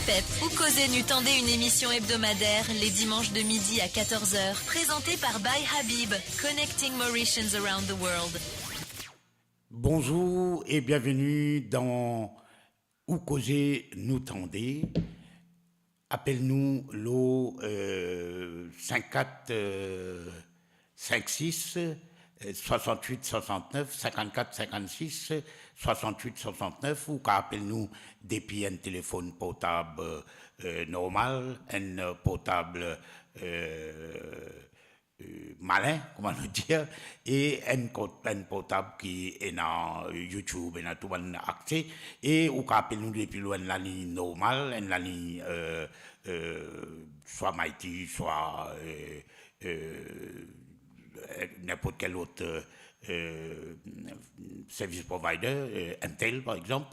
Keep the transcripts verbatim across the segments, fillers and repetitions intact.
Pep, Ou Koze Nou Tande, une émission hebdomadaire les dimanches de midi à quatorze heures, présentée par By Habib, connecting Mauritians around the world. Bonjour et bienvenue dans Ou Koze Nou Tande. Apel nou lor, euh, cinq quatre, euh, cinq six, euh, soixante-huit soixante-neuf, cinquante-quatre cinquante-six, soixante-huit soixante-neuf, ou kav apel nou depi enn telefonn portab, euh, normal, enn portab, euh, euh, malin, kouma nou dir, e enn kont-, enn portab ki ena YouTube, ena tou bann akse, e ou kav apel nou depi lor enn lalign normal, enn lalign, euh, euh, swa Mighty, swa, euh, euh, ninport kel lot, euh, euh, service provider, euh, Entel par exanp,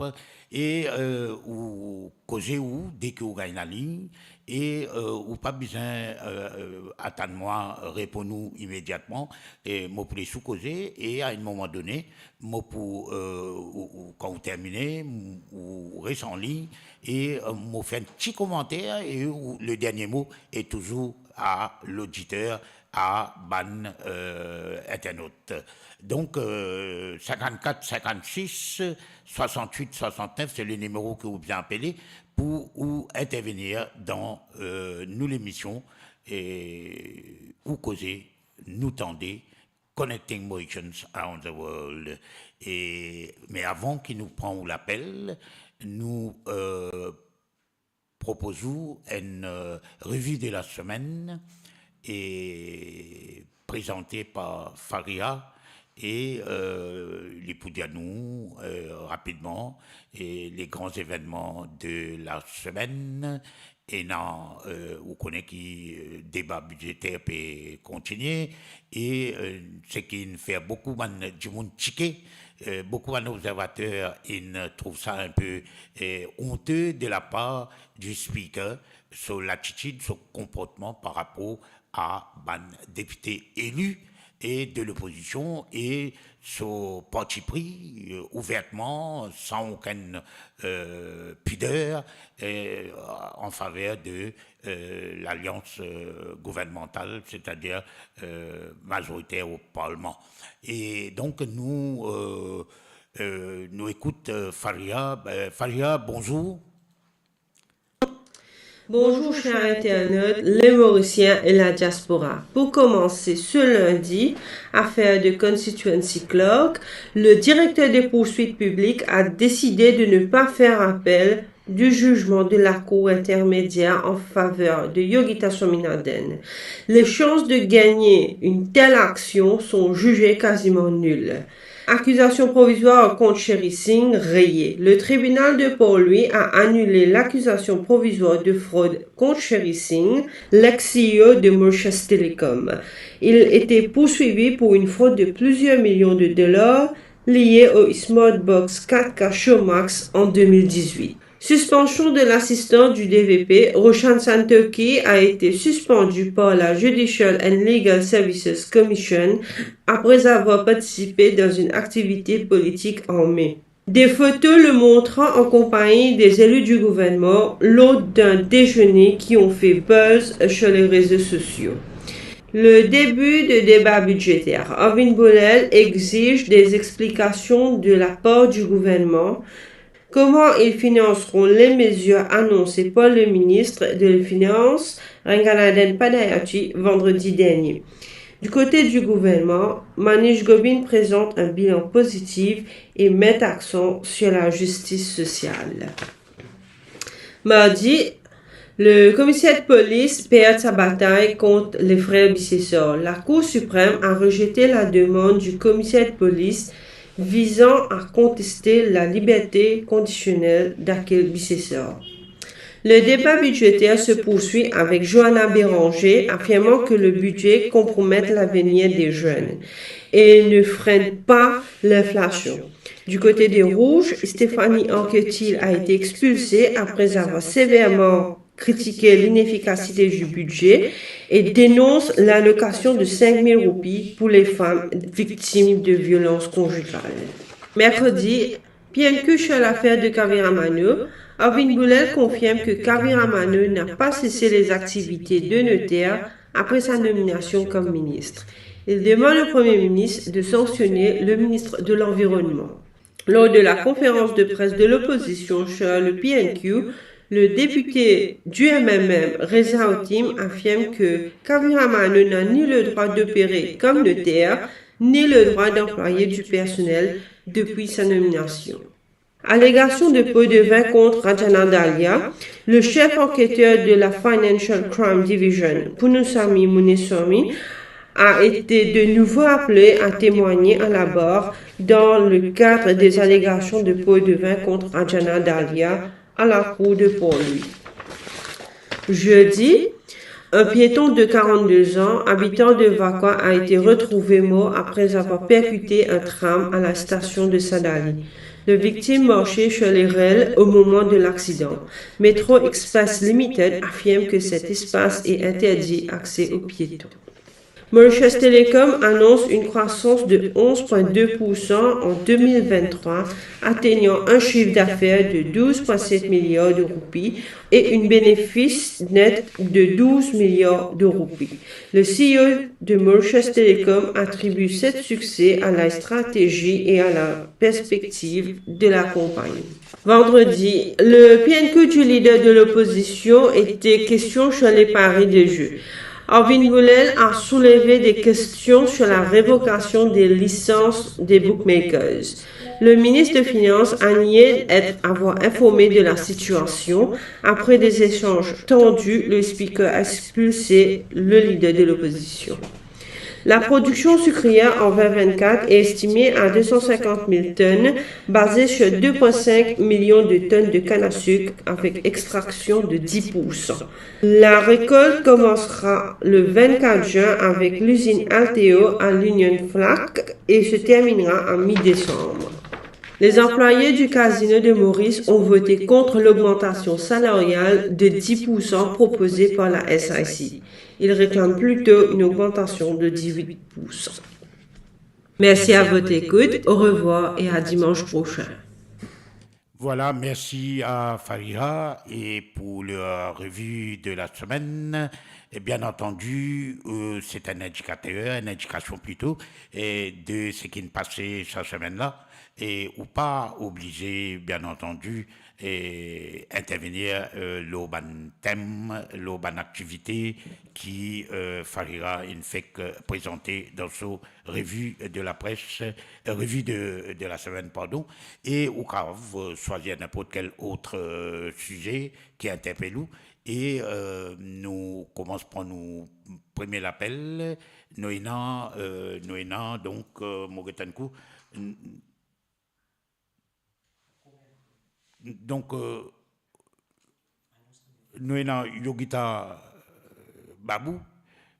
e, euh, ou koze ou deki ou gagn lalign, e, euh, ou pa bizin, euh, euh, atann mwa reponn ou imediatman, e mo pou les ou koze, e a enn moman done, mo pou, euh, ou, ou, kan ou termine, ou, ou res anlign, e, euh, mo fer enn ti komanter, e ou, le dernie mo e touzour a loditer, a bann, euh, internot. Donk, euh, cinquante-quatre cinquante-six soixante-huit soixante-neuf, se le nimero ki ou bizin apele pou ou intervenir dan, euh, nou lemision, e Ou Koze Nou Tande, Connecting Mauritians Around the World. E, me avan ki nou pran ou lapel, nou, euh, propoz ou enn, euh, revue de la semaine e prezante par Faria e, euh, li pou dir nou, euh, rapidman, e les grands événements de la semaine. Ena, euh, ou kone ki, euh, deba bidzeter pe kontinie, e, euh, seki inn fer boukou bann dimoun tike, euh, boukou bann obzervater inn trouv sa enpe, euh, onte de la par du speaker, so latitid, so konportman par rapor a bann depite eli e de lopozision e so parti pri, euh, ouvertman, san okenn, euh, pider, euh, an faver de, euh, lalians, euh, gouvernmantal, setadir, euh, mazoriter o parlman. E donk nou, euh, euh, nou ekout, euh, Faria. Euh, Faria, bonzour. Bonjour chers internautes, les Mauriciens et la diaspora. Pour commencer, ce lundi, affaire de Constituency Clerk, le directeur des poursuites publiques a décidé de ne pas faire appel du jugement de la Cour intermédiaire en faveur de Yogita Swaminathan. Les chances de gagner une telle action sont jugées quasiment nulles. Akizasion provizwar kont Sherry Singh reye. Le tribinal de Port-Louis a anile lakizasion provizwar de frod kont Sherry Singh, l'ex-C E O de Mauritius Telecom. Il était poursuivi pour une fraude de plusieurs millions de dollars liée au Smartbox quatre K Showmax en deux mille dix-huit. Suspension de l'assistant du D V P, Roshan Santokhi, a été suspendu par la Judicial and Legal Services Commission après avoir participé dans une activité politique en mai. Des photos le montrant en compagnie des élus du gouvernement lors d'un déjeuner qui ont fait buzz sur les réseaux sociaux. Le début de débat budgétaire. Arvind Goel exige des explications de la part du gouvernement. Comment ils financeront les mesures annoncées par le ministre des Finances, Ranganathan Padayachee, vendredi dernier ? Du côté du gouvernement, Manish Gobin présente un bilan positif et met accent sur la justice sociale. Mardi, le commissaire de police perd sa batay kont les frères Bissessor. La Cour suprême a rejeté la demande du commissaire de police visant à contester la liberté conditionnelle d'Akhil Bissessor. Le débat budgétaire se poursuit avec Johanna Béranger affirmant que le budget compromet l'avenir des jeunes et ne freine pas l'inflation. Du côté des Rouges, Stéphanie Anquetil a été expulsée après avoir sévèrement critiqué l'inefficacité du budget et dénonce l'allocation de cinq mille roupies pour les femmes victimes de violences conjugales. Mercredi, P M Q sur l'affaire de Kavira Manu, Arvind Boolell confirme que Kavira Mano n'a pas cessé les activités de notaire après sa nomination comme ministre. Il demande au Premier ministre de sanctionner le ministre de l'Environnement. Lors de la conférence de presse de l'opposition sur le P N Q, le député du M M M, Reza Otim, affirme que Kavira Mano n'a ni le droit d'opérer comme notaire, ni le droit d'employer du personnel depuis sa nomination. Alégation de pot de vin contre Rajana Dalia, le chef enquêteur de la Financial Crime Division, Poonusamy Muniswamy, a été de nouveau appelé à témoigner à la barre dans le cadre des allégations de pot de vin contre Rajana Dalia à la cour de Port-Louis. Jeudi, un piéton de quarante-deux ans, habitant de Vacoas, a été retrouvé mort après avoir percuté un tram à la station de Sadali. Le victime marchait sur les rails au moment de l'accident. Metro Express Limited affirme que cet espace est interdit accès aux piétons. Mauritius Telecom annonce une croissance de onze point deux pour cent en deux mille vingt-trois, atteignant un chiffre d'affaires de douze point sept milliards de roupies et un bénéfice net de douze milliards de roupies. Le C E O de Mauritius Telecom attribue ce succès à la stratégie et à la perspective de la compagnie. Vendredi, le P N Q du leader de l'opposition était question sur les paris de jeu. Arvind Boolell a soulevé des questions sur la révocation des licences des bookmakers. Le ministre de Finances a nié être avoir informé de la situation. Après des échanges tendus, le speaker a expulsé le leader de l'opposition. La production sucrière en vingt vingt-quatre est estimée à deux cent cinquante mille tonnes, basée sur deux point cinq millions de tonnes de canne à sucre avec extraction de dix pour cent. La récolte commencera le vingt-quatre juin avec l'usine Alteo à l'Union Flake et se terminera en mi-décembre. Les employés du Casino de Maurice ont voté contre l'augmentation salariale de dix pour cent proposée par la S I C. Ils réclament plutôt une augmentation de dix-huit pour cent. Merci à votre écoute, au revoir et à dimanche prochain. Voilà, merci à Farira et pour la revue de la semaine. Et bien entendu, euh, c'est un indicateur, une indication plutôt, et de ce qui s'est passé cette semaine-là. E ou pa oblize, bien antandi, e intervenir, euh, lor bann tem, lor bann aktivite ki, euh, Farira inn fek, euh, prezante dan so revi de la pres, euh, revi de, de la semenn, pardon, e ou kapav, euh, swazir ninport kel ot, euh, size ki interpel ou. E, euh, nou koumans pran nou premie lapel. Nou ena, euh, nou ena, donk, euh, mo get enn kou, n-, donk, euh, nou ena Yogita, euh, Babou,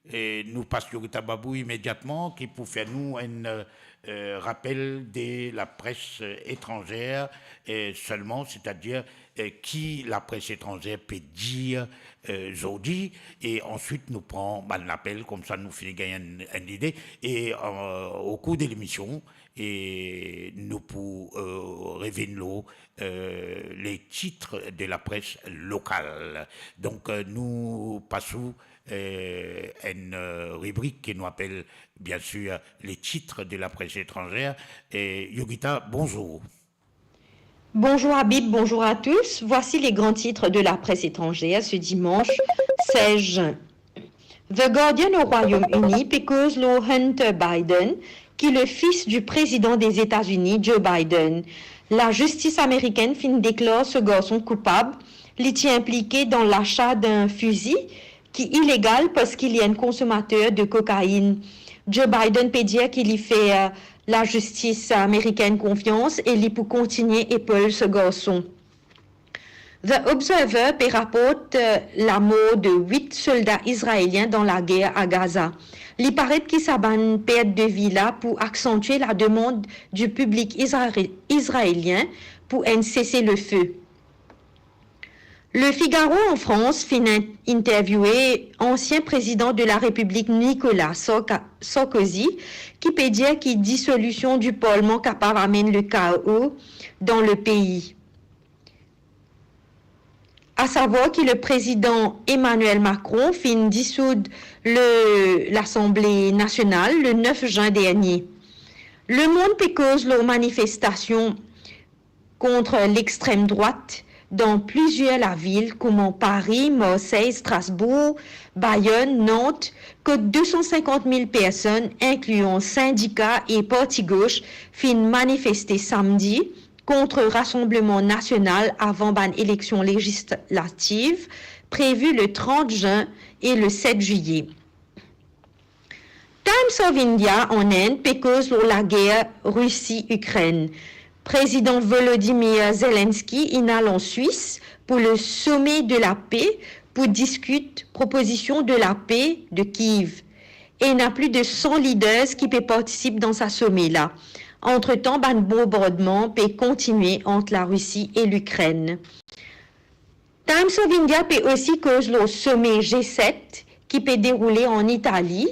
e nou pas Yogita Babou imediatman, ki pou fer nou enn, euh, rapel de la pres, euh, etranzer, euh, selman, setadir, euh, ki lapres etranzer pe dir, euh, zordi, e answit nou pran bann lapel, koumsa nou fini gagn enn, enn lide, e, euh, au cours de l'émission, e nou pou, euh, revinn lor, euh, les titres de la presse locale. Donk, euh, nou pas ou, euh, enn, euh, ribrik ki nou apel, bien sûr, les titres de la presse étrangère. E Yogita, bonzour. Bonjour Habib, bonjour à tous. Voici les grands titres de la presse étrangère ce dimanche seize juin. The Guardian au Royaume-Uni pe koz lor Hunter Biden, ki le fils du président des États-Unis, Joe Biden. Lazistis amerikenn finn deklar so garson koupab, li ti inplike dan lacha enn fizi ki ilegal parski li enn konsomater de kokainn. Joe Biden pe dir ki li fer lazistis amerikenn konfians e li pou kontigne epol so garson. The Observer pe raport, euh, lamor de wit solda izraelien dan lager a Gaza. Li paret ki sa bann pert de vi la pou aksantye lademand di piblik izrael-, izraelien pou enn sese-le-feu. Le Figaro an Frans finn in-, interviewe ansien prezidan de la Repiblik Nicolas Sarka-, Sarkozy, ki pe dir ki disolision di parlman kapav amenn le kao dan le pei. À savoir que le président Emmanuel Macron finn disoud le, l'Assemblée nationale le neuf juin dernier. Lemond pe koz lor manifestasion kont lextrem drwat dan plizier lavil kouma Paris, Marseille, Strasbourg, Bayonne, Nantes, kot de san sinkant mil personn, inklian sindika e parti gos, finn manifeste samdi kont rasanbleman nasional avan bann eleksion lezislativ previ le trant zin e le set zilie. Times of India an Inde pe koz lor lager Risi-Ikrenn. Prezidan Volodymyr Zelensky inn al an Swis pou le Sommet de la Paix pou diskit propozision de la paix de Kiev. E ena plis de san leaders ki pe partisip dan sa some la. Antretan, bann bonbardman pe kontinie ant Larisi e Likrenn. Times of India pe osi koz lor some G set ki pe deroule an Itali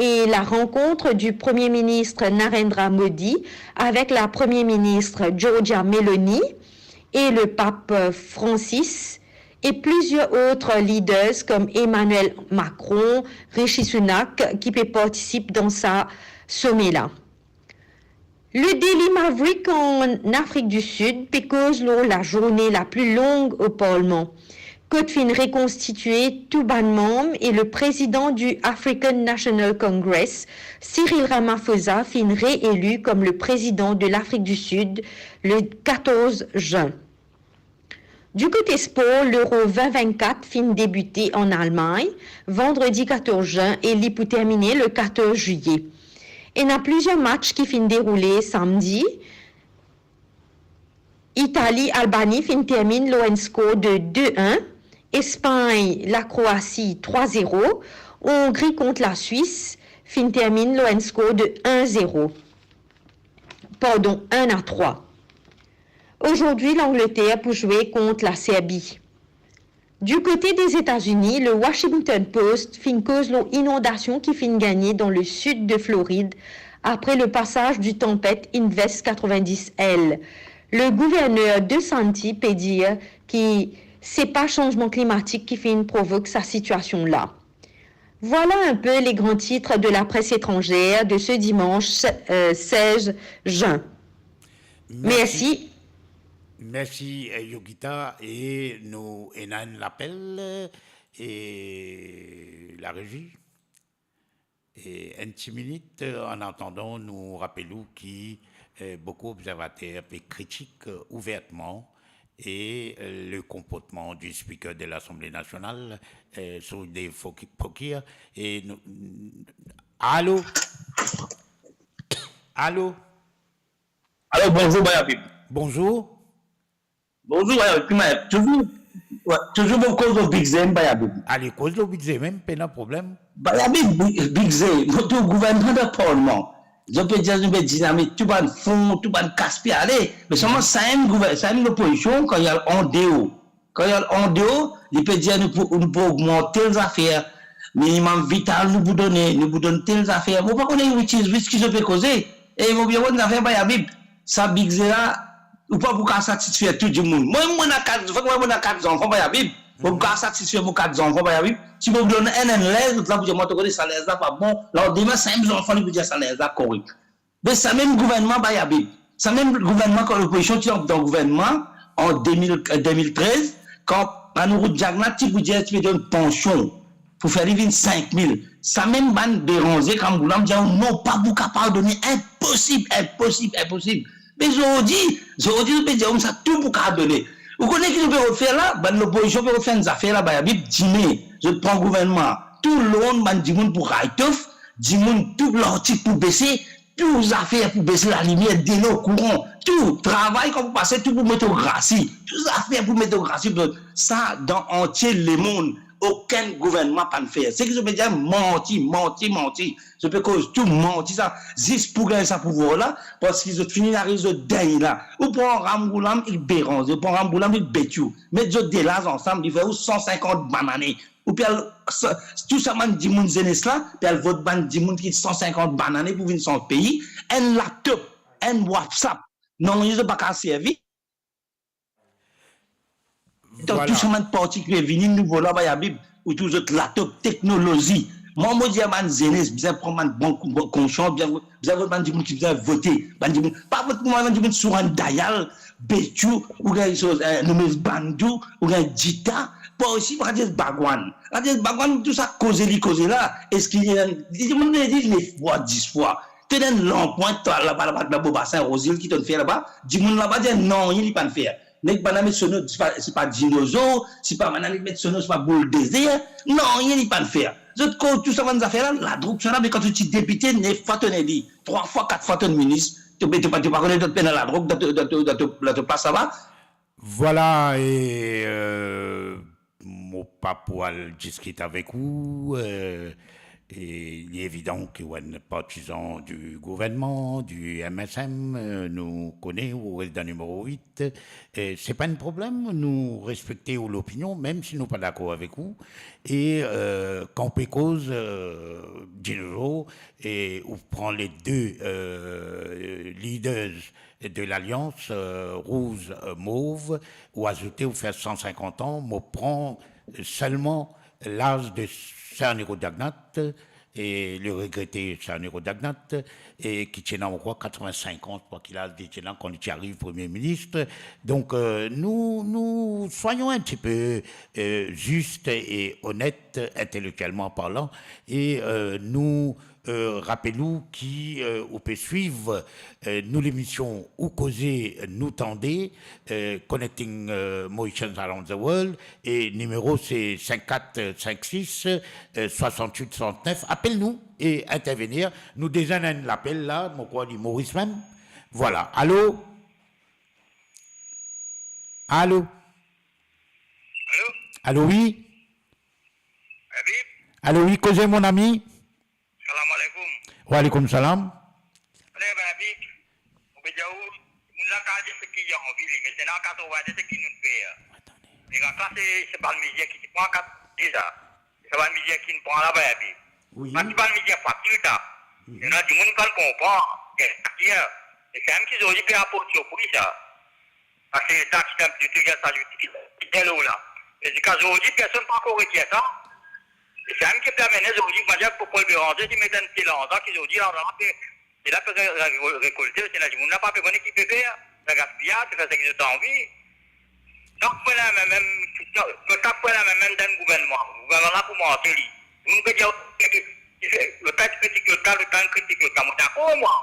e la rankont du Premier Ministre Narendra Modi avek la Premier Ministre Giorgia Meloni e le Pap Francis e plizier ot leaders kom Emmanuel Macron, Rishi Sunak ki pe partisip dan sa some la. Le Daily Maverick an Afrik di Sid pe koz lor lazourne la pli long o Parlman, kot finn rekonstitie tou bann manm e le prezidan du African National Congress, Cyril Ramaphosa, finn reeli kom le prezidan de Lafrik di Sid le katorz zin. Du kote spor, Lero vin vinn-kat finn debite an Almagn vandredi katorz zin e li pou termine le katorz zilie. Ena plizier match ki finn deroule samdi. Itali-Albani finn terminn lor enn skor de de enn, Espagn-Lakroasi trwa zero, Ongri kont Laswis finn terminn lor enn skor de enn zero. Pardon, enn a trwa. Azordi, Langleter pou zwe kont Laserbi. Du kote de Zetazini, le Washington Post finn koz lor inondasion ki finn gagne dan le sid de Florid apre le pasaz di tanpet Invest katrevin-dis L. Le gouverner DeSantis pe dir ki se pa sanzman klimatik ki finn provok sa sitiasion la. Voilà un peu les grands titres de la presse étrangère de ce dimanche, euh, seize juin. Merci. Merci. Merci, eh, Yogita, e nou ena enn lapel, eh, la régie. E enn ti minit, eh, an atandan, nou rapel ou ki, eh, boukou obzervater pe kritik, eh, ouvertman e, eh, le konportman du Speaker de l'Assemblée nationale, eh, so de foki-, pokir, e nou, alo? Alo? Alo, bonzour, Bayabib. Bonzour. Bonzour, Bayabib, kouma, touzour, wi, touzour pou koz lor bidze, Bayabib. Ale, koz lor bidze mem, pena problem. Bayabib, bi-, bidze, nou tou gouvernman dan parlman. Zot pe dir, zot pe dinamit tou bann fon, tou bann kas pe ale. Me selman samem gouver-, samem lopozision, kan li al andeor, kan li al andeor, li pe dir nou pou, nou pou ogmant tel zafer, minimum vital nou pou done, nou pou donn tel zafer. Mo pa kone which is which ki zot pe koze. E mo bien konn zafer Bayabib. Sa bidze la, ou pa pou kapav satisfer tou dimoun. Mwa, mo ena kat, fek mwa, mo ena kat zanfan, Bayabib. Mo pou kapav satisfer mo kat zanfan, Bayabib. Si mo donn enn, enn ler, zot la pou dir mwa, to kone saler la pa bon. Landime, samem zanfan li pou dir saler la korek. Me samem gouvernman, Bayabib, samem gouvernman, kan lopozision ti dan gouvernman an de mil, eh, de mil trez, kan Anourout Jagna ti pou dir ti pe donn pansion pou fer li vinn sink mil. Samem bann deranze, kan Goulam dir, non, pa pou kapav done, inposib, inposib, inposib. Me zordi, zordi, nou pe dir, sa tou pou kapav done. Ou kone ki nou pe rod fer la? Bann lopozision pe rod fer enn zafer la, Bayabib, dime zot pran gouvernman, tou lor bann dimoun pou raytof, dimoun tou lartik pou bese, tou zafer pou bese, lalimier, delo, kouran, tou, travay kan pou pase, tou pou met o grasi, tou zafer pou met o grasi, donk sa dan antie lemond, okenn gouvernman pa'nn fer. Seki zot pe dir, manti, manti, manti. Zot pe koz tou manti sa, zis pou gagn sa pouvwar la, parski zot fini ariv zot dernie la. Ou pran Ramgoolam, li deranze, ou pran Ramgoolam, li bet ou. Met zot de la ansam, li fer ou san sinkant bann ane. Ou pe al, sa, tou sa bann dimoun zenes la, pe al vot bann dimoun ki san sinkant bann ane pou vinn sanz pei, enn laptop, enn WhatsApp, nanye zot pa kapav servi. Donk, tou sa bann parti ki pe vini nouvo la, Bayabib, ou tou zot latop teknolozi. Mwa, mo dir a bann zenes, bizin pran bann bon, bon konsians, bizin, bizin vot bann dimoun ki bizin vote. Bann dimoun, pa vot pou mwa, bann dimoun Sourang Dayal, Betiou, oubien so, eh, nome Bandou, oubien Dita, pa osi pa dir Bhagwan. Pa dir Bhagwan, tou sa koze li koze la, eski li, li dimoun li dir nef fwa, dis fwa. To ena lanpwint laba, laba, laba, Bobasin, Rozil ki to'nn fer laba, dimoun laba dir nanye li pa'nn fer. Nek bann la met so nom, se pa, se pa dinozor, se pa bann la met so nom, se pa boul dezer, nanye li pa'nn fer. Zot koz tou sa bann zafer la, ladrog sa la, me kan to ti depite, nef fwa to'nn eli, trwa fwa, kat fwa to'nn minis, to, to, to pa kone to pena ladrog dan to, dan to, dan to, dan to plas laba. Vwala, e, euh, mo pa pou al diskit avek ou, euh, e li evidan ki ou enn partizan di gouvernman, di M S M, euh, nou kone ou res dan nimero wit, e se pa enn problem, nou respekte ou lopinion, mem si nou pa dakor avek ou, e, euh, kan ou pe koz, euh, dinozor, e ou pran le de, euh, leaders de l'Alliance, euh, Rouge, euh, Mauve, ou azoute, ou fer san sinkant an, mo pran selman laz de Sir Nero Dagnat, e le regrete Sir Nero Dagnat, e ki ti ena, mo krwar, katrevinsenk an, krwar ki laz li ti ena kan li ti ariv Premie Minis. Donk, euh, nou, nou, soyons un petit peu, euh, justes et honnêtes intellectuellement parlant, e, euh, nou, euh, rapel ou ki, euh, ou pe swiv, euh, nou lemision Ou Koze Nou Tande, euh, Connecting, euh, Mauritians Around the World, e nimero se sink kat sink sis, euh, swasant wit swasant nef. Apel nou e intervenir. Nou deza ena enn lapel la, mo krwar li Moris mem. Vwala. Alo? Alo? Alo? Alo, wi? Habib? Alo, wi, koze, mon ami? Salam alaikum. Wa alaikum salam. Ale, ben, Habib, mo pe dir ou, moun la kapav dir seki li anvi li, me se ena kapav dir seki nou fer. Mirak la, se, se bann mizik ki ti pran kat deza. Se bann mizik ki nou pran la, ben, Habib. Wi. Pa ti bann mizik fasil sa. Mhm. Ena dimoun ki pa konpran. E, e, e, e, se mem ki zordi pe aport sirpriz sa. Paske sa ki dan ditou, sa ditou, ki dan lor la. E ziska zordi, personn pa ankor retir sa. E sa mem ki pe amenn zordi, mo dir, pou Paul Bérenger, li met enn ti larzan, ki zordi, larzan la, se, se la pe re-, re-, rekolte, se la dimoun la pa pe kone ki pe fer, sa gaspiyaz, se fer seki zot anvi. Tank pou ena mem, mem, tank pou ena mem, mem dan gouvernman, gouvernman la pou marse li. Nou pe dir, ki, ki fer, lot la ti kritik lot la, lot la kritik lot la, mo dakor, mwa.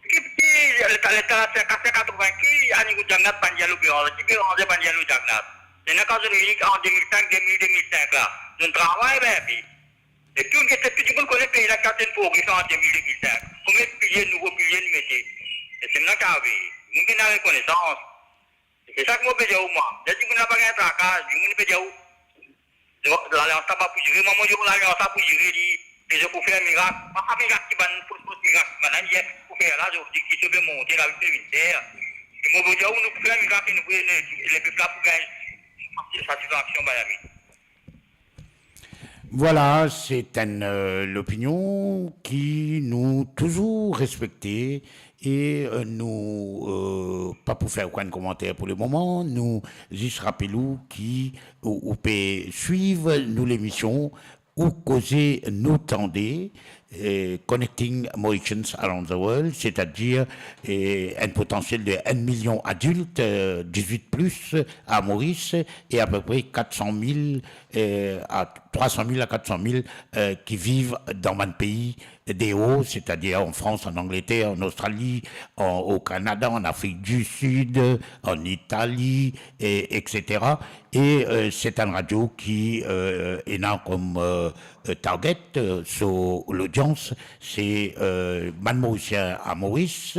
Ki, ki, leta, leta la, se katrevin ki, ani ou Jagannath, pa dir lor Bérenger, ki Bérenger, pa dir lor Jagannath. Se ena kan zot vini an de mil sink, de mil, de mil sink la. Zot travay, ben, epi, e tou, tou dimoun kone pei la, ki ena enn progres an de mil, de mil sink. Konbien pilie, nouvo pilie nou mete. E se la ki arive. Nou bizin rekonesans. Se sa ki mo pe dir ou, mwa. Ler dimoun la pa gagn traka, dimoun pe dir ou, Lalians la pa pou dire, mwa, mo dir ou, lalians la pou dire, li, e zot pou fer mirak. Pa sa mirak ki bann, fos, fos mirak ki bann la, li pou fer la, zot dir ki zot pe monte, la, zot pe vinn fer. E mo pe dir ou, nou pou fer mirak e nou pou, le, lepep la pou gagn satisfaksion, bann ami. Vwala, se enn, euh, lopinion ki nou touzour respekte e, euh, nou, euh, pa pou fer okenn komanter pou lemoman. Nou zis rapel ou ki ou, ou pe swiv nou lemision Ou Koze Nou Tande, euh, Connecting Mauritians Around the World, setadir, euh, enn potansiel de enn milion adilt, euh, dizwit plis a Moris e apepre kat san mil, euh, a trwa san mil a kat san mil, euh, ki viv dan bann pei deor, setadir an Frans, an Angleter, an Ostrali, an, o Kanada, an Afrik di Sid, an Itali, e, etsetera. E, euh, se enn radio ki, euh, ena kom, euh, euh, target, euh, so lodians, se, euh, bann Morisien a Moris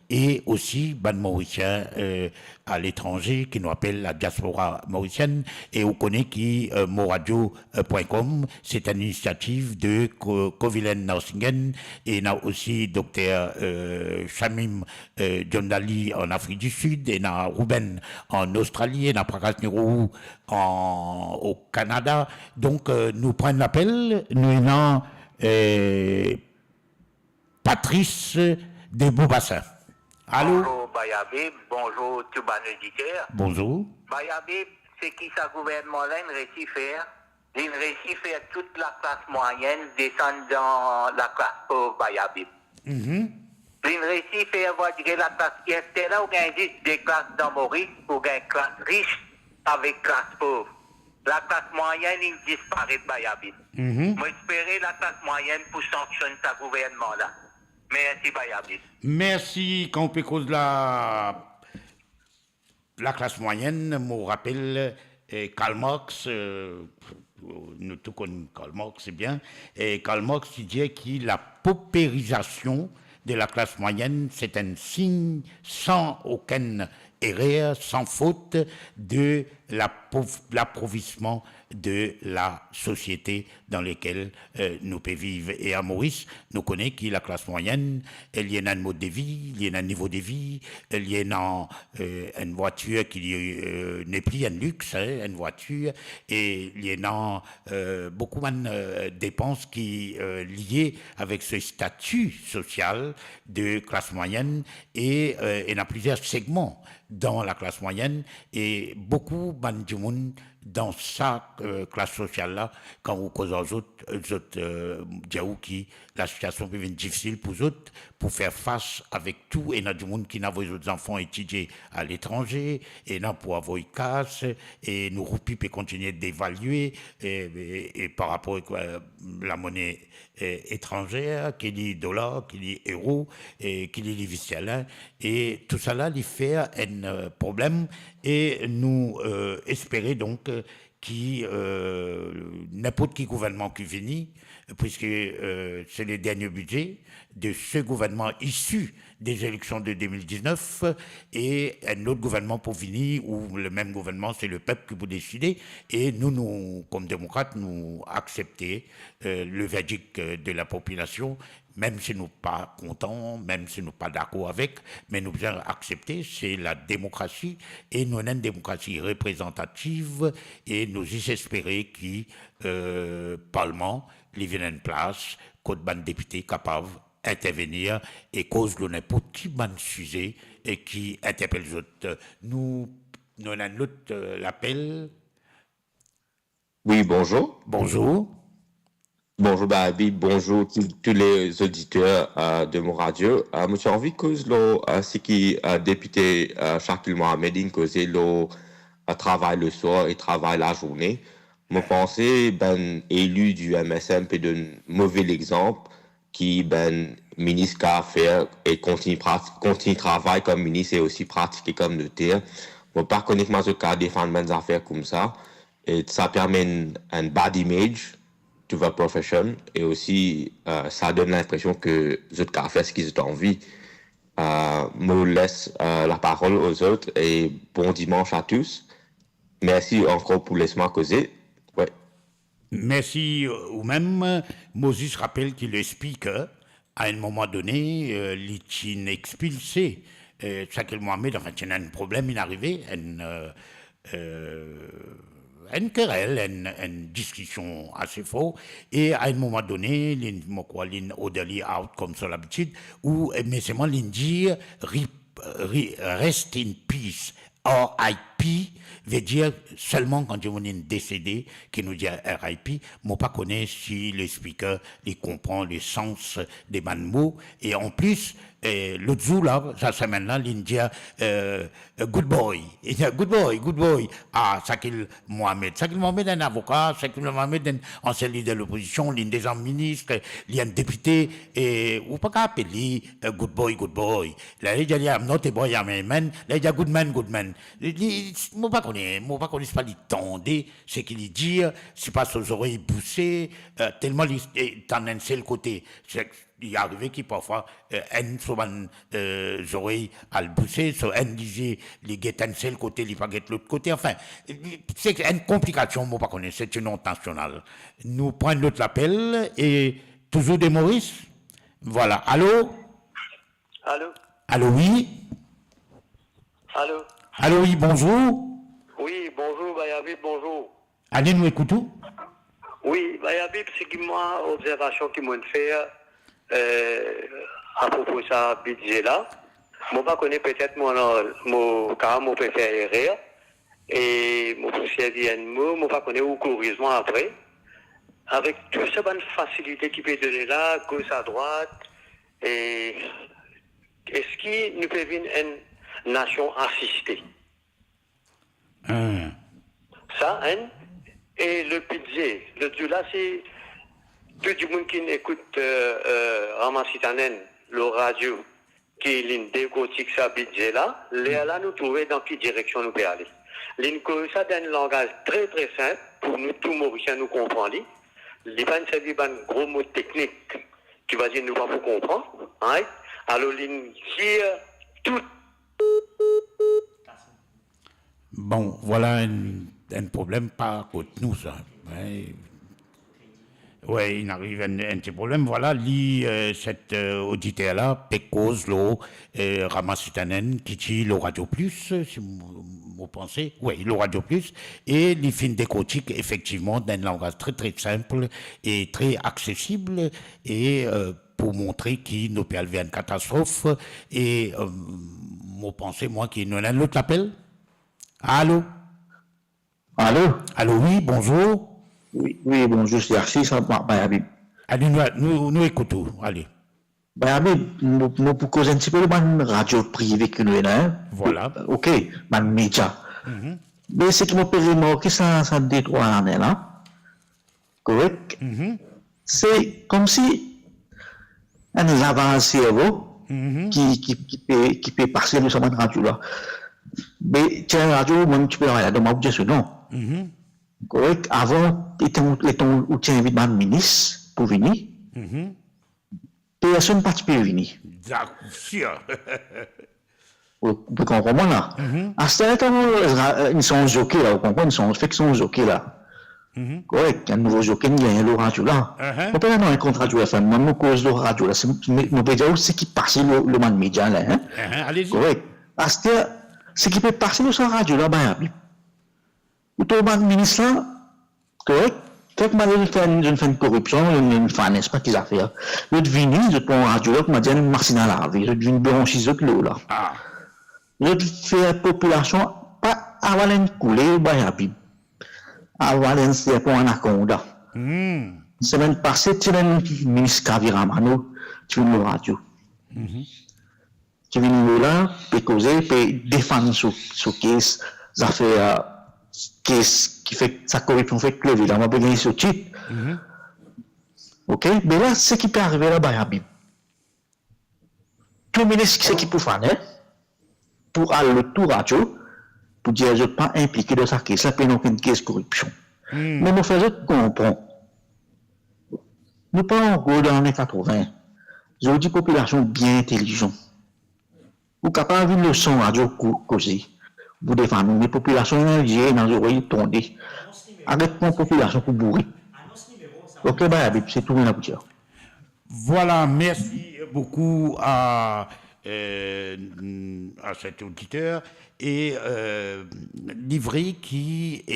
e osi bann Morisien, euh, a letranze, ki nou apel la diaspora mauricienne. E ou kone ki, euh, moradio, euh, point com, se enn inisiativ de Co-, Covilen Narsingen, e ena osi dokter, euh, Shamim, euh, Jondali an Afrik di Sid, ena Ruben an Ostrali, ena Prakash Nehru an, o Kanada. Donk, euh, nou pran enn lapel, nou ena, euh, Patrice de Beaubassin. Alo? Bonzour, Bayabib. Bonzour, tou bann oditer. Bonzour. Bayabib, seki sa gouvernman la inn resi fer, linn resi fer tou laklas mwayenn desann dan laklas pov, Bay Abib. Mhm. Linn resi fer, vwar dire, laklas, aster la ou gagn zis de klas dan Moris, ou gagn klas ris avek klas pov. Laklas mwayenn inn disparet, Bay Abib. Mhm. Mo espere laklas mwayenn pou sanksionn sa gouvernman la. Mersi, Bay Abib. Mersi. Kan ou pe koz la laklas mwayenn, mo rapel, eh, Karl Marx, eh, nou tou konn Karl Marx, se bien, eh, Karl Marx ti dir ki la paupérisation de la classe moyenne, c'est un signe sans aucune erreur, sans faute, de la pov-, l'appauvrissement de la société dans laquelle, euh, nou pe viv. E a Moris, nou kone ki laklas mwayenn, eh, li ena enn mod de vi, li ena enn nivo de vi, eh, li ena, eh, enn vwatir ki li, eh, nepli enn lix, eh, enn vwatir, e li ena, eh, boukou bann, eh, depans ki, eh, lie avek se stati sosial de klas mwayenn, e, eh, ena plizier segman dan laklas mwayenn, e boukou bann dimoun dan sa, eh, klas sosial la, kan ou koz ar zot, zot, eh, dir ou ki lasitiasion pe vinn difisil pou zot, pou fer fas avek tou, ena dimoun ki inn avoy zot zanfan etidie aletranze, ena pou avoy kas, e nou roupi pe kontigne devalie, e, e, e par rapor ek, eh, lamone, eh, etranzer, ki li dolar, ki li euro, e ki li livi sterlin, e tousala li fer enn, eh, problem, e nou, eh, espere donk, eh, ki, eh, ninport ki gouvernman ki vini, puiske, eh, se le dernie bize de se gouvernman isi de zeleksion de de mil diznef, e enn lot gouvernman pou vini, ou le mem gouvernman, se le pep ki pou deside, e nou, nou, kom demokrat, nou aksepte, eh, le verdik, eh, de la popilasion, mem si nou pa kontan, mem si nou pa dakor avek, me nou bizin aksepte, se la demokrasi, e nou ena enn demokrasi reprezantativ, e nou zis espere ki, eh, parlman, li vinn enn plas kot bann depite kapav intervenir e koz lor ninport ki bann size e ki interpel zot. Nou, nou ena enn lot, eh, lapel. Wi, bonzour. Bonzour. Bonzour, Baby. Bonzour tou, tou lezoditer, eh, de Mo Radio. Eh, mo ti anvi koz lor, eh, seki, eh, depite, eh, Shakil Mohammed inn koze lor, eh, travay leswar e travay lazourne. Mo panse bann eli di M S M pe donn move lexanp ki bann minis kapav fer e kontign prat-, kontign travay kom minis e osi pratike kom noter. Mo pa kone kouma zot kapav defann bann zafer koumsa. E sa pe amenn enn bad image to the profession, e osi, eh, sa donn linpresion ke zot kapav fer seki zot anvi. Eh, mo les, eh, laparol o zot e bon dimans a tous. Mersi ankor pou les mwa koze. Wi. Mersi, eh, ou mem. Mo zis rapel ki le speaker, a enn moman done, eh, li ti inn expilse, eh, Shakil Mohammed, anfin, ti ena enn problem, inn arive, enn, eh, eh, enn kerel, enn, enn diskision ase for, e a enn moman done, li, mo krwar, li inn order li out kom son labitid, ou, eh, me selman li inn dir, "Rip-, ri-, rest in peace." R I P ve dir selman kan dimoun inn desede ki nou dir R I P. Mo pa kone si le speaker li konpran le sans de bann mo. E anplis, eh, lot zour la, sa semenn la, li inn dir, eh, "Good boy." Li dir, "Good boy, good boy." Ah, Shakil Mohammed. Shakil Mohammed enn avoka, Shakil Mohammed enn ansien lider lopozision, li inn deza minis, li enn depite, e ou pa kapav apel li, eh, "Good boy, good boy." La, li dir li, "I'm not a boy, I'm a man." La, li dir, "Good man, good man." Li, li, mo pa kone, mo pa kone si pa li tande seki li dir, si pa so zorey bouse, eh, telman li, eh, tann enn sel kote. Se, li arive ki parfwa, eh, enn so bann, eh, zorey al bouse, so enn lizie, li get enn sel kote, li pa get lot kote. Anfin, se enn konplikasion, mo pa kone, se enn nonsensyonal. Nou pran enn lot lapel, e touzour de Moris. Vwala. Alo? Alo? Alo, wi? Alo? Alo, wi, bonzour. Wi, bonzour, Bay Abib, bonzour. Ale, nou ekout ou. Wi, Bay Abib, seki mwa, obzervasion ki mo inn fer, eh, apropo sa bidze la, mo pa kone, petet mo, mo, kapav mo pe fer erer, e mo pou servi enn mo, mo pa kone, ou koriz mwa apre. Avek tou sa bann fasilite ki pe done la, gos a drwat, e eski nou pe vinn enn nasion asiste? Hein. Sa, hein? E le bidze, lot zour la, si tou dimoun ki ekout, euh, euh, Rama Sitanen lor radio, ki linn dekortik sa bidze la, lerla nou trouve dan ki direksion nou pe ale. Linn koz sa dan enn langaz tre, tre sinp pou nou tou Morisien nou konpran li. Li pa'nn servi bann gro mo teknik ki va dir nou pa pou konpran, right? Alor linn dir tou. Bon, vwala enn, enn problem pa kot nou sa. Wi. Wi, inn ariv enn, enn ti problem. Vwala, li, euh, set, euh, oditer la pe koz lor, euh, Rama Sitanen ki ti lor Radio Plus, si mo, mo panse. Wi, lor Radio Plus. E li finn dekortik efektivman dan enn langaz tre, tre sinp e tre aksesib. E, euh, pou montre ki nou pe al ver enn katastrof. E, euh, mo panse, mwa, ki nou ena enn lot lapel. Alo? Alo? Alo, wi, bonzour. Wi, wi, bonzour, se Arsi, sa, Bay Abib. Ale, nou, nou, nou ekout ou, ale. Bay Abib, mo, mo pou koz enn tipe lor bann radio prive ki nou ena, hein? Vwala. Ok, bann media. Mhm. Me seki mo pe remarke sa, sa de trwa lane la, korek? Mhm. Se komsi enn lavaz servo ki, ki, ki pe, ki pe pase lor sa bann radio la. Me ti enn radio, mem ti pe travay ladan, mo pa pou dir so non. Mhm. Korek? Avan, letan, letan ou ti invit bann minis pou vini, mhm, personn pa ti pe vini. Dak-, sir. Ou, ou pe konpran mwa la? Mhm. Aster, kan, euh, inn sanz zoke la, ou konpran, inn sanz, fek sanz zoke la. Mhm. Korek, enn nouvo zoke inn gagne lor radio la. Mhm. Mo pena nanye kont Radio F M, mwa, mo koz lor radio la, se, me, mo pe dir ou seki pase lor, lor bann media la, hein? Mhm, alezi. Korek. Aster, seki pe pase lor sa radio la, Bay Abib. Ou trouv bann minis la, korek? Kek mwa zot fer, zot fer enn koripsion, zot, zot fer, nespa, ki zafer. Zot vini, zot pran radio la, kouma dir, enn masinn a lave. Zot vinn blansi zot lor la. Ah. Zot fer popilasion pa aval enn koule, Bay Abib. Aval enn serpan anakonda. Hmm. Semenn pase, ti ena enn minis Kaviramano, ti vinn lor radio. Mhm. Ki vinn la, pe koze, pe defann so, so kes, zafer, euh, kes ki fek, sa koripsion fek leve la, mo pe gagn so tit. Mhm. Ok, me la, seki pe arive la, Bay Abib. Tou minis seki pou fane, pou al lor tou radio, pou dir zot pa inplike dan sa kes la, pena okenn kes koripsion. Hmm. Me mo fer zot konpran. Nou pa ankor dan lane katreven. Zordi popilasion bien intelizan. Ou kapav vinn lor san radio ko-, koze. Pou defann ou, me popilasion ena zie, ena zorey, tande. Aret pran popilasion pou bourik. Ok, Bay Abib, se tou mo ena pou dir. Vwala, mersi boukou a, euh, a set oditer. E, euh, li vre ki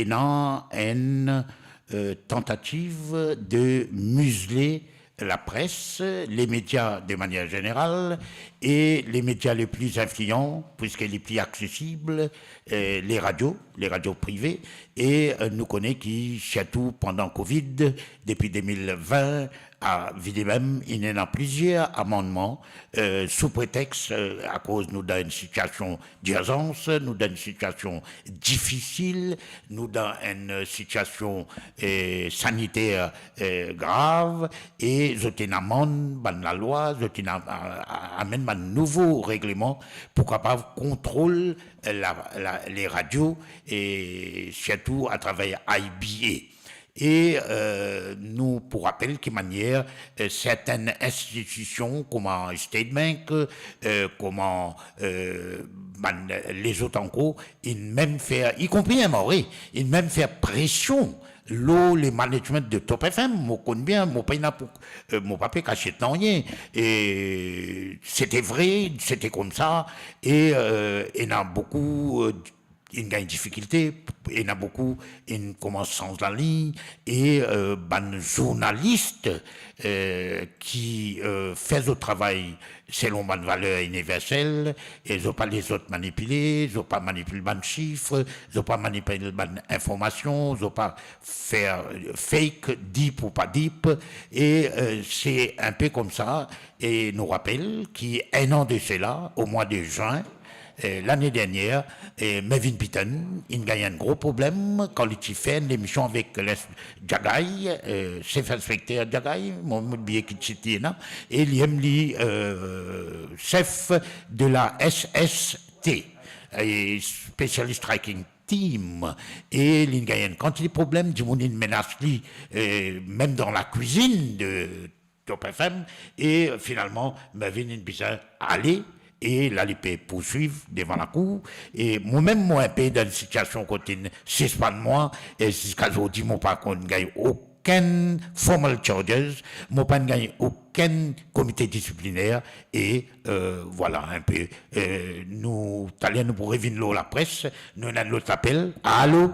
ena enn, euh, tantativ de mizle lapres, le media de manier zeneral, e le media le pli infliyan, puiske li pli aksesib, euh, le radio, le radio prive, e, euh, nou kone ki, sirtou pandan Covid, depi de mil vin, a, vide mem, inn ena plizier amannman, euh, sou pretex, euh, akoz nou dan enn sitiasion dirzans, nou dan enn sitiasion difisil, nou dan enn sitiasion, eh, saniter, eh, grav, e zot inn amann bann lalwa, zot inn a-, a-, a-, amenn bann nouvo regleman pou kapav kontrol, eh, la, la, le radio, e sirtou atraver I B A. E, euh, nou pou rapel ki manier, euh, sertenn institision kouma State Bank, euh, kouma, euh, bann lezot ankor, inn mem fer, ikonpri M R A, inn mem fer presion lor le management de Top F M. Mo konn bien, mo pena pou, euh, mo pa pe kasiet nanye. E sete vre, sete koumsa, e, euh, ena boukou, euh, inn gagn difikilte, ena boukou inn koumans sanz lalign, e, euh, bann zournalis, euh, ki, euh, fer zot travay selon bann valer iniversel, e zot pa les zot manipile, zot pa manipil bann sif, zot pa manipil bann informasion, zot pa fer, euh, fake, dip ou pa dip, e, euh, se inpe koumsa, e nou rapel ki enn an de sela, o mwa de zin, eh, lane dernier, eh, Mervyn Pitton, inn gagn enn gro problem kan li ti fer enn lemision avek Lens Djagay, eh, sef inspekter Djagay, mo, mo bliye ki tit li ena, e li mem li, eh, sef de la S S T, eh, Special Strike Team, e li inn gagn enn kantite problem, dimoun inn menas li, eh, mem dan lakwizinn de Top F M, e finalman, Mervyn inn bizin ale, e la li pe pourswiv devan lakour, e mwa mem, mo inpe dan enn sitiasion kot inn sispann mwa, e ziska zordi, mo pa konn gagn okenn formal charges, mo pa'nn gagn okenn komite disipliner, e, euh, vwala, inpe, euh, nou, taler nou pou revinn lor lapres, nou ena enn lot apel. Alo?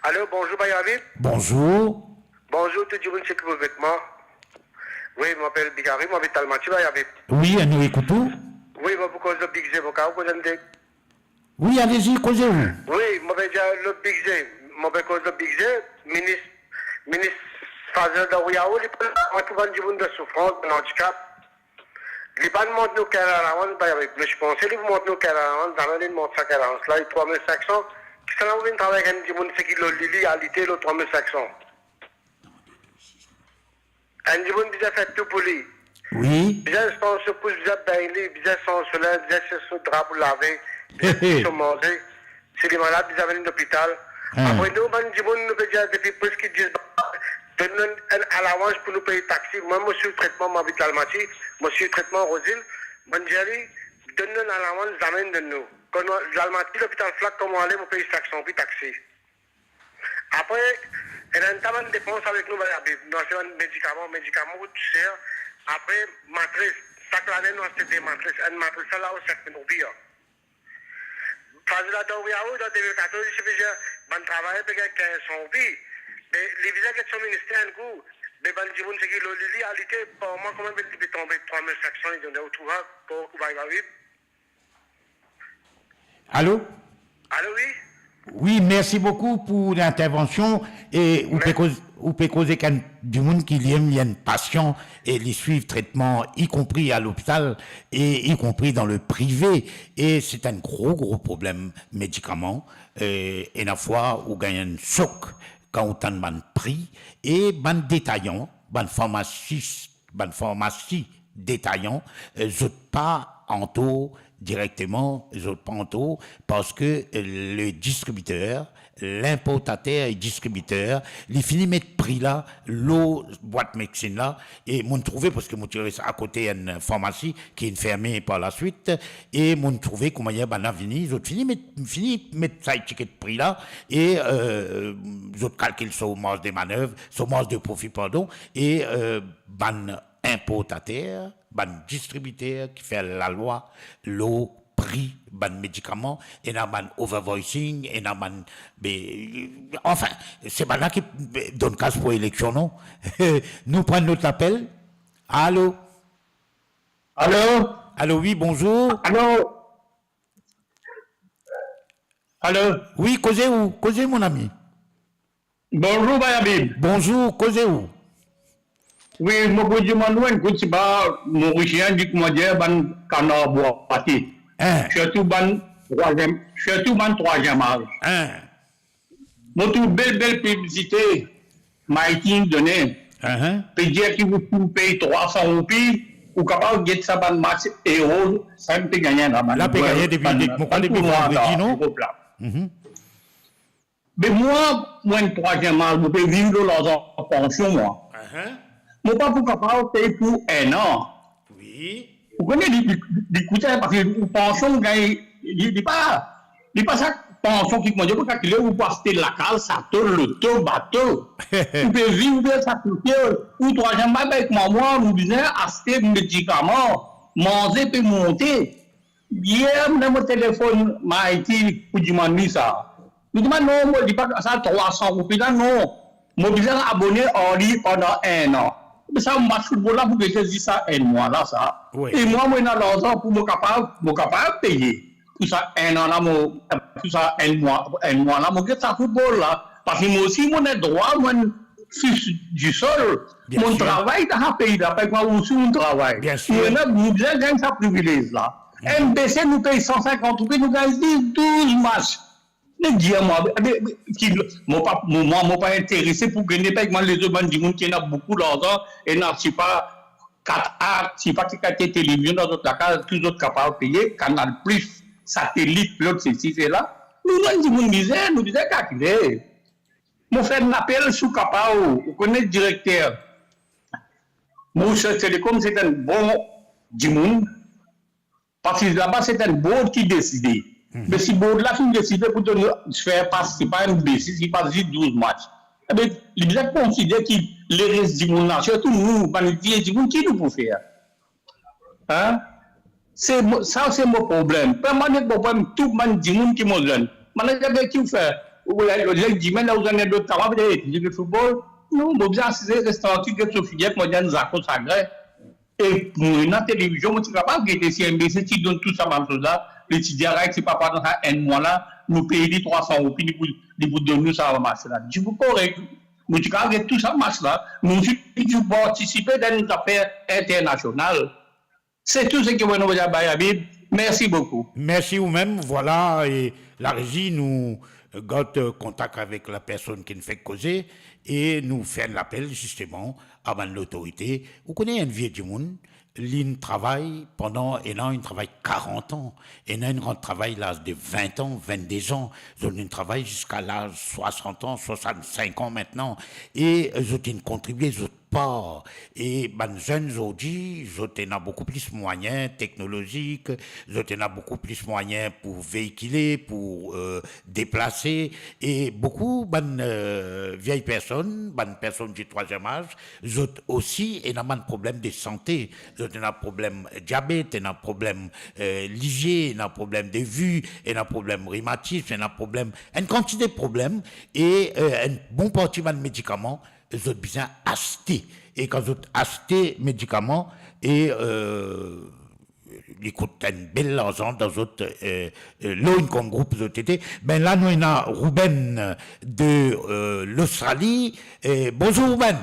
Alo, bonzour, Bayavid. Bonzour. Bonzour, tou dimoun, seki pou avek mwa. Wi, mo apel Bigari, mo abit Almati, Bayavid. Wi, nou ekout ou. Wi, mo pou koz lor bidze, mo kapav koz enn de. Wi, alezi, koze ou. Wi, mo pe dir lor bidze, mo pe koz lor bidze, minis, minis Fazil Daouda, li pa la pou bann dimoun dan soufrans, dan andikap. Li pa'nn mont nou care allowance, Bayavid, me, mo panse li pou mont nou care allowance, zame li mont sa care allowance la, li trwa mil sink san. Kisannla pou vinn travay ek enn dimoun seki lor lili, alite lor trwa mil sink san? Enn dimoun bizin fer tou pou li. Wi. Bizin sanz so kous, bizin begn li, bizin sanz so linz, bizin sanz so dra pou lave, bizin fer so manze. Si li malad, bizin amenn li lopital. Apre nou, bann dimoun, nou pe dir depi preske dis, donn nou enn allowance pou nou pey taxi. Mwa, mo swiv tretman, mo abit Lalmati, mo swiv tretman Rozil, mo'nn dir li, donn nou enn allowance, zame inn donn nou. Kan nou Lalmati, lopital Flacq, kan mo ale, mo pey sak san roupi taxi. Apre, ena enn ta bann depans avek nou, bann abit, nou aste bann medikaman, medikaman kout ser. Apre, matris, sak lane nou aste de matris, enn matris la, la, sink mil roupi, an. Fazil Daouda, dan de mil katorz, li ti pe dir bann travayer pe gagn kinz san roupi. Me li bizin get so minister enn kou. Me bann dimoun seki lor lili, alite, par mwa, kouma li pe tonbe trwa mil sink san, li donn ou trouv, pou, pou bay, bay, wi. Alo? Alo, wi? Wi, mersi boukou pou lintervansion. E ou pe koz, ou pe koz ek enn dimoun ki li mem, li enn pasian e li swiv tretman, ikonpri a lopital e ikonpri dan le prive. E se enn gro, gro problem medikaman. E ena fwa ou gagn enn sok kan ou tann bann pri e bann detayan, bann farmasis, bann farmasi detayan, eh, zot pa antor direkteman, zot pa antor, parski, eh, le distribiter, linportater e distribiter, li fini met pri la lor bwat medsinn la, e mo'nn trouve, parski mo ti res akote enn farmasi ki inn ferme par laswit, e mo'nn trouve kouma bann la vini, zot fini met, fini met sa etiket pri la, e, eh, zot kalkil so marz de manev, so marz de profi, pardon, e, eh, bann inportater, bann distribiter ki fer lalwa lor pri bann medikaman, ena bann overvoicing, ena bann, be, anfin, se bann la ki, be, donn kaz pou eleksion, non? Nou pran enn lot apel. Alo? Alo? Alo, wi, bonzour. Alo? Alo? Wi, koze ou, koze, mon ami. Bonzour, Bayavid. Bonzour, koze ou. Wi, mo pou dimann ou enn kou, sipa Morisien, di koumadir, bann kanar bwate. Hein. Sirtou bann trwaziem, sirtou bann trwaziem az. Hein. Mo trouv bel, bel piblisite Mighty inn done. Hein. Pe dir ki ou, ou pey trwa san roupi, ou kapav get sa bann match Euro, sa inn pe gagne la, bann, la pe gagne depi, bann, de, mo krwar bann depi tournoi vandredi, non? Erop la. Mhm. Me mwa, mwa enn trwaziem az, mo pe viv lor larzan pansion, mwa. Ahan. Mo pa pou kapav pey pou enn an. Wi. Ou kone, li, li, li kout, parski ou pansion, ou gagn, li, li pa, li pa sa pansion ki, koumadir, pou kalkile, ou pou aste lakaz, sato, loto, bato. Ou pe viv, ou pe sa koute, ou trwaziem az, be, kouma mwa, ou bizin aste medikaman, manze pe monte. Yer, mo, mo telefonn Mighty pou dimann li sa. Li dimann, non, mo, li pa sa trwa san roupi la, non. Mo bizin abone ar li pandan enn an. Me sa match foutbol la pou gete zis sa enn mwa la, sa. Wi. E mwa, mo ena larzan pou mo kapav, mo kapav peye. Pou sa enn an la, mo, pou sa enn mwa, enn mwa la, mo get sa foutbol la. Parski mo osi, mo ena drwa, mo enn fis di sol. Bien sir. Mo travay dan sa pei la, parski mwa osi mo travay. Bien sir. Mo ena, mo bizin gagn sa privilez la. Hmm. M B C, nou pey san sinkant roupi, nou gagn zis douz match. Me dir mwa, be, be, ki, mo pa, mo, mwa, mo pa interese pou gagn, parski mwa lezot bann dimoun ki ena boukou larzan, ena, sipa, kat A, sipa ki kalite televizion dan zot lakaz, tou zot kapav peye, Canal Plus, satelit, lot sesi, sela. Nou, nou bann dimoun mizer, nou bizin kalkile. Mo fer enn apel si ou kapav, ou kone direkter Mauritius Telecom, se enn bon dimoun, parski laba se enn board ki deside. Mhm. Me si board la finn deside pou donn, fer pas, sipa enn B C, sipa zis douz match, ebe, li bizin konsidere ki leres dimoun la, sirtou nou, bann vie dimoun, ki nou pou fer? Hein? Se mo, sa se mo problem. Permanan mo problem, tou bann dimoun ki mo zenn. Bann la, be, ki ou fer? Ou la, ou la, dimann la, ou zenn lot travay, ou dir, "Ey, zwe foutbol." Non, mo bizin asize, res trankil, get so figir, mo dir enn zako sagrin. E mo ena televizion, mo ti kapav gete si M B C ti donn tou sa bann soz la, li ti dir, "Aray, se pa pandan sa enn mwa la, nou pey li trwa san roupi, li pou, li pou donn nou sa match la." Ti pou korek, mo ti kapav get tou sa match la, mo ti, ti partisipe dan enn zafer internasional. Se tou seki mo ena pou dir, Abib. Mersi boukou. Mersi ou mem. Vwala, e larezi, nou gard kontak avek lapersonn ki nou fek koze e nou fer enn lapel zisteman a bann lotorite. Ou kone enn vie dimoun, li'nn travay pandan, ena inn travay karant an, ena inn rant travay laz de vin an, vinn-de an, zot inn travay ziska laz swasant an, swasant-sink an aster, e zot inn kontribie zot par. E bann zenn zordi, zot ena boukou plis mwayin teknolozik, zot ena boukou plis mwayin pou veikile, pou, euh, deplase, e boukou bann, euh, vie personn, bann personn di trwaziem az, zot osi ena bann problem de sante. Zot ena problem diabet, ena problem, euh, lizie, ena problem de vi, ena problem rimatism, ena problem, enn kantite problem, e, euh, enn bon parti bann medikaman, zot bizin aste. E kan zot aste medikaman, e, euh, li kout enn bel larzan dan zot, euh, euh, lor enn group zot ete. Be la, nou ena Ruben de, euh, Lostrali. E bonzour, Ruben.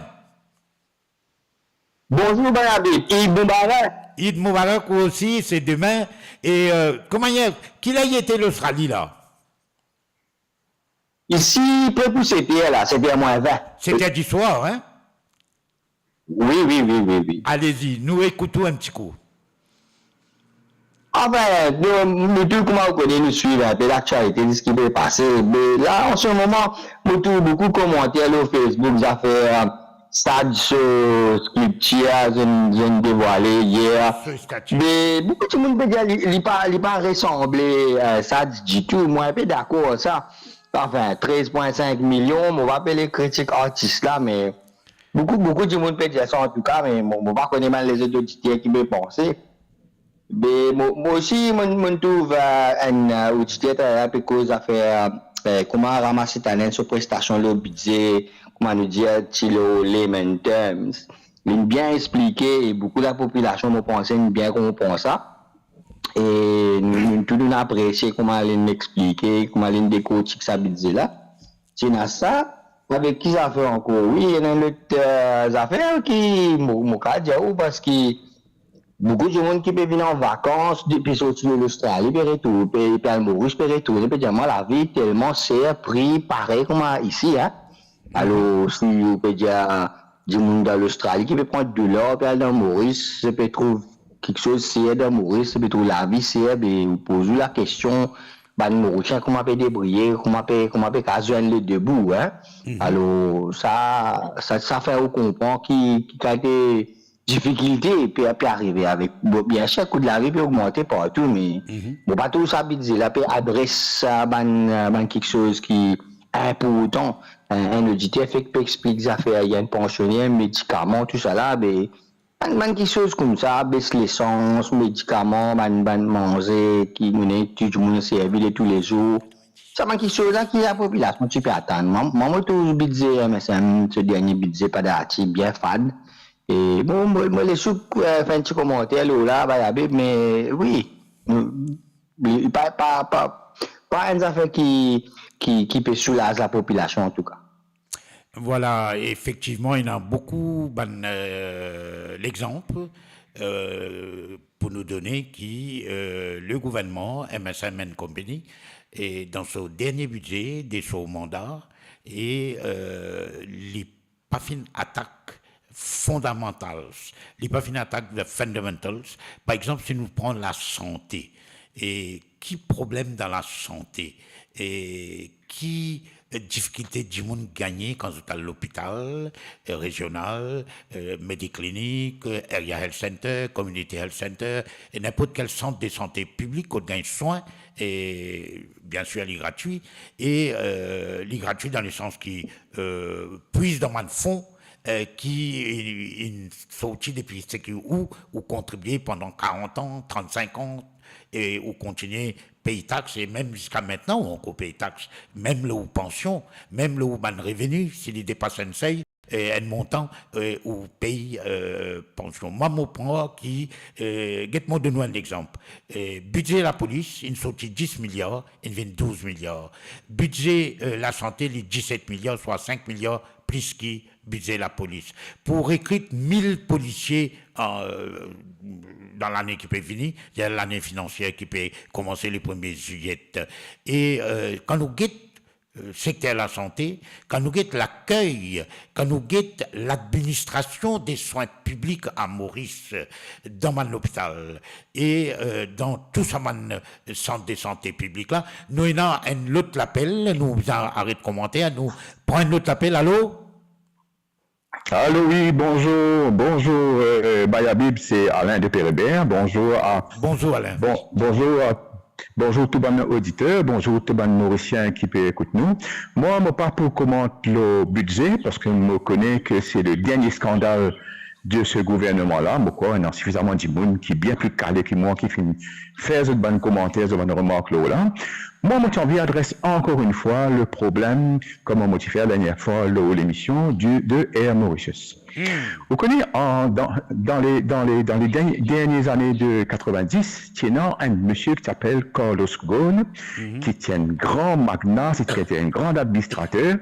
Bonzour, Abib. Eid Mubarak. Eid Mubarak ou osi, se demin. E, euh, kouma, kiler li ete Lostrali la? Isi, pre pou set er la, set er mwin vin. Set er di swar, hein? Wi, wi, wi, wi, wi. Alezi, nou ekout ou enn ti kou. Anfin, nou, nou tou, kouma ou kone, nou swiv enn pe laktialite, de seki pe pase. Me la, an se moman, nou trouv boukou komanter lor Facebook, zafer, euh, Saad so scripture, zot inn, zot inn devwale yer. So statue. Me boukou dimoun pe dir li, li pa, li pa resanble, euh, Saad ditou. Mwa, enn pe dakor ar sa. Anfin, trez pwin sink milion, mo pa pe ale kritik artis la, me boukou, boukou dimoun pe dir sa antouka, me mo, mo pa kone bann lezot oditer ki pe panse. Be, mo, mo osi, mo, mo trouv, euh, enn, euh, oditer talera pe koz zafer, euh, kouma ramas Setanen so prestasion lor bidze, kouma nou dir, ti lor layman terms. Linn bien explike, e boukou lapopilasion, mo panse, inn bien konpran sa. E nou, nou tou, nou apresie kouma linn explike, kouma linn dekortik sa bidze la. Ti ena sa, avek ki zafer ankor? Wi, ena enn lot, euh, zafer ki mo, mo kav dir ou, parski boukou dimoun ki pe vinn an vakans, depi sorti de Lostrali, pe retour, pe, pe al Moris, pe retourne, pe dir, mwa, lavi telman ser, pri parey kouma isi, hein. Alor, si ou pe dir dimoun dan Lostrali ki pe pran dolar, pe al dan Moris, se pe trouv kiksoz ser dan Moris, se pe trouv lavi ser, be ou poz ou lakestion, bann Morisien kouma pe debriye, kouma pe, kouma pe kav zwenn le debout, hein. Mhm. Alor, sa, sa, sa fer ou konpran ki, ki kalite difikilte pe, pe arive avek. Bon, biensir, kou lavi pe ogmante partou, me, mhm, mo pa trouv sa bidze la pe adres sa bann, bann kiksoz ki inportan. Enn, enn oditer fek pe explik zafer, ena enn pansioner, medikaman, tousala, be, Bann, bann kiksoz koumsa, bes lesans, medikaman, bann, bann manze ki nou ena, tou dimoun servi de toulezour. Sa bann kiksoz la ki lapopilasion ti pe atann. Mwa, mwa, mo trouv bidze M S M, se dernie bidze pa dati, bien fad. E mo, mo, mo les ou, eh, fer enn ti komanter lor la, Bayabib, me wi, nou, li pa, pa, pa, pa enn zafer ki, ki, ki pe soulaz lapopilasion, antouka. Vwala, efektivman, ena boukou bann, eh, lexanp, eh, pou nou done ki, eh, le gouvernman, M S M and Company, e dan so dernie bidze de so manda, e, eh, li pa finn atak fundamentals, li pa finn atak the fundamentals. Par exanp, si nou pran lasante, e ki problem dan lasante, e ki, eh, difikilte dimoun gagne kan zot al lopital, eh, rezional, eh, Mediclinic, eh, Area Health Center, Community Health Center, e ninport kel sant de sante piblik kot gagn swin, e bien sir, li gratwi, e, eh, li gratwi dan lesans ki, eh, pwiz dan bann fon, eh, ki inn, inn sorti depi seki ou, ou kontribie pandan karant an, trannsink an, e ou kontinie pey tax, e mem ziska aster ou ankor pey tax, mem lor ou pansion, mem lor ou bann reveni, si li depas enn sey, eh, enn montan, eh, ou pey, eh, pansion. Mwa, mo pran ki, eh, get mo donn ou enn lexanp. Eh, bidze lapolis, inn sorti dis miliar, inn vinn douz miliar. Bidze, eh, lasante, li diset miliar, swa sink miliar plis ki bidze lapolis. Pou rekrit mil polisie, eh, dan lane ki pe vini, dan lane finansier ki pe koumanse le premie zilye. E, eh, kan nou get, eh, sekter lasante, kan nou get lakey, kan nou get ladministrasion de swin piblik a Moris, eh, dan bann lopital e, eh, dan tou sa bann, eh, sant de sante piblik la, nou ena enn lot lapel, nou bizin aret komanter, nou pran enn lot lapel. Alo? Alo, wi, bonzour, bonzour, eh, Bayabib, se Alain de Pereber. Bonzour a, bonzour, Alain. Bon, bonzour a, bonzour tou bann oditer, bonzour tou bann Morisien ki pe ekout nou. Mwa, mo pa pou komant lor bidze, parski mo kone ki se le dernie skandal de se gouvernman la. Mo krwar ena sifizaman dimoun ki bien pli kale ki mwa ki finn fer zot bann komanter, zot bann remark lor la. Mwa, mo ti anvi adres ankor enn fwa le problem, kouma mo ti fer dernie fwa lor lemision du, de Air Mauritius. Hmm. Ou kone, an, dan, dan le, dan le, dan le dernie, dernie zane de katrevin-dis, ti ena enn misie ki ti apel Carlos Ghosn, mhm, ki ti enn gran magna, ki ti enn gran administrater,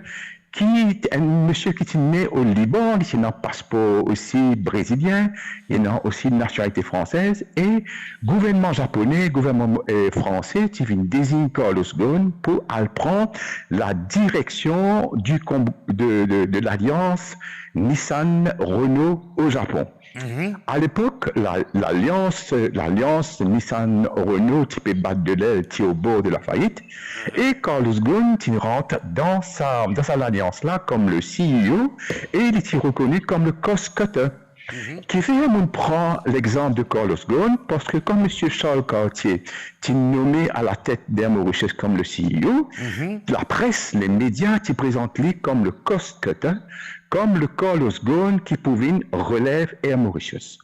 ki ti enn misie ki ti ne o Liban, li ti ena paspor osi brezilien, li ena osi nasionalite fransez, e gouvernman zapone, gouvernman, eh, franse ti vinn dezign Carlos Ghosn pou al pran la direksion du konb-, de, de, de lalians Nissan Renault o Zapon. Mhm. A lepok, la, lalians, lalians Nissan Renault ti pe bat de lel, ti o bor de lafayit, e Carlos Ghosn ti rant dan sa, dan sa lalians la kom le C E O, e li ti rekoni kom le cost cutter. Mhm. Kifer mo pran lexanp de Carlos Ghosn? Parski kan misie Charles Cartier ti nome a latet d'Air Mauritius kom le C E O, mhm, lapres, lemedia ti prezant li kom le cost cutter, kom le Carlos Ghosn ki pou vinn relev Air Mauritius.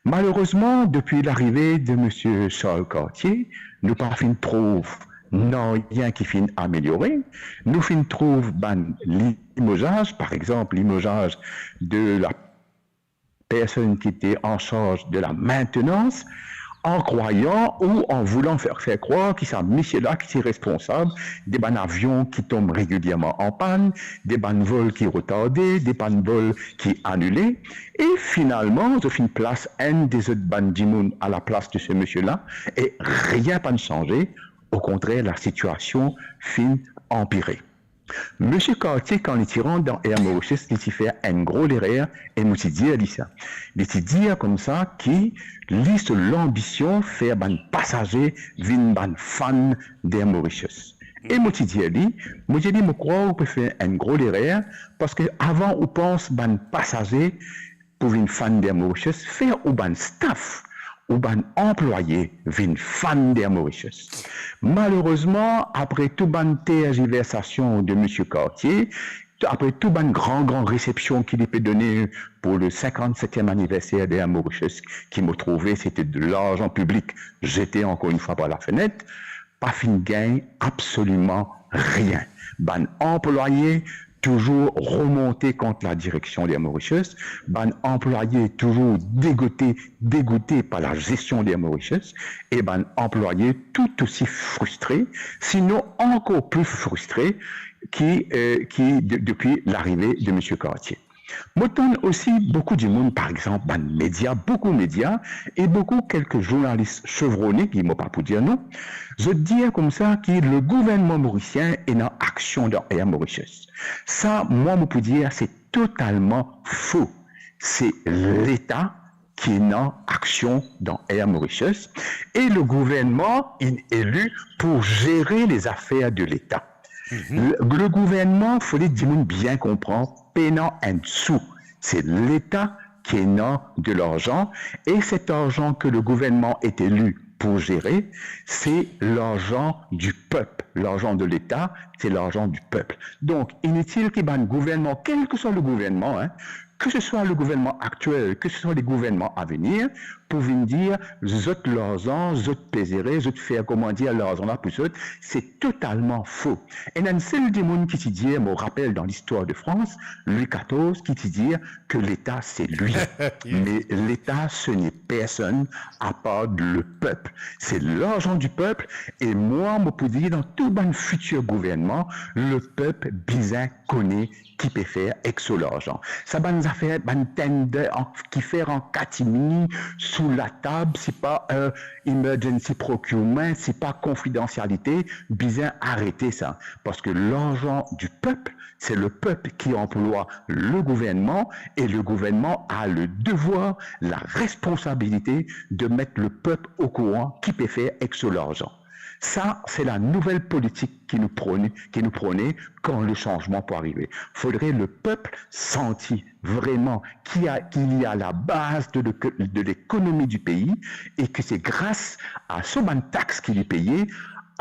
Malerezman, depi larive de misie Charles Cartier, nou pa finn trouv nanye ki finn ameliore. Nou finn trouv bann limozaz, par exanp, limozaz de la personn ki ti an sarz de la maintenance, an krwayan ou an voulan fer, fer krwar ki sa misie la ki ti responsab de bann avion ki tonm regilierman an pann, de bann vol ki retarde, de bann vol ki anile, e finalman, zot finn plas enn de zot bann dimoun a laplas de se misie la, e rien pa'nn sanze, okontrer, lasitiasion finn anpire. Misie Cartier, kan li ti rant dan Air Mauritius, li ti fer enn gro lerer, e mo ti dir li sa. Li ti dir koumsa ki li so lanbision fer bann pasaze vinn bann fan d'Air Mauritius. E mo ti dir li, mo dir li, mo krwar ou pe fer enn gro lerer, parski avan ou pans bann pasaze pou vinn fan d'Air Mauritius, fer ou bann staff, ou bann anplwaye vinn fan d'Air Mauritius. Malerezman, apre tou bann terjiversasion de misie Cartier, apre tou bann gran, gran resepsion ki li pe done pou le cinquante-septième anniversaire de Air Mauritius, ki mo trouve sete de larzan piblik zete ankor enn fwa par lafenet, pa finn gagn absoliman rien. Bann anplwaye touzour remonte kont ladireksion de Air Mauritius, bann anplwaye touzour degoute, degoute par lazestion de Air Mauritius, e bann anplwaye tou osi fristre, sinon ankor pli fristre ki, eh, ki de-, depi larive de Misie Cartier. Mo tann osi boukou dimoun, par exanp, bann media, boukou media, e boukou kelke zournalis sevrone, ki mo pa pou dir non, zot dir koumsa ki le gouvernman morisien ena aksion dan Air Mauritius. Sa, mwa, mo pou dir, se totalman fo. Se Leta ki ena aksion dan Air Mauritius e le gouvernman inn eli pou zere lezafer de Leta. Le, le gouvernman, fode dimoun bien konpran, pena enn sou. Se Leta ki ena de larzan, e set arzan ke le gouvernman est élu pour gérer, se larzan di pep. Larzan de Leta, se larzan di pep. Donk, initil ki bann gouvernman, kel ke swa le gouvernman, hein, que ce soit le gouvernement actuel, que ce soit les gouvernements à venir, pou vinn dir, zot larzan, zot pe zere, zot fer, kouma dir, larzan la pou zot, se totalman fo. Ena enn sel dimoun ki ti dir, mo rapel dan listwar de Frans, Louis quatorze, ki ti dir ke Leta, se li. Me Leta, ce n'est personne à part le peuple. Se larzan di pep, e mwa, mo pou dir, dan tou bann fitir gouvernman, le pep bizin kone ki pe fer ek so larzan. Sa bann zafer, bann tender an, ki fer an katimini sou latab, se pa, eh, emergency procurement, se pa konfidansialite, bizin arete sa. Parski larzan di pep, se le pep ki anplwa le gouvernman, e le gouvernman a le devwar, la responsabilite de met le pep okouran ki pe fer ek so larzan. Sa, se la nouvel politik ki nou prone, ki nou prone kan le sanzman pou arive. Fodre le pep santi vreman ki a, ki li a la baz de, de, de lekonomi di pei e ke se gras a so bann tax ki li peye,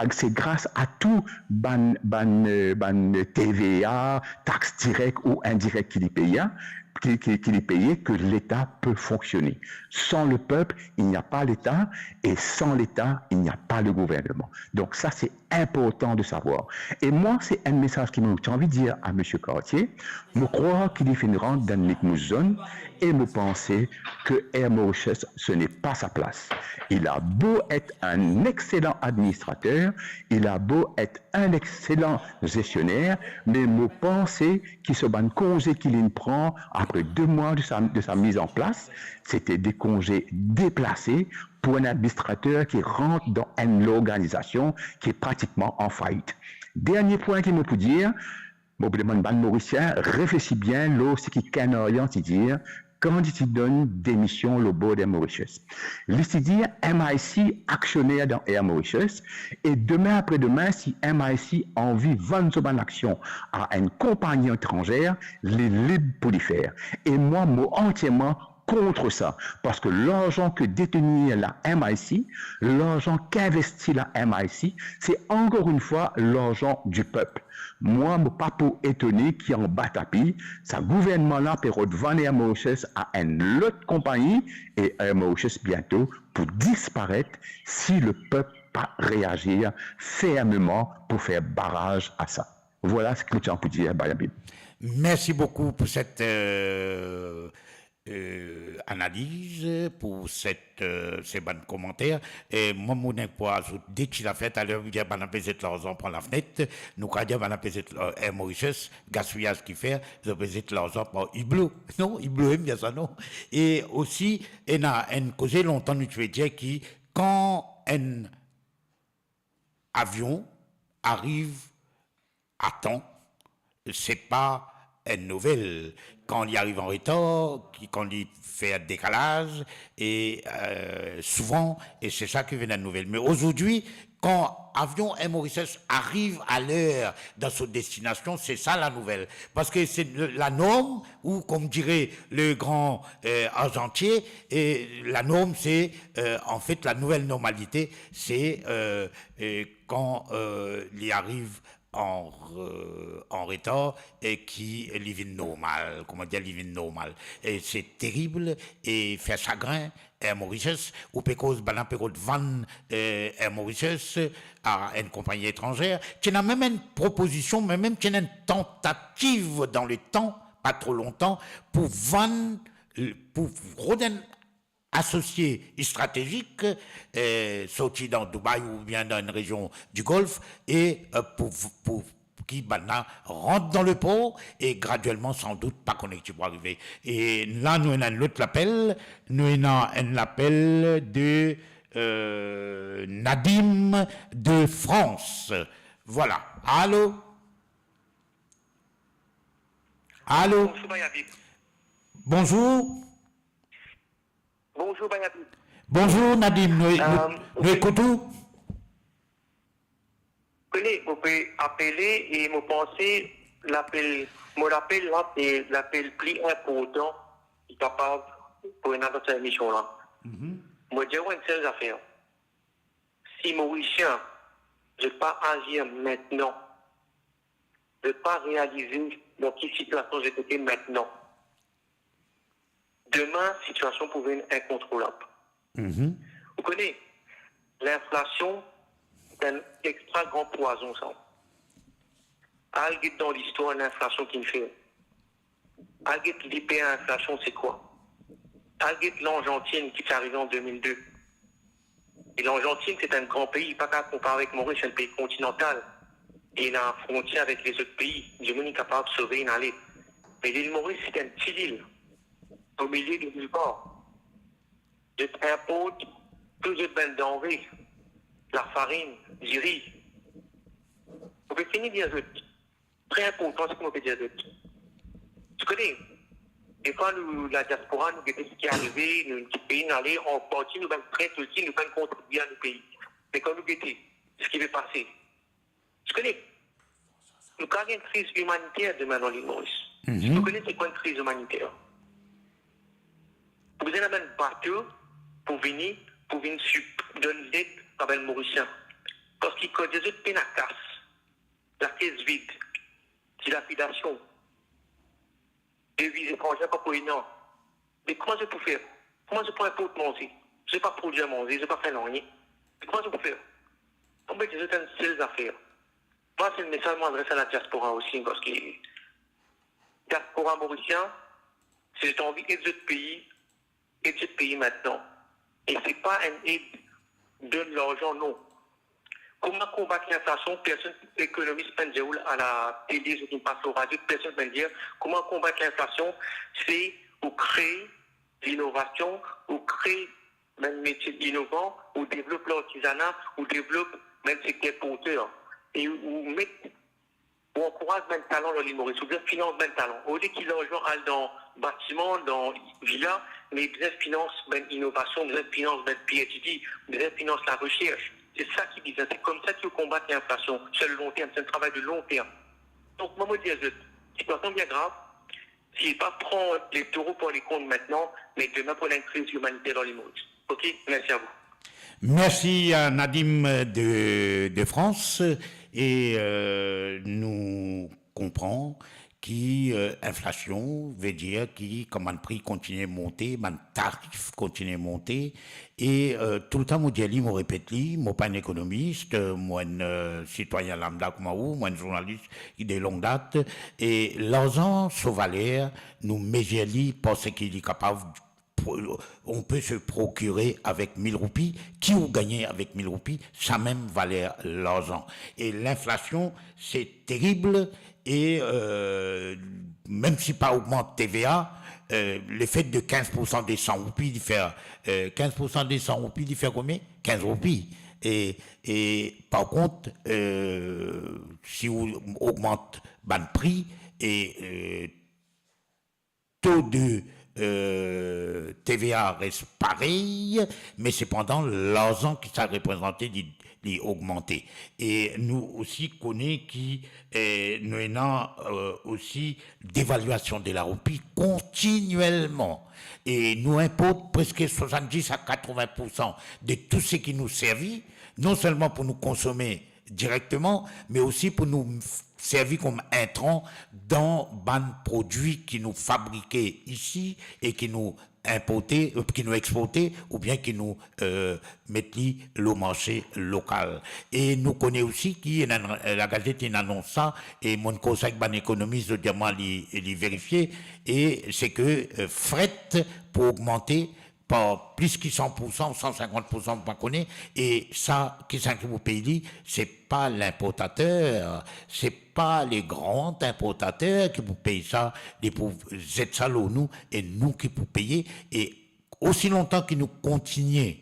ak se gras a tou bann, bann, eh, bann T V A, tax direk ou indirek ki li peye, ki, ki, ki li peye, ke Leta pe fonksione. Sans le peuple, il n'y a pas l'État, et sans l'État, il n'y a pas le gouvernement. Donk sa, se inportan de savwar. E mwa, se enn mesaz ki mo ti anvi dir a Misie Cartier. Mo krwar ki li finn rant dan limit mo zone, e mo panse ke Air Mauritius, ce n'est pas sa place. Il a beau être un excellent administrateur, il a beau être un excellent gestionnaire, me mo panse ki so bann konze ki linn pran apre de mwa de sa, de sa miz an plas, sete de konze deplase pou enn administrater ki rant dan enn lorganizasion ki pratikman an fayit. Dernie pwin ki mo pou dir, mo pou demann bann Morisien, reflesi bien lor seki Kennaryan ti dir, kan li ti donn demision lor board Air Mauritius. Li ti dir M I C aksioner dan Air Mauritius, e demin apre demin, si M I C anvi vann so bann aksion a enn konpagni etranzer, li lib pou li fer. E mwa, mo antierman kont sa, parski larzan ke detenir la M I C, larzan ki investi la M I C, se ankor enn fwa larzan di pep. Mwa, mo pa pou etone ki anba tapi, sa gouvernman la pe rod vann Air Mauritius a enn lot konpagni, e Air Mauritius biento pou disparet si le pep pa reazir fermeman pou fer baraz a sa. Vwala seki mo ti ena pou dir, Bayabi. Mersi boukou pou set, euh, euh, analiz, pou set, euh, se bann komanter. E mwa, mo ena pou azout de ti zafer. Taler, ou dir bann la pe zet larzan par lafnet. Nou kapav dir bann la pe zet, euh, Air Mauritius, gaspiyaz ki fer, zot pe zet larzan par iblo. Non, iblo, ena sa, non? E osi, ena enn koze lontan nou ti pe dir ki kan enn avion ariv a tan, se pa enn nouvel. Kan li ariv an retar, ki, kan li fer dekalaz, e, euh, souvan, e se sa ki vinn enn nouvel. Me azordi, kan avion Air Mauritius ariv a ler dan so destinasion, se sa la nouvel. Parski se le, la norm, ou, comme dirait le grand, euh, Argentier, e la norm, se, euh, an fet, la nouvel normalite, se, euh, euh, kan, euh, li ariv an, euh, an retar e ki li vinn normal, kouma dir, li vinn normal. E se terib e fer sagrin, Air Mauritius, ou pe koz bann la pe rod vann, eh, Air Mauritius a enn konpagni etranzer. Ti ena mem enn propozision, me mem ti ena enn tantativ dan letan, pa tro lontan, pou vann, pou rod enn asosie stratezik, eh, sorti dan Dubai oubien dan enn rezion di Golf, e, eh, pou, pou ki bann la rant dan lepor e gradielman, sandout, pa kone ki pou arive. E la, nou ena enn lot lapel, nou ena enn lapel de, euh, Nadim de France. Vwala. Alo? Alo? Bonzour, Bayabi. Bonzour. Bonzour, Bayabi. Bonzour, Nadim. Nou, nou, euh, nou ekout ou? Kone, mo pe apele e mo panse lapel, mo lapel la, se lapel pli inportan ki kapav pou ena dan sa emision la. Mhm. Mo dir ou enn sel zafer. Si Morisien, zot pa azir mintnan, zot pa realize dan ki sitiasion zot ete mintnan, demin, sitiasion pou vinn inkontrolab. Mhm. Ou kone, linflasion, se enn extra gran pwazon, sa. Al get dan listwar linflasion ki'nn fer. Al get liperinflasion, se kwa? Al get Largentinn, ki ti arive an de mil de. E Largentinn, se enn gran pei, pa kapav konpare avek Moris, enn pei kontinantal. E ena frontier avek lezot pei, dimoun inn kapav sove, inn ale. Me Lil Moris, se enn ti lil, omilie de nilpar. Zot inport tou zot bann danre, lafarinn, diri. Mo pe fini dir zot, tre inportan seki mo pe dir zot. Ou kone, defwa nou, ladiaspora, nou gete seki arive, nou, nou kit pei, nou ale, an parti nou bann pret osi, nou bann kontribie a nou pei. Me kan nou gete seki pe pase, ou kone, nou kapav gagn kriz imaniter demin dan Lil Moris. Mhm. Ou kone se kwa enn kriz imaniter? Ou bizin ena bann bato pou vini, pou vinn sip-, donn led bann Morisien. Parski kan zot pena kas, lakes vid, dilapidasion, deviz etranzer pa pou ena. Me kouma zot pou fer? Kouma zot pou inport manze? Zot pa prodwir manze, zot pa fer nanye. Me kouma zot pou fer? Mo pe dir zot enn sel zafer. Mwa, se enn mesaz mo adres a ladiaspora osi, parski diaspora morisien, si zot anvi ed zot pei, ed zot pei mintnan. E se pa enn ed donn larzan, non. Kouma konbat linflasion? Personn, ekonomis pa'nn dir ou a latele, zot inn pas lor radio, personn pa'nn dir, kouma konbat linflasion? Se ou kree linovasion, ou kree bann metie inovan, ou devlop lartizana, ou devlop bann sekter porter. E ou met, ou ankouraz bann talan lor Lil Moris, ou bizin finans bann talan. Olie ki larzan al dan batiman, dan vila, me bizin finans bann inovasion, bizin finans bann P H D, bizin finans laresers. Se sa ki bizin, se koumsa ki ou konbat linflasion, se lon term, se enn travay de lon term. Donk, mwa, mo dir zot, sitiasion bien grav, si pa pran letoro par lekorn mintnan, me demin pou ena enn kriz imaniter dan lemonn. Ok, mersi a vou. Mersi a Nadim de, de France. E, euh, nou konpran ki, euh, inflasion ve dir ki kan bann pri kontinie monte, bann tarif kontinie monte, e, euh, toultan mo dir li, mo repet li, mo pa enn ekonomis, euh, mo enn, euh, sitwayin lambda kouma ou, mo enn zournalis de long dat, e larzan so valer, nou mezir li par seki li kapav pro-, on peut se procurer avec mil roupies, ki ou gagne avec mil roupies, sa mem valer larzan. E linflasion, se terib, e, euh, mem si pa ogmant T V A, euh, lefe de kinz pour san de san roupi, li fer, euh, kinz pour san de san roupi, li fer konbien? Kinz roupi. E, e par kont, euh, si ou ogmant bann pri, e, euh, to de, euh, T V A res parey, me sepandan, larzan ki sa reprezante, li, li ogmante. E nou osi kone ki, eh, nou ena, euh, osi devaliasion de la roupi kontinielman. E nou inport preske swasanndis a katrovin pour san de tou seki nou servi, non selman pou nou konsome, direkteman, me osi pou nou f-, servi kom intran dan bann prodwi ki nou fabrike isi e ki nou inporte, euh, ki nou exporte, oubien ki nou, euh, met li lor marse lokal. E nou kone osi ki ena, euh, Lagazet inn anons sa, e mo'nn koz avek bann ekonomis, zot dir mwa li, li verifie, e se ke, euh, fret pou ogmante par plis ki san pour san ou san sinkant pour san, mo pa kone, e sa, kisannla ki pou pey li? Se pa linportater, se pa le gran inportater ki pou pey sa, li pou zet sa lor nou, e nou ki pou peye, e osi lontan ki nou kontinie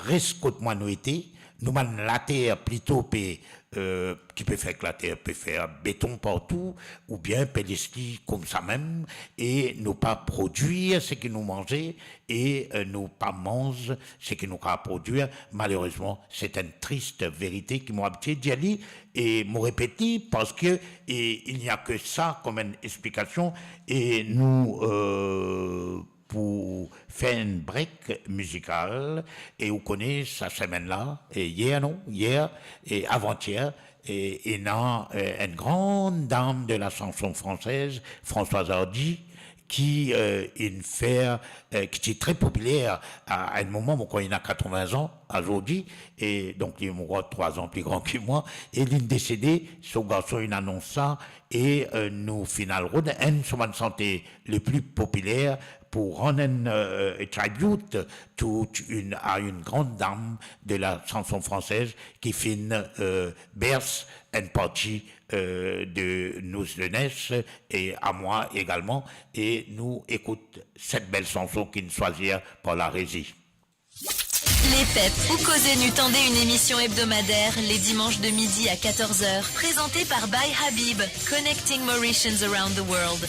res kot mwa nou ete, nou bann later plito pe, euh, ki pe fer ek later, pe fer beton partou, oubien pe les li koumsa mem, e nou pa prodwir seki nou manze, e, euh, nou pa manz seki nou kapav prodwir. Malerezman, se enn tris verite ki mo abitie dir li, e mo repet li, parski, e, il n'y a que ça comme une explication, e nou, euh, pou fer enn brek mizikal, e ou kone sa semenn la, e yer non, yer, e avantier, e ena, e, enn gran dam de la chanson française, Françoise Hardy, ki, e, inn fer, e, ki ti tre popiler a, a enn moman, mo krwar li ena katrovin an azordi, e donk li, mo krwar, trwa an pli gran ki mwa, e li'nn desede, so garson inn anons sa, e, e, nou finn al rod enn so bann sante le pli popiler, pou rann enn, euh, tribute to une, à une grande dame de la chanson française ki finn, euh, berse enn parti, euh, de nou zenes e a mwa egalman, e nou ekout set bel chanson ki'nn swazir par la rezi. Les Pep, ou koze nou, tande une émission hebdomadaire les dimanches de midi à quatorze heures, présentée par By Habib, connecting Mauritians around the world.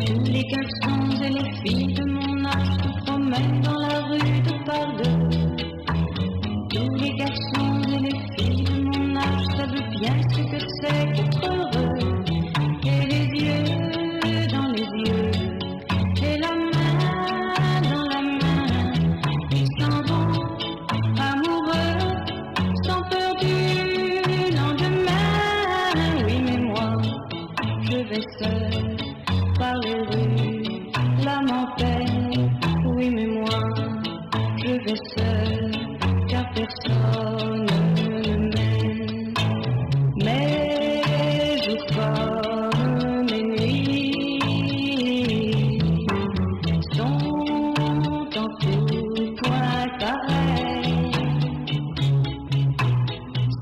Tous les garçons et les filles de mon âge se promènent dans la rue de par deux. Tous les garçons et les filles de mon âge savent bien ce que c'est qu'être heureux. Et les yeux dans les yeux, et la main dans la main, ils s'en vont, amoureux, sans peur du lendemain. Oui, mais moi, je vais seul par les rues, l'âme en peine. Oui, mais moi, je vais seul, car personne ne m'aime. Mes jours comme mes nuits sont en tout point pareils,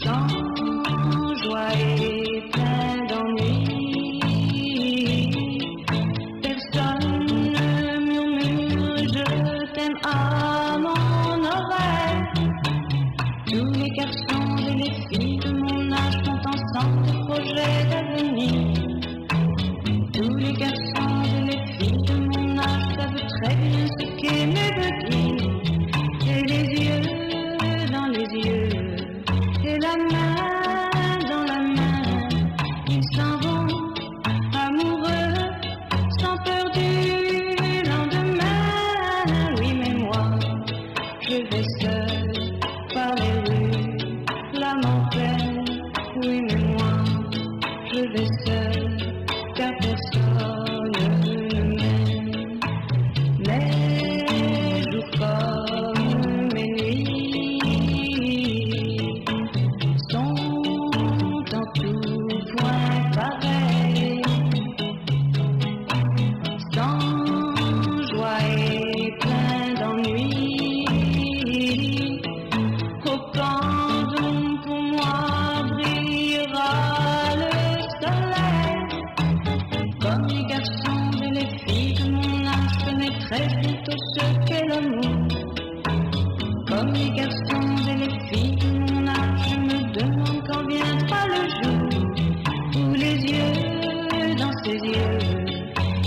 sans joie et plein d'ennui. Personne ne murmure je t'aime à mon oreille. Tous les garçons et les filles de mon âge font ensemble des projets d'avenir. Tous les garçons et les filles de mon âge savent très bien ce qu'aimer veut dire. Et les yeux dans les yeux, et la main dans la main, ils s'en vont, amoureux, sans peur du lendemain. Oui, mais moi, je vais seul par les rues, l'âme en peine. Oui, mais moi, je vais seul, car personne ne m'aime. Mes jours comme mes nuits sont en tout point pareils, sans joie et plein d'ennui. Oh, quand donc pour moi brillera le soleil? Comme les garçons et les filles de mon âge connaissent très vite ce qu'est l'amour. Comme les garçons et les filles de mon âge, je me demande quand viendra le jour où les yeux dans ses yeux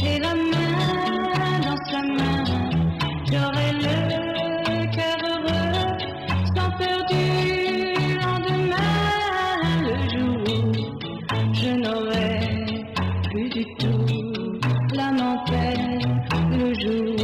et la main dans sa main, j'aurai le cœur heureux, sans peur du lendemain, le jour où je n'aurai plus du tout l'âme en peine, le jour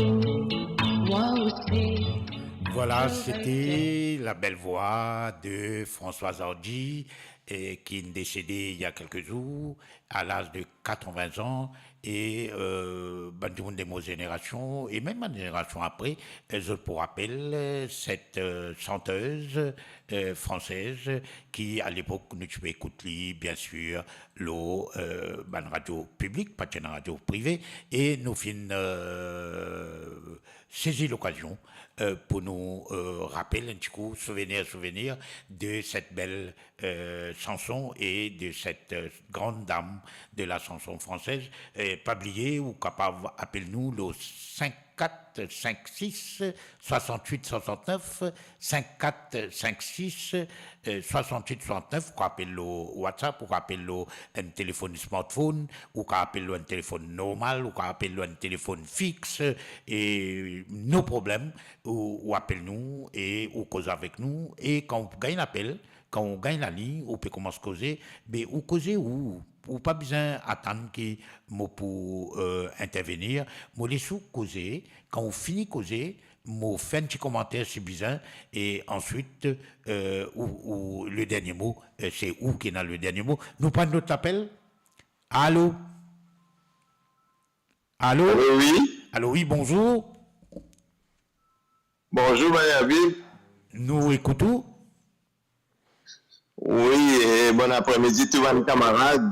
Voilà, c'était la belle voix de Françoise Hardy, eh, qui est décédée il y a quelques jours, à l'âge de quatre-vingts ans. E, euh, bann dimoun de mo zenerasion, e mem bann zenerasion apre, eh, zot pou rapel, eh, cette, euh, chanteuse, euh, française, ki, a lepok, nou ti pe ekout li, bien sir, lor, euh, bann radio piblik, pa ti ena radio prive, e nou finn, euh, sezi lokazion, euh, pou nou, euh, rapel enn ti kou, souvenir, souvenir de cette belle, euh, chanson et de cette, euh, grande dame de la chanson française. E pa bliye, ou kapav apel nou lor cinq quatre cinq six soixante-huit soixante-neuf, cinq quatre cinq six, euh, soixante-huit soixante-neuf, ou ka apel lor WhatsApp, ou ka apel lor enn telefonn smartphone, ou ka apel lor enn telefonn normal, ou ka apel lor enn telefonn fix, e no problem, ou, ou apel nou, e ou koz avek nou, e kan ou gagn lapel, kan ou gagn laliny, ou pe koumans koze, be ou koze ou, ou pa bizin atann ki mo pou, euh, intervenir, mo les ou koze, kan ou fini koze, mo fer enn ti komanter si bizin, e answit, euh, ou, ou, le dernie mo, euh, se ou ki ena le dernie mo. Nou pran lot lapel. Alo? Alo? Alo, wi. Alo, wi, bonzour. Bonzour, Bayabi. Nou ekout ou. Wi, e bon apremidi tou bann kamarad.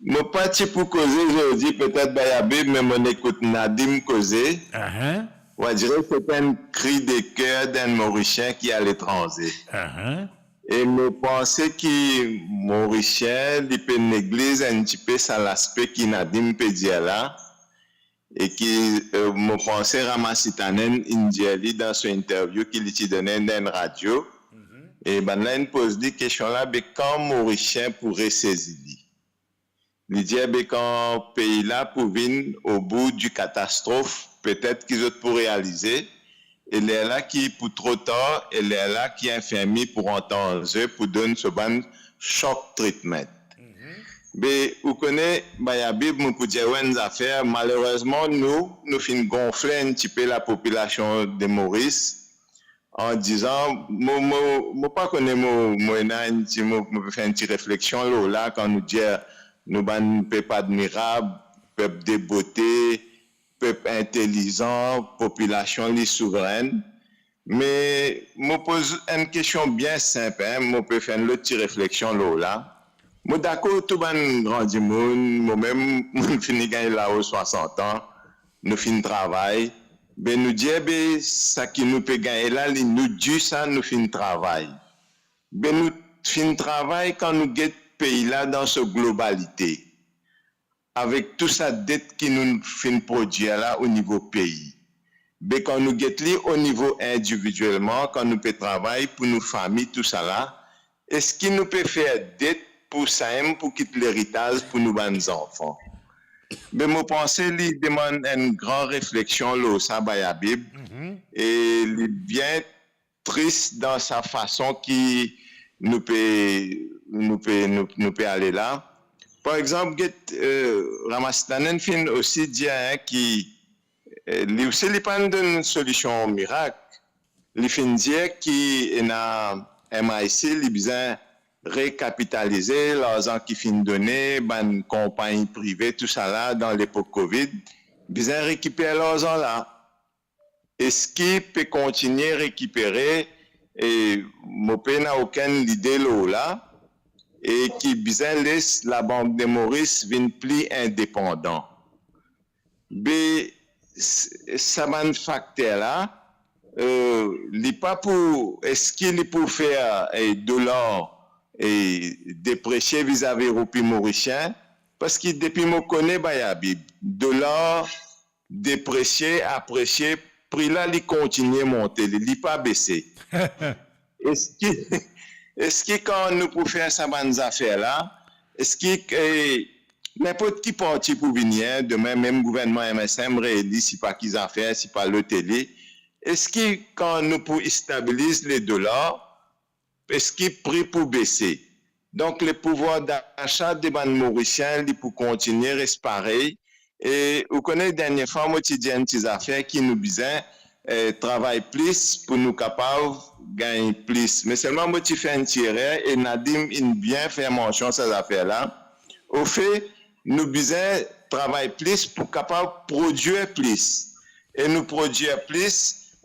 Mo pa ti pou koze zordi, petet Bayabi, me mo'nn ekout Nadim koze. Ahan. Ou a dire se enn kri de ker d'enn Morisien ki aletranze. Ahan. E mo panse ki Morisien, li pe negliz enn tipe sa laspe ki Nadim pe dir la, e ki, eh, mo panse Ramasitanen inn dir li dan so interview ki li ti done dan enn radio. Mhm. E bannla inn poz li kestion la, be kan Morisien pou resezi li? Li dir, be kan pei la pou vinn o bout di katastrof, petet ki zot pou realize, e lerla ki pou tro tar, e lerla ki infirmie pou rant an ze pou donn so bann shock treatment. Mhm. Be, ou kone, Bayabi, mo pou dir ou enn zafer, malerezman, nou, nou finn gonfle enn tipe lapopilasion de Moris, an dizan, mo, mo, mo pa kone, mo, mo ena enn ti, mo, mo pe fer enn ti refleksion lor la, kan nou dir nou bann pep admirab, pep debote, pep intelizan, popilasion li souverenn. Me mo poz enn kestion bien sinp, en, mo pe fer enn lot ti refleksion lor la. Mo dakor tou bann gran dimoun, mo mem, mo fini gagn lao swasant an, nou finn travay. Be nou dir, be saki nou pe gagne la, li nou dir sa, nou finn travay. Be nou finn travay kan nou get pei la dan so globalite, avek tou sa det ki nou finn prodwir la o nivo pei. Be kan nou get li o nivo individielman, kan nou pe travay pou nou fami, tou sa la, eski nou pe fer det pou samem pou kit leritaz pou nou bann zanfan? Be mo panse li demann enn gran refleksion lor sa, Bayabi, mhm, e li bien tris dan sa fason ki nou pe, nou pe, nou, nou pe ale la. Par exanp, get, eh, Ramasitanen finn osi dir, en, ki, eh, li osi li pa'nn donn solision mirak. Li finn dir ki ena M I C, li bizin rekapitalize larzan ki finn done, bann konpagni prive, tou sa la, dan lepok Covid, bizin rekiper larzan la. Eski pe kontigne rekipere, e mo pena okenn lide lor la, e ki bizin les Labank de Moris vinn pli indepandan? Be, s-, sa bann fakter la, eh, li pa pou, eski li pou fer, eh, dolar, eh, depresie vizavi roupi morisien? Parski depi mo kone Bayabi, dolar depresie, apresie, pri la li kontigne monte, li, li pa bese. Eski, eski kan nou pou fer sa bann zafer la, eski, eh, ninport ki parti pou vini, demin mem gouvernman M S M reeli, sipa ki zafer, sipa Lotelli, eski kan nou pou estabiliz le dolar, eski pri pou bese? Donk, le pouvwar dasa de bann Morisien, li pou kontigne res parey. E ou kone, dernie fwa, mo ti dir enn ti zafer ki nou bizin, eh, travay plis pou nou kapav gagn plis. Me selman mo ti fer enn ti erer e Nadim inn bien fer mansion sa zafer la. Ofe, nou bizin travay plis pou kapav prodwir plis. E nou prodwir plis,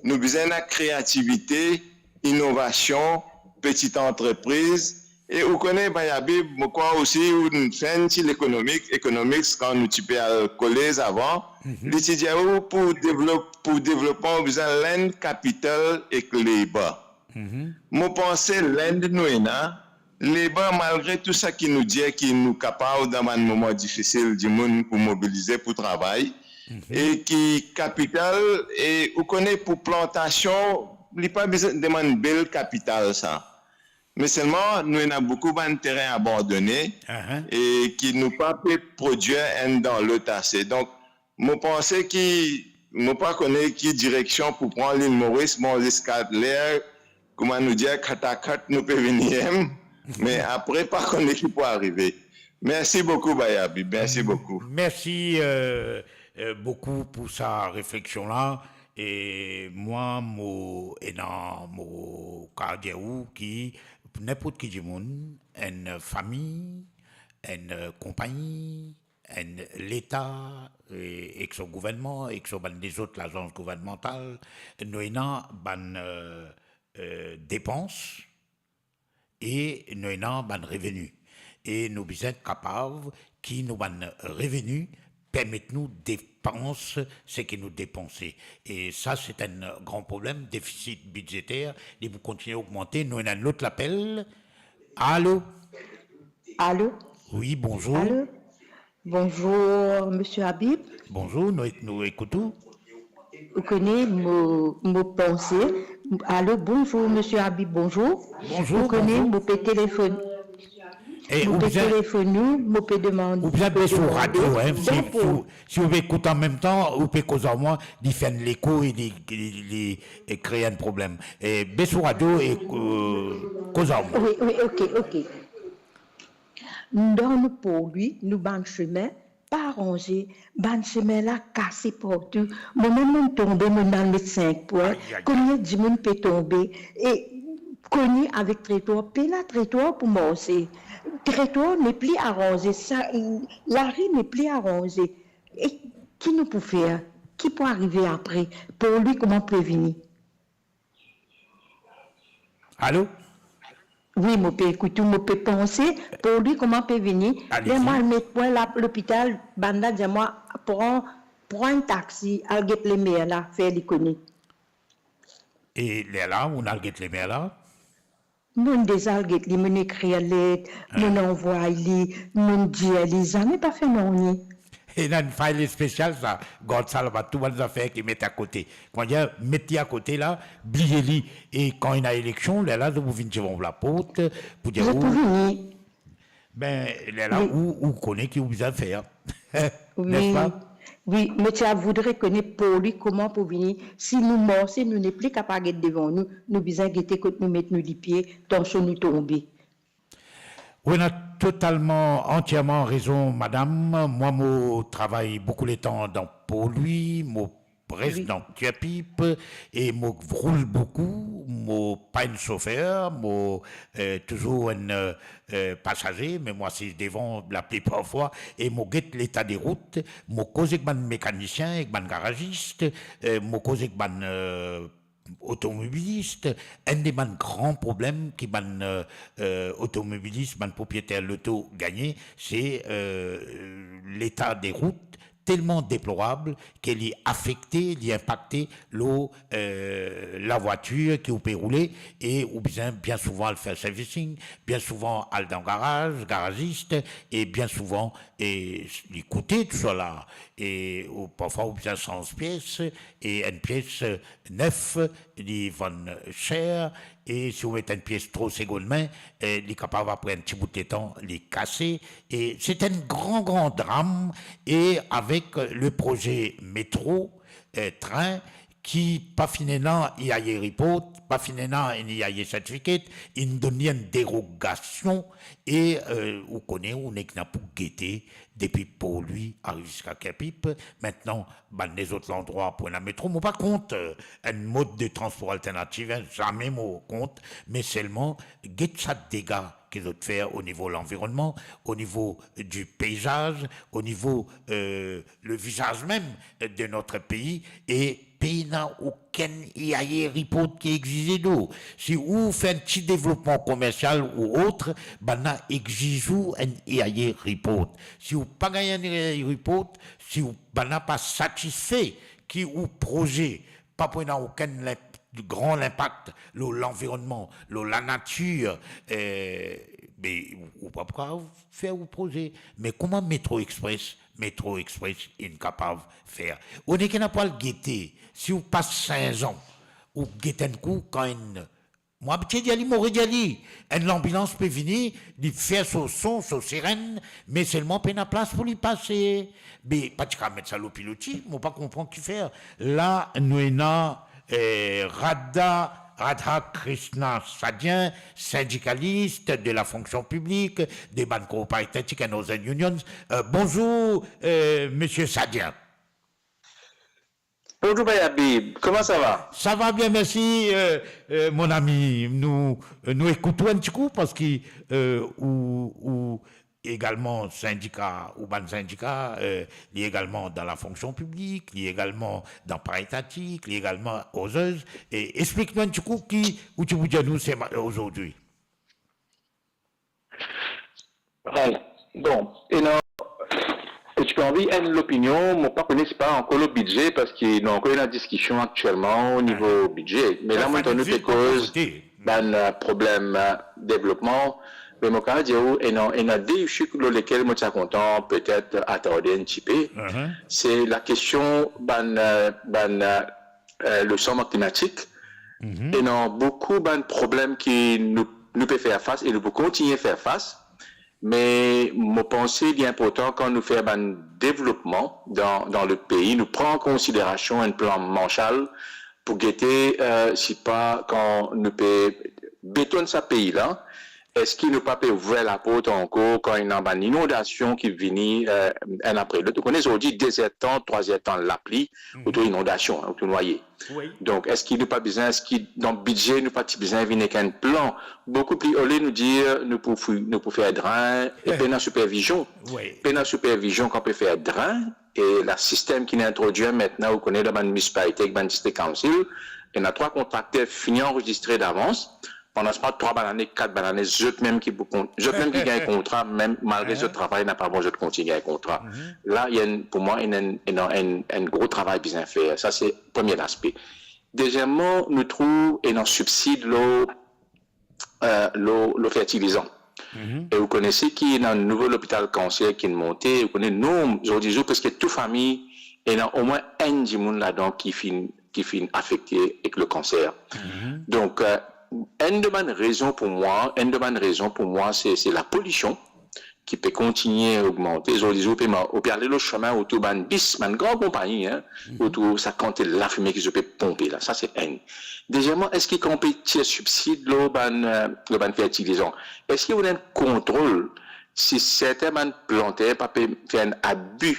nou bizin ena kreativite, inovasion, petit antrepriz. E ou kone, Bayabi, mo krwar osi ou fer enn ti lekonomik, economics, kan nou ti pe al kolez avan, li ti dir ou pou devlop-, pou devlopman, ou bizin land, capital ek labor. Mo panse Lind nou ena, labor, malgre tou sa ki nou dir ki nou kapav dan bann moman difisil, dimoun pou mobilize pou travay, e ki kapital, e ou kone pou plantasion, li pa bizin demann bel kapital sa. Me selman, nou ena boukou bann terin abandone e ki nou pa pe prodwir enn dan lot ase. Donk, mo panse ki, mo pa kone ki direksion pou pran Lil Moris, bon, ziska ler, kouma nou dir, katakat nou pe vini em, me apre, pa kone ki pou arive. Mersi boukou, Bayabi, mersi boukou. Mersi, euh, euh, boukou pou sa refleksion la. E mwa, mo, ena, mo kapav dir ou ki pou ninport ki dimoun, enn fami, enn konpagni, enn Leta, e, ek so gouvernman, ek so bann lezot lazans gouvernmantal, nou ena bann, euh, euh, depans, e nou ena bann reveni. E nou bizin kapav ki nou bann reveni permet nou depans seki nou depanse. E sa, se enn gran problem, defisit bidzeter, li pou kontigne ogmante. Nou ena enn lot lapel. Alo? Alo? Wi, bonzour. Alo? Bonzour, Monsieur Habib. Bonzour, nou, nou ekout ou. Ou kone, mo, mo panse. Alo, bonzour, Monsieur Habib, bonzour. Bonzour, bonzour. Ou kone, mo pe telefone. Eh, mo pe telefone ou, mo pe demann, ou bizin bes ou radio, hein, si, si, si ou pe ekout an mem tan, ou pe koz ar mwa, li fer enn leko e li, li, li, li kre enn problem. Eh, bes ou radio e, euh, koz ar mwa. Wi, wi, ok, ok. Dan nou poli, nou bann sime pa aranze, bann sime la kase partou. Mo mem, mo tonbe, mo al met sink pwin. Ay, ay, ay. Konbien dimoun pe tonbe? E kone avek trotwar, pena trotwar pou marse. Trotwar nepli aranze, sa, lari nepli aranze. E ki nou pou fer? Ki pou arive apre? Poli kouma pe vini? Alo? Wi, mo pe ekout ou, mo pe panse, poli kouma pe vini. Allez-y. Ler mo al met pwin la, lopital, bann la dir mwa, pran, pran enn taxi, al get lemer la, fer li kone. E lerla, ou al get lemer la? Mo'nn deza al get li, mo'nn ekrir let, mo'nn anvway li, mo'nn dir li, zame pa fer nanye. Ena enn file spesial sa, gard sa laba, tou bann zafer ki met akote. Kouma dir, met li akote la, bliye li. E kan ena eleksion, lerla zot pou vinn devan laport, pou dir ou, pou vini. Ben, lerla ou, ou kone ki ou bizin fer. Wi. N'est-ce pas? Wi, me ti a voudre kone poli kouma pou vini. Si nou marse, nou nepli kapav get devan nou, nou bizin gete kot nou met nou lipie, tansion nou tonbe. Ou ena totalman, antierman rezon, madam. Mwa, mo travay boukou letan dan poli, mo pres dan Tirpip, e mo roul boukou, mo pa enn sofer, mo, eh, touzour enn, eh, pasaze, me mo asiz devan laplipar fwa, e mo get leta de rout, mo koz ek bann mekanisien, ek bann garazis, eh, mo koz ek bann, eh, otomobilis. Enn de bann gran problem ki bann, eh, eh, otomobilis, bann propriyeter loto gagne, se, eh, leta de rout telman deplorab ke li afekte, li inpakte lor, eh, lavwatir ki ou pe roule, e ou bizin bien souvan al fer servicing, bien souvan al dan garaz, garazis, e bien souvan, e li koute tousala, e ou, parfwa ou bizin sanz pies, e enn pies, eh, nef, li vann ser, e si ou met enn pies tro segondmin, eh, li kapav apre enn ti bout letan, li kase, e se enn gran, gran dram, e avek le proze metro, eh, trin, ki pa finn ena I A E report, pa finn ena enn I A E certificate, inn donn li enn derogasion, e, eh, ou kone, ou nek ena pou gete, depi Port-Louis, ariv ziska Kerpip. Aster, bann lezot landrwa pou ena metro, mo pa kont, eh, enn mod de transpor alternativ, en, zame mo kont, me selman, get sa dega ki zot fer o nivo lanvironnman, o nivo di peizaz, o nivo, eh, le vizaz mem de notre pei, e pena okenn E I A report ki exize de ou. Si ou fer enn ti devlopman komersial ou ot, bann la exiz ou enn E I A report. Si ou pa gagn enn E I A report, si ou, bann la pa satisfe ki ou proze pa pou ena okenn linp-, gran linpak lor lanvironnman, lor lanatir, eh, be, ou, ou pa pou kapav fer ou proze. Me kouma Metro Express, Metro Express inn kapav fer? Ou nek ena pou al gete, si ou pas Sinzan, ou get enn kou kan enn, mo abitie dir li, mo redir li, enn lanbilans pe vini, li fer so son, so sirenn, me selman pena plas pou li pase. Be, pa ti kapav met sa lor piloti, mo pa konpran kifer. La, nou ena, eh, Radha, Radha Krishna Sadien, sindikalis de la fonction publique, de bann kor paritatif and other unions. Eh, bonzour, eh, misie Sadien. Bonzour, Papa Habib. Kouma sa va? Sa va bien, mersi, eh, eh, mon ami. Nou, nou ekout ou enn ti kou, parski, eh, ou, ou egalman sindika, ou bann sindika, eh, li egalman dan la fonction publique, li egalman dan paritatif, li egalman others. E explik nou enn ti kou ki ou ti pou dir nou sema-, ozordi. Bon, bon, ena, e ti pe anvi enn lopinion, mo pa kone si pa ankor lor bidze, parski nou ankor ena diskision aktielman o nivo bidze. Me la, mo tann nou pe koz bann, eh, problem, eh, devlopman. Me mo kapav dir ou, ena, ena de isi lor lekel mo ti a kontan petet atarde enn tipe. Se lakestion bann, eh, bann, eh, eh, le sanzman klimatik. Ena boukou bann problem ki nou, nou pe fer fas e nou pou kontigne fer fas. Me mo panse li inportan kan nou fer bann devlopman dan, dan le pei, nou pran an konsiderasion enn plan Marshall pou gete, eh, si pa kan nou pe betonn sa pei la, eski nou pa pe ouver laport ankor kan ena bann inondasion ki vini, eh, enn apre lot? Ou kone zordi, de-z-er-tan, trwa-z-er-tan lapli, ou trouv inondasion, ou trouv nwaye. Donk, eski nou pa bizin, eski dan bidze nou pa ti bizin vinn ek enn plan boukou pli, olie nou dir nou pou fou-, nou pou fer dren, e pena sipervizion. Pena sipervizion kan pe fer dren, e lasistem ki inn introdwir aster, ou kone, dan bann minisipalite ek bann district council, ena trwa kontrakter fini anrezistre davans, pandan sa trwa bann lane, kat bann lane, zot mem ki pou kon-, zot mem ki gagn kontra, mem malgre zot travay napa bon, zot kontign gagn kontra. La, ena enn, pou mwa, ena enn, ena enn, enn gro travay bizin fer. Sa se premie laspe. Dezieman, nou trouv ena sibsid lor, eh, lor, lor fertilizan. E ou kone si ki ena nouvo lopital kanser ki inn monte, ou kone nou, zordi zour, preske tou fami, ena omwin enn dimoun ladan ki finn, ki finn afekte ek le kanser. Donk, eh, enn de bann rezon pou mwa, enn de bann rezon pou mwa, se, se lapolision ki pe kontigne ogmante. Zordi zour, ou pe ma-, ou pe ale lor sime, ou trouv bann bis, bann gran konpagni, en, ou trouv sa kantite lafime ki zot pe ponpe la. Sa se enn. Dezieman, eski kan ou pe tir sibsid lor bann, eh, lor bann fertilizan, eski ou ena enn kontrol si sertin bann planter pa pe fer enn abi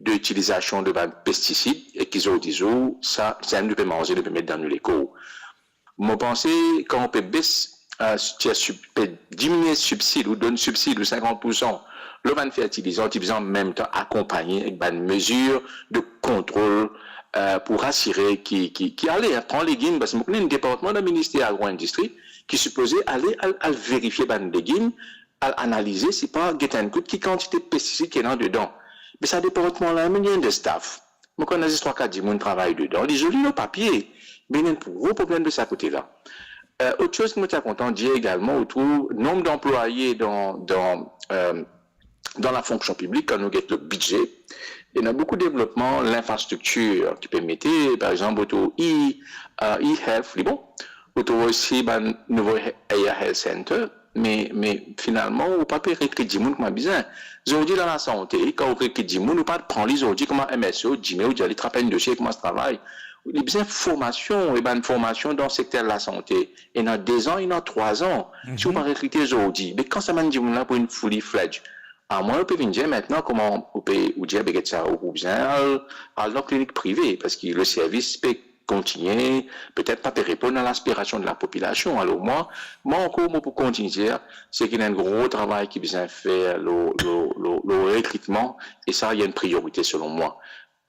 de itilizasion de bann pestisid, e ki zordi zour, sa, sa nou pe manze, nou pe met dan nou lekor. Mo panse, kan ou pe bes, eh, tir sib-, pe diminie sibsid ou donn sibsid ou sinkant poursan lor bann fertilizan, ti bizin an mem tan akonpagne ek bann mezir de kontrol, eh, pou rasire ki, ki, ki ale, en, pran legim, parski mo kone enn departman dan minister agro-indistri ki sipoze ale al, al verifie bann legim, al analize, si pa get enn kout ki kantite pestisid ki ena dedan. Me sa departman la, mem li ena de staff. Mo kone zis trwa kat dimoun travay dedan. Li zoli lor papie, me ena enn gro problem de sa kote la. Eh, lot soz ki mo ti a kontan dir egalman, ou trouv nonb danplwaye dan, dan, eh, dan lafonksion piblik, kan nou get le bidze, ena boukou devlopman linfrastriktir ki pe mete, par exanp, ou trouv e, eh, e-health, li bon. Ou trouv osi bann nouvo he-, Aya Health Center, me, me finalman, ou pa pe rekrit dimoun kouma bizin. Zordi dan lasante, kan ou rekrit dimoun, ou pa pran li zordi kouma M S O, dime ou dir li trap enn dosie, koumans travay. Li bizin formasion, e bann formasion dan sekter lasante, ena dezan, ena trwazan. Si ou pa rekrite zordi, be kan sa bann dimoun la pou inn fully fledged? Amwin ou pe vinn dir aster, kouma ou pe, ou dir, be get sa, ou pou bizin al, al dan klinik prive, parski le servis pe kontigne, petet pa pe reponn a laspirasion de lapopilasion. Alor mwa, mwa ankor, mo pou kontign dir, se ki ena enn gro travay ki bizin fer lor, lor, lor, lor rekritman, e sa, li enn priorite selon mwa.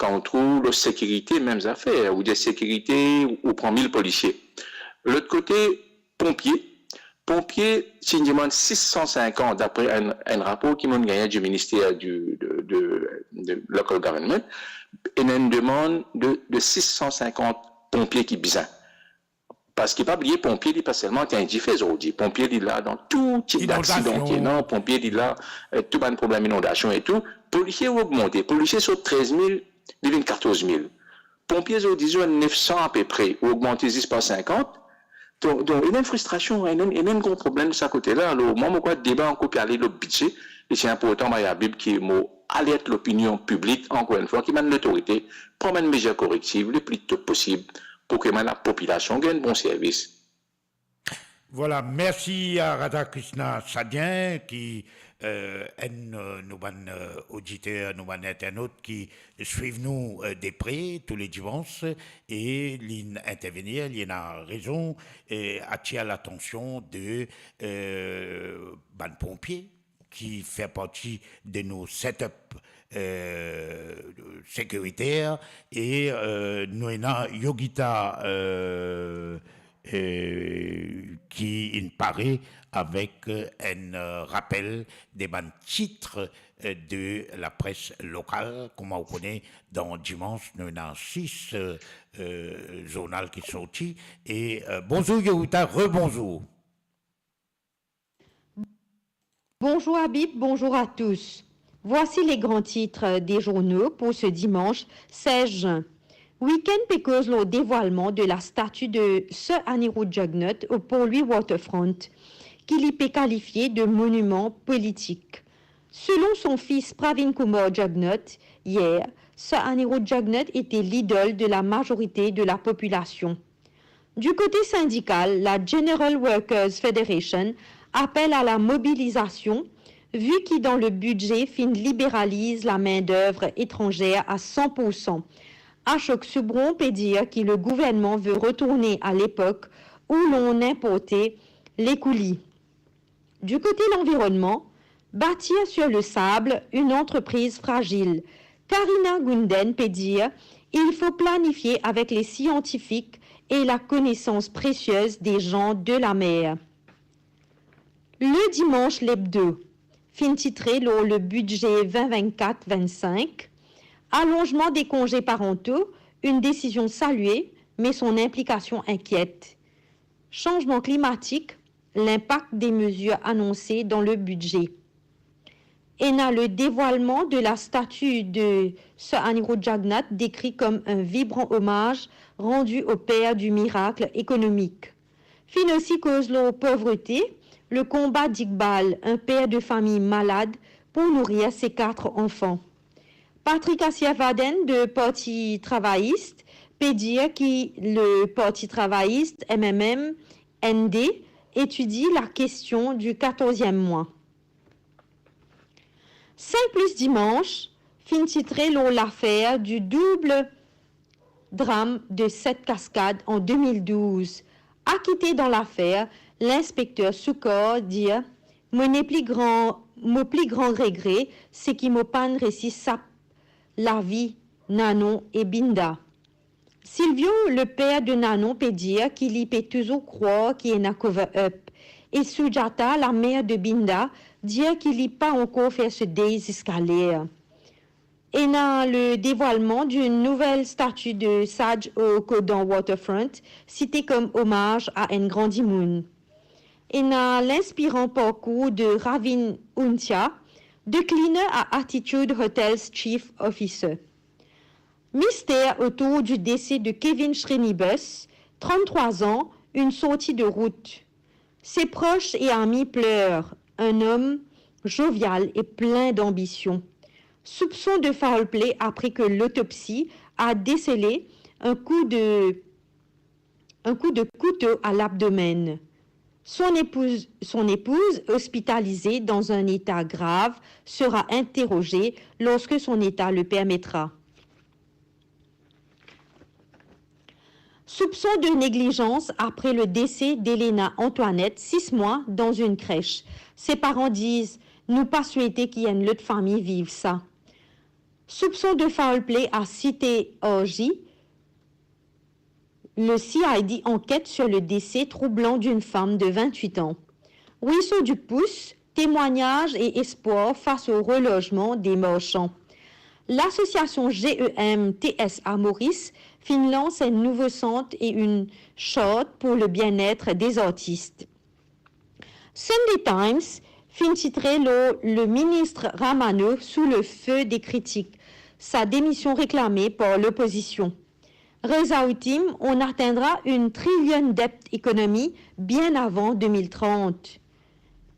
Kan ou trouv lor sekirite, mem zafer, ou dir sekirite, ou, ou pran mil polisie. Lot kote, ponpie, ponpie, si inn demann sis san sinkant, dapre enn, enn rapor ki mo'nn gagne di minister di, de, de, de local government, ena enn demann de, de sis san sinkant ponpie ki bizin. Parski pa bliye, ponpie, li pa selman etenn dife zordi. Ponpie, li la dan tou tip daksidan ki ena. Inondasion. Ponpie, li la, eh, tou bann problem inondasion e tou. Polisie ogmante. Polisie sort trez mil, li vinn katorz mil. Ponpie, zordi, zot ena nef san apepre, ou ogmante zis par sinkant. Donk, donk, ena enn fristrasion, ena enn, ena enn gro problem sa kote la. Alor, mwa, mo krwar deba ankor pe ale lor bidze, e se inportan, Mari Abib, ki mo alert lopinion piblik, ankor enn fwa, ki bann lotorite pran bann mezir korektiv le pli to posib, pou ki bann lapopilasion gagn bon servis. Vwala, mersi a Radhakrishna Sadien, ki, eh, enn, eh, nou bann, eh, oditer, nou bann internaut ki swiv nou, eh, de pre tou le dimans, e li intervenir, li ena rezon, eh, atir latansion de, eh, bann ponpie, ki fer parti de nou setup, eh, sekiriter, e, eh, nou ena Yogita, eh, eh, ki inn pare avek, eh, enn, eh, rapel de bann tit, eh, de lapres lokal. Kouma ou kone, dan dimans, nou ena sis, eh, eh, zournal ki sorti. E, eh, bonzour Yogita, rebonzour. Bonjour Habib, bonjour à tous. Voici les grands titres des journaux pour ce dimanche seize juin. Week-end pe koz lor devwalman de la stati de Sir Anirudh Jugnauth o Port Louis Waterfront, ki li pe kalifie de monuman politik. Selon son fis Pravin Kumar Jugnauth, hier, Sir Anirudh Jugnauth était l'idole de la majorité de la population. Du côté syndical, la General Workers Federation appelle à la mobilisation, vu ki dan le bidze finn liberaliz la main-d'œuvre étrangère à cent pour cent. Ashok Subron pe dir ki le gouvernman ve retourne a lepok ou l'on inporte lekouli. Du côté l'environnement, bâtir sur le sable, une entreprise fragile. Karina Gunden pe dir, il faut planifier avec les scientifiques et la connaissance précieuse des gens de la mer. Le Dimanche L'Hebdo finn titre lor le budget vingt vingt-quatre vingt-cinq, allongement des congés parentaux, une décision saluée, mais son implication inquiète. Changement climatique, l'impact des mesures annoncées dans le budget. Ena le dévoilement de la statue de Sir Anirudh Jugnauth décrit comme un vibrant hommage rendu au père du miracle économique. Finn osi koz lor povrete, le combat d'Iqbal, un père de famille malade, pour nourrir ses quatre enfants. Patrick Asirvaden de Parti Travayis pe dir ki le Parti Travayis, M M M, N D, étudie la question du quatorzième mois. Cinq Plus Dimanche finn titre lor lafer du double drame de Sept Cascades en deux mille douze. Akite dan lafer, linspekter Soukar dir, mo nepli gran, mo pli gran regre, se ki mo pa'nn resi sap lavi Nanon e Binda. Silvio, le père de Nanon, pe dir ki li pe touzour krwar ki ena cover-up. E Sujata, la mère de Binda, dir ki li pa ankor fer so dey ziska ler. Ena le dévoilement d'une nouvelle statue de Saj o Kodan Waterfront, site kom omaz a enn gran dimoun. Ena linspiran parkour de Ravin Untia, de cleaner à Attitude Hotel's Chief Officer. Mystère autour du décès de Kevin Srinivas, trente-trois ans, une sortie de route. Ses proches et amis pleurent, un homme jovial et plein d'ambition. Soupçon de foul play après que l'autopsie a décelé un coup de, un coup de couteau à l'abdomen. Son épouse, son épouse, hospitalisée dans un état grave, sera interrogée lorsque son état le permettra. Soupçon de négligence après le décès d'Elena Antoinette, six mois, dans une crèche. Ses parents disent ne pas souhaiter qu'il y ait une autre famille vive ça. Soupçon de foul play à Cité Orji, le C I D enquête sur le décès troublant d'une femme de vingt-huit ans. Ruisseau du Pouce, témoignages et espoir face au relogement des marchands. L'association G E M T S à Maurice finn lans un nouveau centre et une charte pour le bien-être des artistes. Sunday Times finn titre lor le ministre Ramanov sous le feu des critiques, sa démission réclamée par l'opposition. Reza Outim, on atteindra une trillion dette économie bien avant deux mille trente.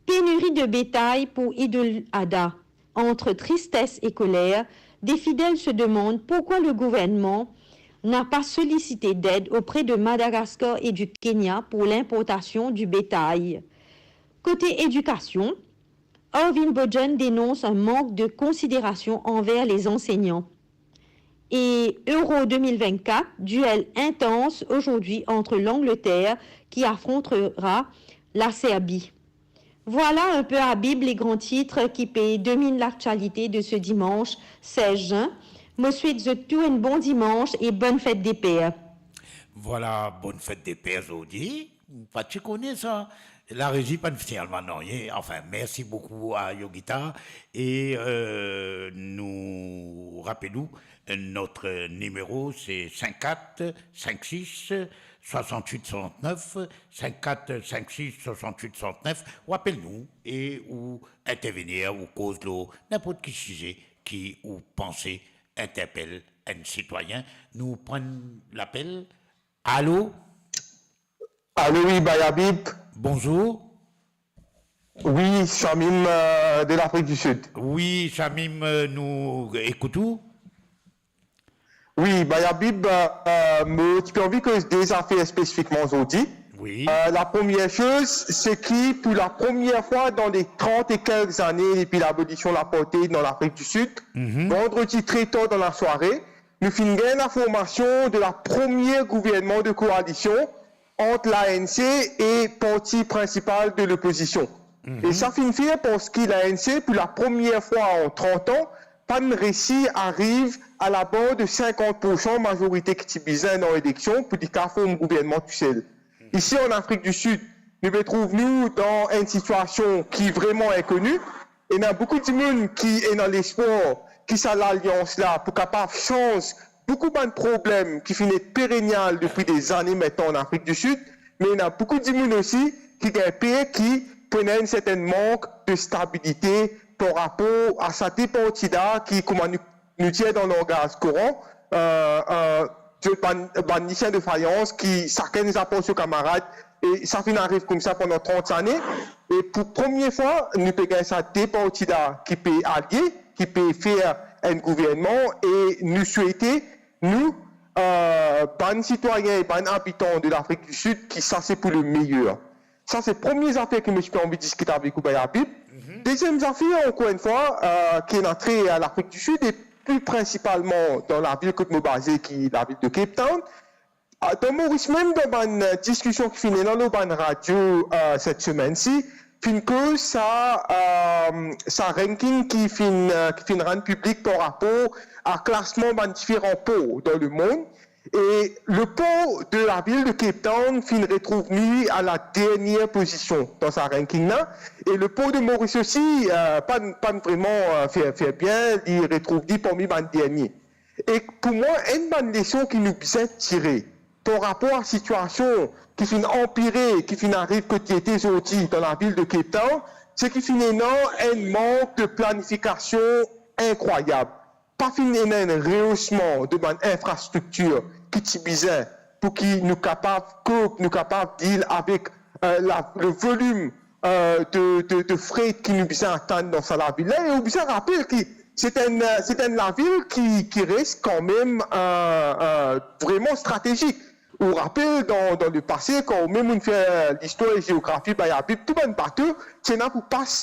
Pénurie de bétail pour Eid al-Adha. Entre tristesse et colère, des fidèles se demandent pourquoi le gouvernement n'a pas sollicité d'aide auprès de Madagascar et du Kenya pour l'importation du bétail. Côté éducation, Arvin Bojan dénonce un manque de considération envers les enseignants. Et Euro deux mille vingt-quatre, duel intense aujourd'hui entre l'Angleterre qui affrontera la Serbie. Voilà un peu, Habib, les grands titres qui pe domine l'actualité de ce dimanche seize juin. Mo swet zot tou enn bon dimanche et bonne fête des pères. Voilà, bonne fête des pères, Zodi. Ou pa ti kone sa. La régie pa finn dir mwa nanye. Enfin, merci beaucoup à Yogita. Et, euh, nou rapel ou, notre numéro, c'est cinq quatre cinq six soixante-huit soixante-neuf, cinq quatre cinq six soixante-huit soixante-neuf. Ou apel nou e ou intervenir, ou koz lor ninport ki size ki ou panse interpel enn sitwayin. Nou pran lapel. Alo? Alo, wi, Bay Habib. Bonzour. Wi, Shamim, euh, de Lafrik di Sid. Wi, Shamim, euh, nou ekout ou. Wi, Bay Habib, euh, euh, mo ti pe anvi koz de zafer spesifikman zordi. Wi. Euh, la première chose, c'est que pour la première fois dans les trente et quelques années depuis l'abolition de l'apartheid dans l'Afrique du Sud, mhm, vendredi très tard dans la soirée, nou finn gagn l'information de la première gouvernement de coalition entre l'A N C et parti principal de l'opposition. Mhm. E sa finn fer parski l'A N C, pour la première fois en trente ans, pa'nn resi ariv a la barre de cinquante pour cent mazorite ki ti bizin dan eleksion pou li kapav form gouvernman tousel. Mhm. Isi an Afrik di Sid, nou pe trouv nou dan enn sitiasion ki vreman inkoni. Ena boukou dimoun ki ena lespwar ki sa lalians la pou kapav sanz boukou bann problem ki finn et perenial depi de zane aster an Afrik di Sid, me ena boukou dimoun osi ki gagn per ki pou ena enn sertenn mank de stabilite par rapor a sa de parti la ki, kouma nou, nou dir dan langaz kouran, euh, euh, zot bann, bann lisien de fayans ki sakenn zis apor so kamarad, e sa finn ariv koumsa pandan trant zane. E pou premie fwa, nou pe gagn sa de parti la ki pe alie, ki pe fer enn gouvernman, e nou swete, nou, euh, bann sitwayin e bann abitan de Lafrik di Sid, ki sa se pou le meyer. Sa se premie zafer ki mo ti pe anvi diskit avek ou, Bay Habib. Mhm. Deziem zafer, ankor enn fwa, euh, ki ena tre a Lafrik di Sid, e pli prinsipalman dan lavil kot mo baze, ki lavil de Cape Town. Ah, dan Moris mem, dan bann, euh, diskision ki finn ena lor bann radio, euh, set semenn si, finn koz sa, euh, sa ranking ki finn, euh, ki finn rann piblik par rapor a klasman bann diferan por dan lemond. E le por de lavil de Cape Town finn retrouv li a la dernie pozision dan sa ranking la. E le por de Moris osi, euh, pa'nn, pa'nn vreman, euh, fer, fer bien, li retrouv li parmi bann dernie. E pou mwa, enn bann leson ki nou bizin tire par rapor a sitiasion ki finn anpire, ki finn ariv kot li ete zordi dan lavil de Cape Town, se ki finn ena enn mank de planifikasion inkrwayab. Pa finn ena enn reosman de bann infrastriktir ki ti bizin pou ki nou kapav cope, nou kapav deal avek, euh, la, le volim, euh, de, de, de fret ki nou bizin atann dan sa lavil la. E ou bizin rapel ki se enn, euh, se enn lavil ki, ki res kanmem, euh, euh, vreman stratezik. Ou rapel, dan, dan lepase, kan ou mem ou'nn fer listwar e zeografi Bayabiv, tou bann bato ti ena pou pas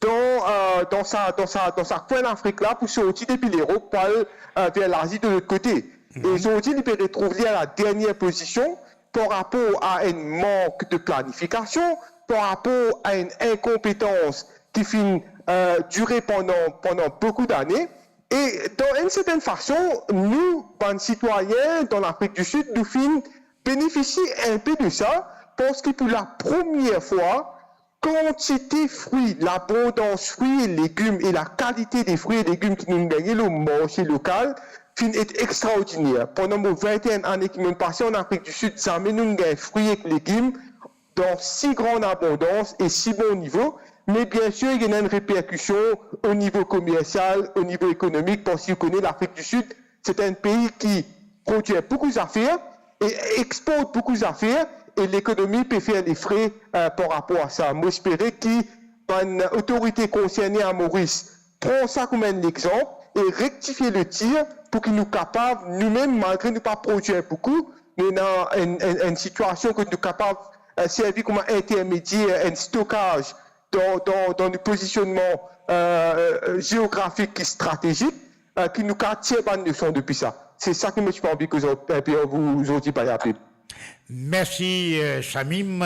dan, euh, dan sa, dan sa, dan sa kwin Lafrik la, pou sorti depi Lerop, pou al, euh, ver Lazi de lot kote. E zordi, li pe retrouv li a la dernie pozision par rapor a enn mank de planifikasion, par rapor a enn inkonpetans ki finn, euh, dire pandan, pandan boukou dane. E dan enn sertenn fason, nou, bann sitwayin dan Lafrik di Sid, nou finn benefisie inpe de sa, parski pou lapremier fwa, kantite fri, labondans fri e legim e lakalite de fri e legim ki nou'nn gagne lor marse lokal finn et extraordiner. Pandan mo vinte-et-un ane ki mo'nn pase an Afrik di Sid, zame nou'nn gagn fri ek legim dan si gran abondans e si bon nivo. Me biensir, li ena enn reperkision o nivo komersial, o nivo ekonomik, parski ou kone Lafrik di Sid, se enn pei ki prodwir boukou zafer e export boukou zafer, e lekonomi pe fer lefre, euh, par rapor a sa. Mo espere ki bann otorite konserne a Moris pran sa kouma enn lexanp e rektifie le tir pou ki nou kapav, nou mem, malgre nou pa prodwir boukou, nou ena enn, enn, enn sitiasion kot nou kapav, euh, servi kouma intermedier, enn stokaz dan, dan, dan nou pozisionnman, euh, zeografik ki stratezik, euh, ki nou kapav tir bann leson depi sa. Se sa ki mo ti pe anvi koz inpe avek zot Bayabiv. Mersi, euh, Shamim.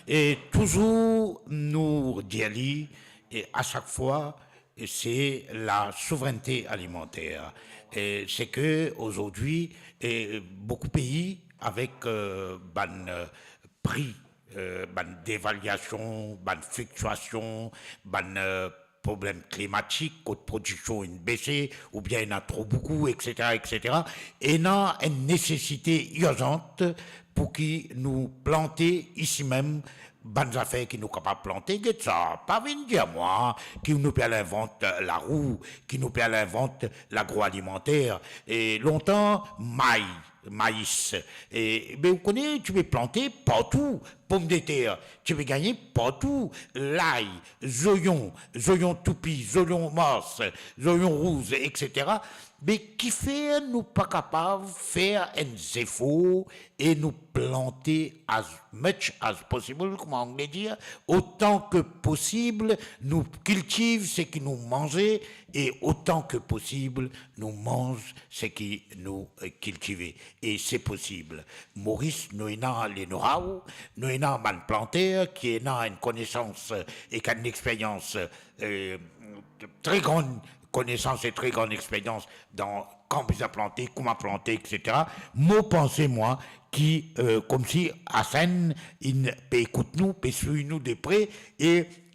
E touzour nou dir li, e a sak fwa, e se la souveraineté alimentaire. E se ke azordi, e boukou pei avek, euh, bann, euh, pri, euh, bann devaliasion, bann fliktiasion, bann, euh, problem klimatik, kot prodiksion inn bese, oubien ena tro boukou, et cetera, et cetera. Ena enn nesesite irzant pou ki nou plante isi mem bann zafer ki nou kapav plante. Get sa, pa vinn dir mwa ki nou pe al invant larou, ki nou pe al invant lagroalimanter. E lontan, may, mais. E, be, ou kone, ti pe plante partou, pomdeter, ti pe gagne partou, lay, zoyon, zoyon toupi, zoyon mars, zoyon rouz, et cetera. Me kifer nou pa kapav fer enn zefor e nou plante as much as possible, kouma Angle dir, otan ke posib, nou kiltiv seki nou manze, e otan ke posib, nou manz seki nou, euh, kiltive. E se posib. Moris, nou ena le know-how, nou ena bann planter ki ena enn konesans, euh, ek enn experyans, euh, tre gran konesans e tre gran experyans dan kan bizin plante, kouma plante, et cetera. Mo panse, mwa, ki, euh, koumsi Asenn, li pe ekout nou, pe swiv nou de pre, e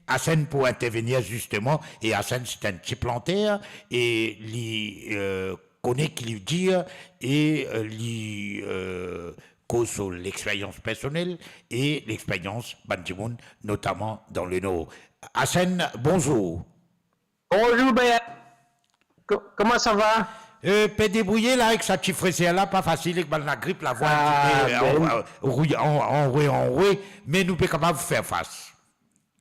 Asenn pou intervenir zisteman, e Asenn se enn ti planter, e li, euh, kone ki li dir, e, euh, li, euh, koz so lexperyans personel e lexperyans bann dimoun, notaman dan le Nor. Asenn, bonzour. Bonzour, Baya. Ko-, kouma sa va? Euh, pe debrouye la ek sa ti freser la, pa fasil ek bann lagrip, lavwa, ah, enn tipe, ben, euh, wi, an, anwe, anwe, me nou pe kapav fer fas.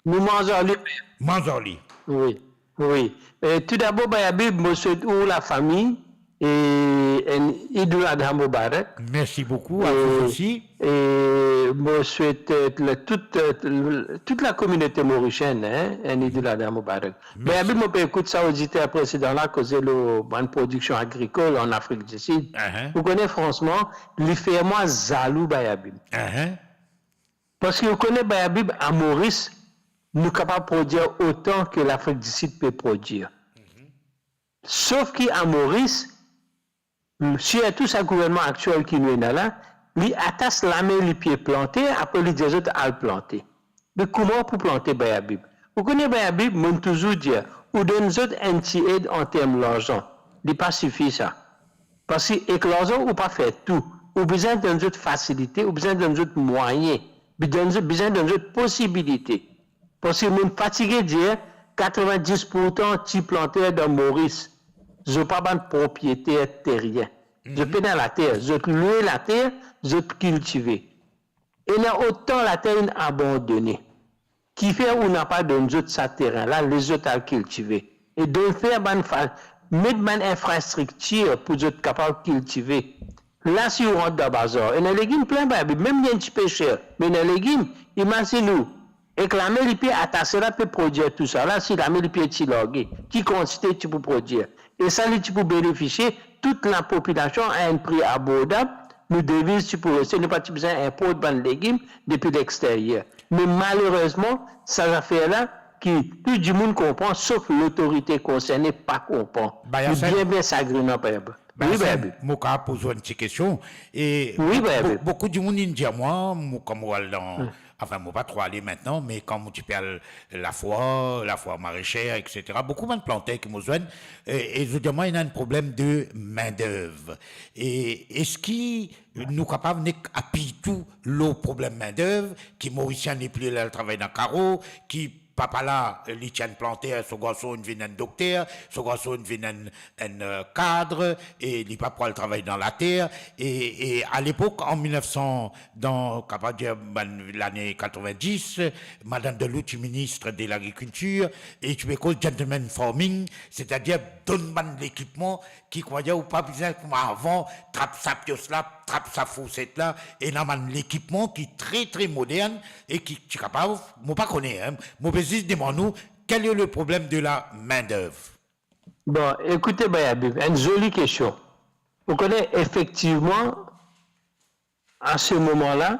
Nou manz ar li. Manz ar li. Wi, wi. E, toudabor, Baya Bib, mo swet ou, lafami, e enn Eid ul Adha Mubarak. Mersi boukou, a vou osi. E mo swet, euh, la, tout, euh, tout la kominote morisienn, hein, enn Eid ul Adha Mubarak. Mersi. Baya Bib, mo pe ekout sa oditer presedan la koze lor bann prodiksion agrikol an Afrik di Sid. Ahan. Ou kone, fransman, li fer mwa zalou, Baya Bib. Ahan. Parski ou kone, Baya Bib, a Moris, nou kapav prodwir otan ke Lafrik di Sid pe prodwir. Sof ki a Moris, sirtou sa gouvernman aktiel ki nou ena la, li atas lame lipie planter, apre li dir zot al plante. Me kouma pou plante, Baya Bib? Ou kone, Baya Bib, mo'nn touzour dir, ou donn zot enn ti ed an term larzan, li pa sifi sa. Parski ek larzan ou pa fer tou. Ou bizin donn zot fasilite, ou bizin donn zot mwayin, bizin donn zot, bizin donn zot posibilite. Parski mo'nn fatige dir, katrevin-dis poursan ti planter dan Moris, zot pa bann propriyeter terien. Zot pena later, zot lwe later, zot kiltive. Ena otan later inn abandone. Kifer ou napa donn zot sa terin la, les zot al kiltive? E donn fer bann fa-, met bann infrastriktir pou zot kapav kiltive. La, si ou rant dan bazar, ena legim plin, babe, mem li enn tipe ser, me ena legim. Imazinn ou, ek lame li pe atase la, pe prodir tou sa la, si lame li pe ti large, ki kantite ti pou prodir? E sa, li ti pou benefisie tout lapopilasion a enn pri abordab. Nou deviz ti pou reste, nou pa ti bizin inport bann legim depi lexteryer. Me malerezman, sa zafer la, ki tou dimoun konpran, sof lotorite konserne pa konpran. Li bien, bien sagrinan, pep. Wi, Bayasan, babe. Mo kapav poz ou enn ti kestion. E wi, boukou, babe, boukou dimoun inn dir mwa, mo, kan mo al dan, anfin, mo pa tro ale mintnan, me kan mo ti pe al Lafwar, Lafwar Mareser, etsetera, boukou bann planter ki mo zwenn, e, e zot dir mwa, ena enn problem de mindev. E eski nou kapav nek apiy tou lor problem mindev, ki Morisien nepli al travay dan karo, ki papa la, li ti enn planter, so garson inn vinn enn dokter, so garson inn vinn enn, enn, eh, kad, e li pa pou al travay dan later. E, e alepok, an mil nef san, dan, kapav dir, bann lane katrovin-dis, Madam Delou ti minis de lagrikiltir, e ti pe koz gentleman farming, setadir donn bann lekipman ki, koumadir, ou pa bizin kouma avan trap sa pios la, trap sa fourset la, ena bann lekipman ki tre, tre modern e ki, ki kapav, mo pa kone, hein, mo pe zis demann ou, quel est le problème de la main-d'œuvre? Bon, ekoute, Bayabi, enn zoli kestion. Ou kone, efektivman, a se moman la,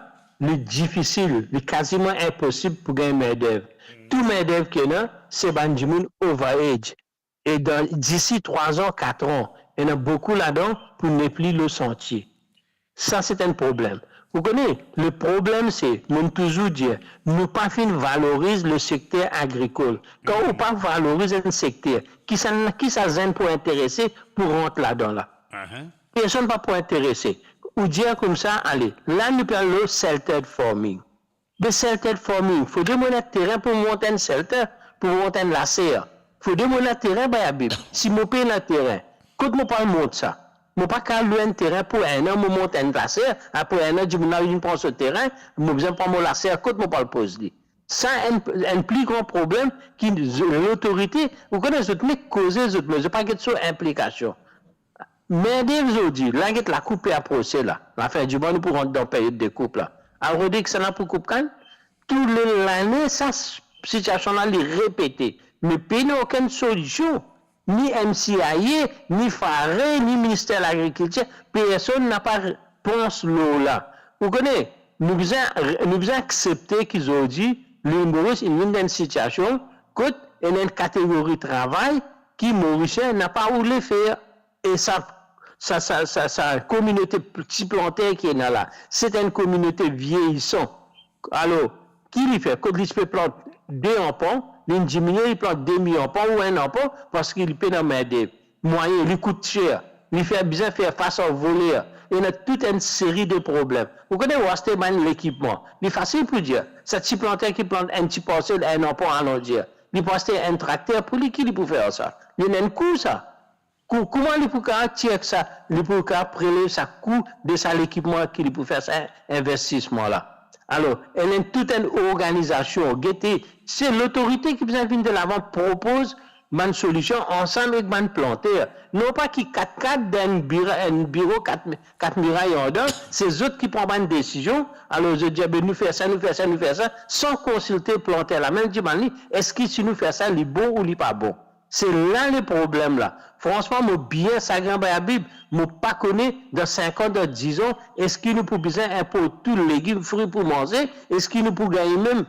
li difisil, li kaziman inposib pou gagn mindev. Tou mindev ki ena, se bann dimoun over age. E dan, disi trwa an, kat an, ena boukou ladan pou nepli lor santie. Sa, se enn problem. Ou kone, le problem se, mo touzour dir, nou pa finn valoriz le sekter agrikol. Kan ou pa valoriz enn sekter, ki sa, ki sa zenn pou interese pou rant ladan la? Personn pa pou interese. Ou dir koumsa, ale, la nou pe al lor sheltered farming. Be sheltered farming, fode mo ena terin pou mont enn shelter, pou mont enn laser. Fode mo ena terin, Bayabi. Si mo pena terin, kot mo pou al mont sa? Mo pa kapav lwe enn terin pou enn an, mo mont enn laser, apre enn an, dimoun la vinn pran so terin, mo bizin pran mo laser, kot mo pou al poz li? Sa enn, enn pli gran problem ki z-, lotorite, ou kone zot nek koze zot, me zot pa get so inplikasion. Mindev zordi, la get lakou pe aprose la. Lafin di mwa, nou pou rant dan peryod de koup la. Al rode kisannla pou koup kann. Tou le lane, sa s-, sitiasion la, li repete. Me pena okenn solision. Ni M C I A, ni fare, ni Minister Lagrikiltir, personn napa repons lor la. Ou kone, nou bizin, nou bizin aksepte ki zordi, Lil Moris, inn vinn dan enn sitiasion kot ena enn kategori travay ki Morisien napa oule fer. E sa, sa, sa, sa, sa kominote ti planter ki ena la, se enn kominote vieyisan. Alor, ki li fer? Kot li ti pe plant de arpan, li diminie, li plant demi arpan ou enn arpan, parski li pena mindev. Mwayin, li kout ser, li fer bizin fer fas ar voler, ena tou enn seri de problem. Ou kone, ou aste bann lekipman, li fasil pou dir, sa ti planter ki plant enn ti parsel enn arpan alandir, li pou aste enn trakter pou li, ki li pou fer ar sa? Li ena enn kou sa. Kou-, kouma li pou kapav tir sa, li pou kapav prelev sa kou de sa lekipman ki li pou fer sa investisman la? Alor, ena tou enn organizasion, gete, se lotorite ki bizin vinn delavan, propoz bann solision ansam ek bann planter. Non pa ki kat kat dan enn bira-, enn biro, kat, kat miray andan, se zot ki pran bann desizion, alor zot dir, "Be nou fer sa, nou fer sa, nou fer sa," san konsilte planter la mem, dimann li, eski si nou fer sa, li bon ou li pa bon? Se la le problem la. Fransman, mo bien sagrin, Bayabi, mo pa kone dan sink an, dan diz an, eski nou pou bizin inport tou legim, fri pou manze, eski nou pou gagn mem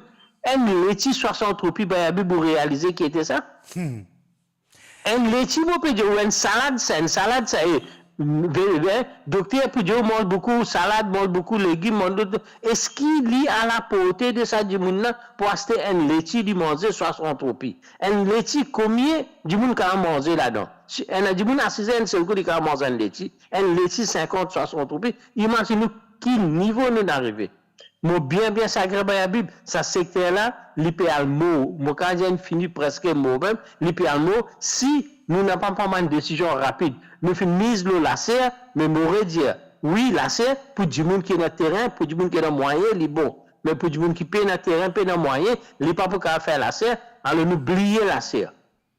enn leti swasant roupi, Bayabi, pou realize ki ete sa? Hmm. Enn leti, mo pe dir, ou enn salad sa, enn salad sa, e, ve-, ve-, dokter pou dir ou manz boukou salad, manz boukou legim, manz lot, eski li a laporte de sa dimoun la pou aste enn leti, li manze swasant roupi? Enn leti, komie dimoun kapav manze ladan? Si ena dimoun asize enn sel kou, li kapav manz enn leti. Enn leti sinkant, swasant roupi. Imazinn ou ki nivo nou'nn arive. Mo bien, bien sagrin, Bayabi, sa sekter la, li pe al mor. Mo kapav dir li fini preske mor mem, li pe al mor si nou napa pran bann desizion rapid. Nou finn miz lor laser, me mo redir, wi, laser pou dimoun ki ena terin, pou dimoun ki ena mwayin, li bon. Me pou dimoun ki pena terin, pena mwayin, li pa pou kapav fer laser, alor nou bliye laser.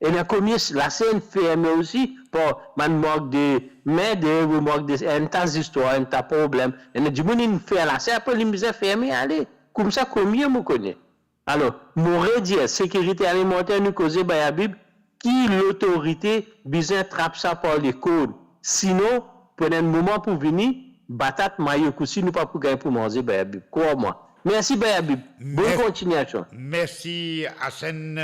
Ena komie laser inn ferme osi par bann mank de main d'œuvre, mank de, enn ta zistwar, enn ta problem. Ena dimoun inn fer laser, apre li bizin ferme, ale. Koumsa komie mo kone. Alor, mo redir, sekirite alimanter, nou koze Bay Abib, ki lotorite bizin trap sa par lekord. Sinon, pou enn moman pou vini, batat, mayo kousi, nou pa pou gagn pou manze, Bay Abib. Krwar mwa. Mersi, Bay Abib. Bonn kontignasion. Mersi, Asen.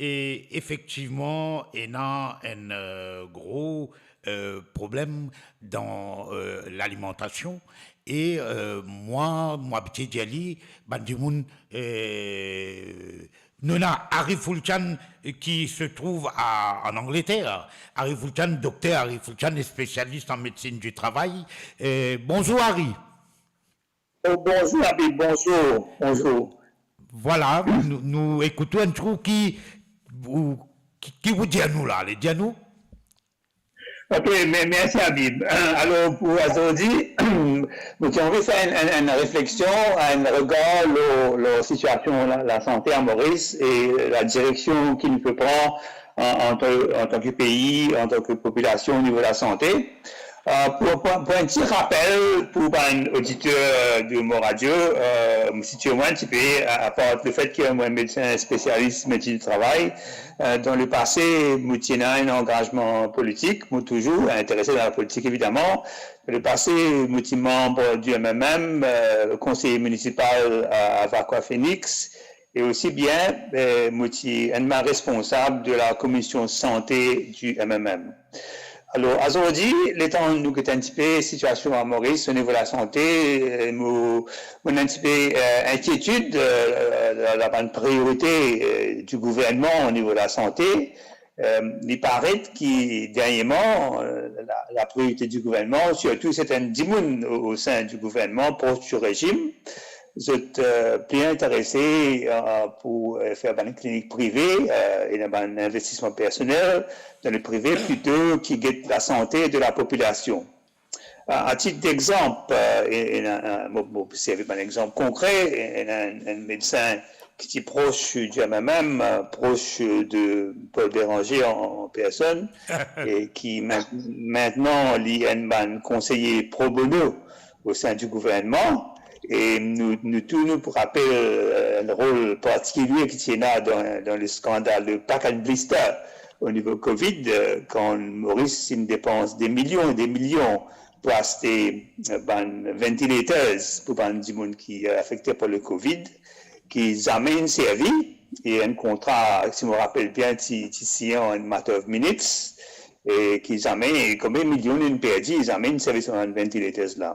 E efektivman, ena enn, eh, gro, eh, problem dan, eh, lalimantasion. E, eh, mwa, mo abitie dir li, bann dimoun, eh, nou ena Harry Fulchan, eh, ki se trouv a, an Angleter. Harry Fulchan, dokter Harry Fulchan, spesialis an medsinn di travay. Eh, bonzour, Harry. Oh, bonzour, Abib, bonzour, bonzour. Vwala, nou, nou ekout ou enn kou ki, ou, ki, ki ou dir nou la, ale, dir nou. Ok, me-, mersi, Abib. Alor, pou azordi, mo ti anvi fer enn, enn, enn refleksion, enn regar lor, lor sitiasion la, lasante a Moris e ladireksion ki nou pe pran an, an tan, an tan ki pei, an tan ki popilasion o nivo lasante. Eh, pou, pou, pou enn ti rapel pou bann oditer de mo radio, eh, mo sitie mwa enn tipe, a, apar lefet ki mo enn medsin spesialis medsinn di travay, eh, dan lepase, mo ti ena enn angazman politik, mo touzour interese dan lapolitik, evidaman. Dan lepase, mo ti manb di M M M, eh, konseye minisipal a, a Vacoas Phoenix, e osi bien, eh, mo ti enn bann responsab de la komision sante di M M M. Alor, azordi, letan nou get enn tipe sitiasion a Moris o nivo lasante, eh, mo, mo ena enn tipe, eh, inkietid, eh, la, la bann priorite, eh, di gouvernman o nivo lasante. Eh, li paret ki derniereman, eh, la, la priorite di gouvernman, sirtou sertin dimoun o, o sin di gouvernman, pros di rezim, zot, eh, pli interese, eh, pou, eh, fer bann klinik prive, eh, e dan bann investisman personel dan le prive, plito ki get lasante de lapopilasion. Eh, a tit degzanp, eh, e, e, eh, mo, mo servi bann exanp konkre, e, ena enn, enn medsin ki ti pros di M M M, eh, pros de Paul Bérenger an, an personn, e ki min-, mintnan li enn bann konseye pro bono o sin di gouvernman, e nou, nou tou nou pou rapel, eh, le rol partikilie ki ti ena dan, dan le skandal de Pack and Blister o nivo Covid, eh, kan Moris inn depans de milion e de milion pou aste, eh, bann ventilators pou bann dimoun ki, eh, afekte par le Covid, ki zame inn servi, e enn kontra, si mo rapel bien, ti, ti sign an matter of minutes, e ki zame, konbien milion inn perdi, zame inn servi sa bann ventilators la.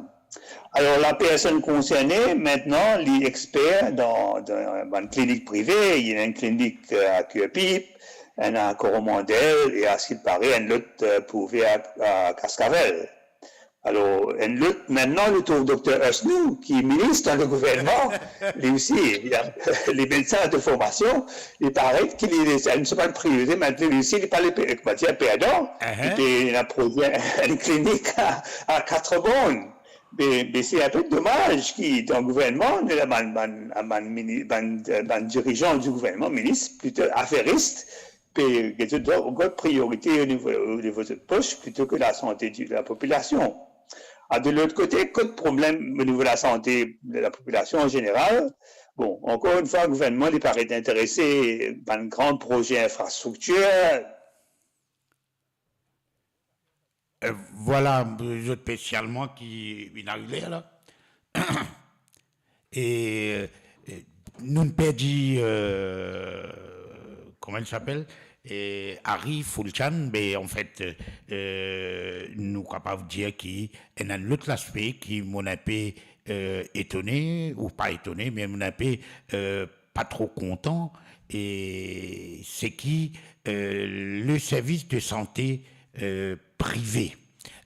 Alor, lapersonn konserne, mintnan, li exper dan, dan bann klinik prive, li ena enn klinik, eh, a Curepipe, enn a Coromandel, e a sak pare, enn lot, eh, pou ouver a, a Cascavelle. Alor, enn lot, mintnan, nou trouv Dokter Hussnou, ki minis dan le gouvernman, li osi, li a, li medsin de formasion, li paret ki li, li, enn de so bann priorite, mintnan li osi, li pa le pe-, koumadir, perdan, li pe, li ena proze enn klinik a, a Quatre-Bornes. Me, me se enn pe domaz ki dan gouvernman, nou ena bann, bann, bann mini-, bann, bann dirizan di gouvernman, minis, plito aferis, pe get zot, zot priorite o nivo, o nivo zot pos, plito ki lasante di, lapopilasion. A, de lot kote, kot problem o nivo lasante de lapopilasion an zeneral, bon, ankor enn fwa, gouvernman, li paret interese bann gran proze infrastriktir, Eh, vwala, zot pe sial mwa ki inn arive la. E, eh, nou perdi, eh, kouma li apel? Eh, Harry Fulchan, me anfet, eh, nou kapav dir ki ena enn lot laspe ki mo enn pe, eh, etone, ou pa etone, me mo enn pe, eh, pa tro kontan, e se ki, eh, le servis de sante, eh, prive,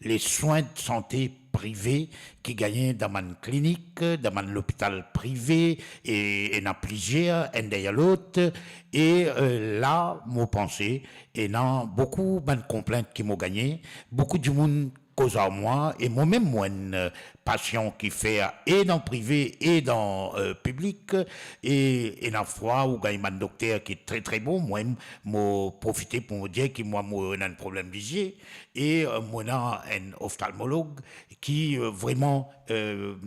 le swin de sante prive ki gagne dan bann klinik, dan bann lopital prive, e ena plizier, enn deryer lot, e, eh, la, mo panse, ena boukou bann konplint ki mo gagne, boukou dimoun koz ar mwa, e mwa mem mo enn, eh, pasian ki fer e dan prive e dan, eh, piblik, e ena fwa ou gagn bann dokter ki tre, tre bon. Mwa, mo profite pou mo dir ki mwa, mo ena enn problem lizie, e, eh, mo ena enn oftalmolog ki, eh, vreman, eh,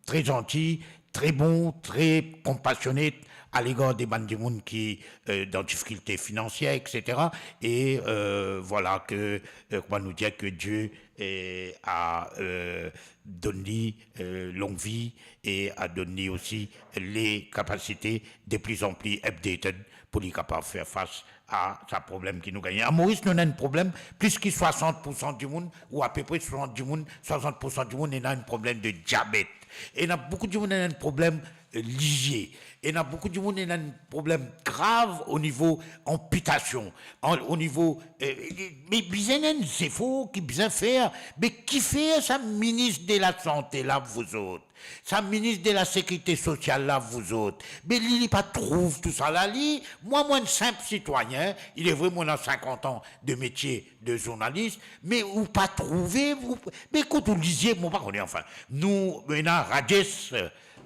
tre zanti, tre bon, tre konpasione a legar de bann dimoun ki, eh, dan difikilte finansier, et cetera. E, eh, vwala ke, eh, kouma nou dir, ke Die, eh, a, eh, donn li, eh, long vi e a donn li osi le kapasite de pli an pli updated pou li kapav fer fas a sa problem ki nou gagne. A Moris, nou ena enn problem, plis ki swasant pou san dimoun, ou apepre swasant dimoun, swasant pou san dimoun ena enn problem de diabet. Ena boukou dimoun ena enn problem, eh, lizie. Ena boukou dimoun ena enn problem grav o nivo anpitasion, an, o nivo, eh, me bizin enn zefor ki bizin fer. Me kifer sa minis de lasante la, vozot? Sa minis de lasekirite sosial la, vozot? Me li, li pa trouv tousala, li? Mwa, mwa enn sinp sitwayin, il est vrai, mwa ena sinkant an de metie de zournalis, me ou pa trouve, ou, me kot ou lizie, mo pa kone, anfin. Nou, nou ena Rajesh,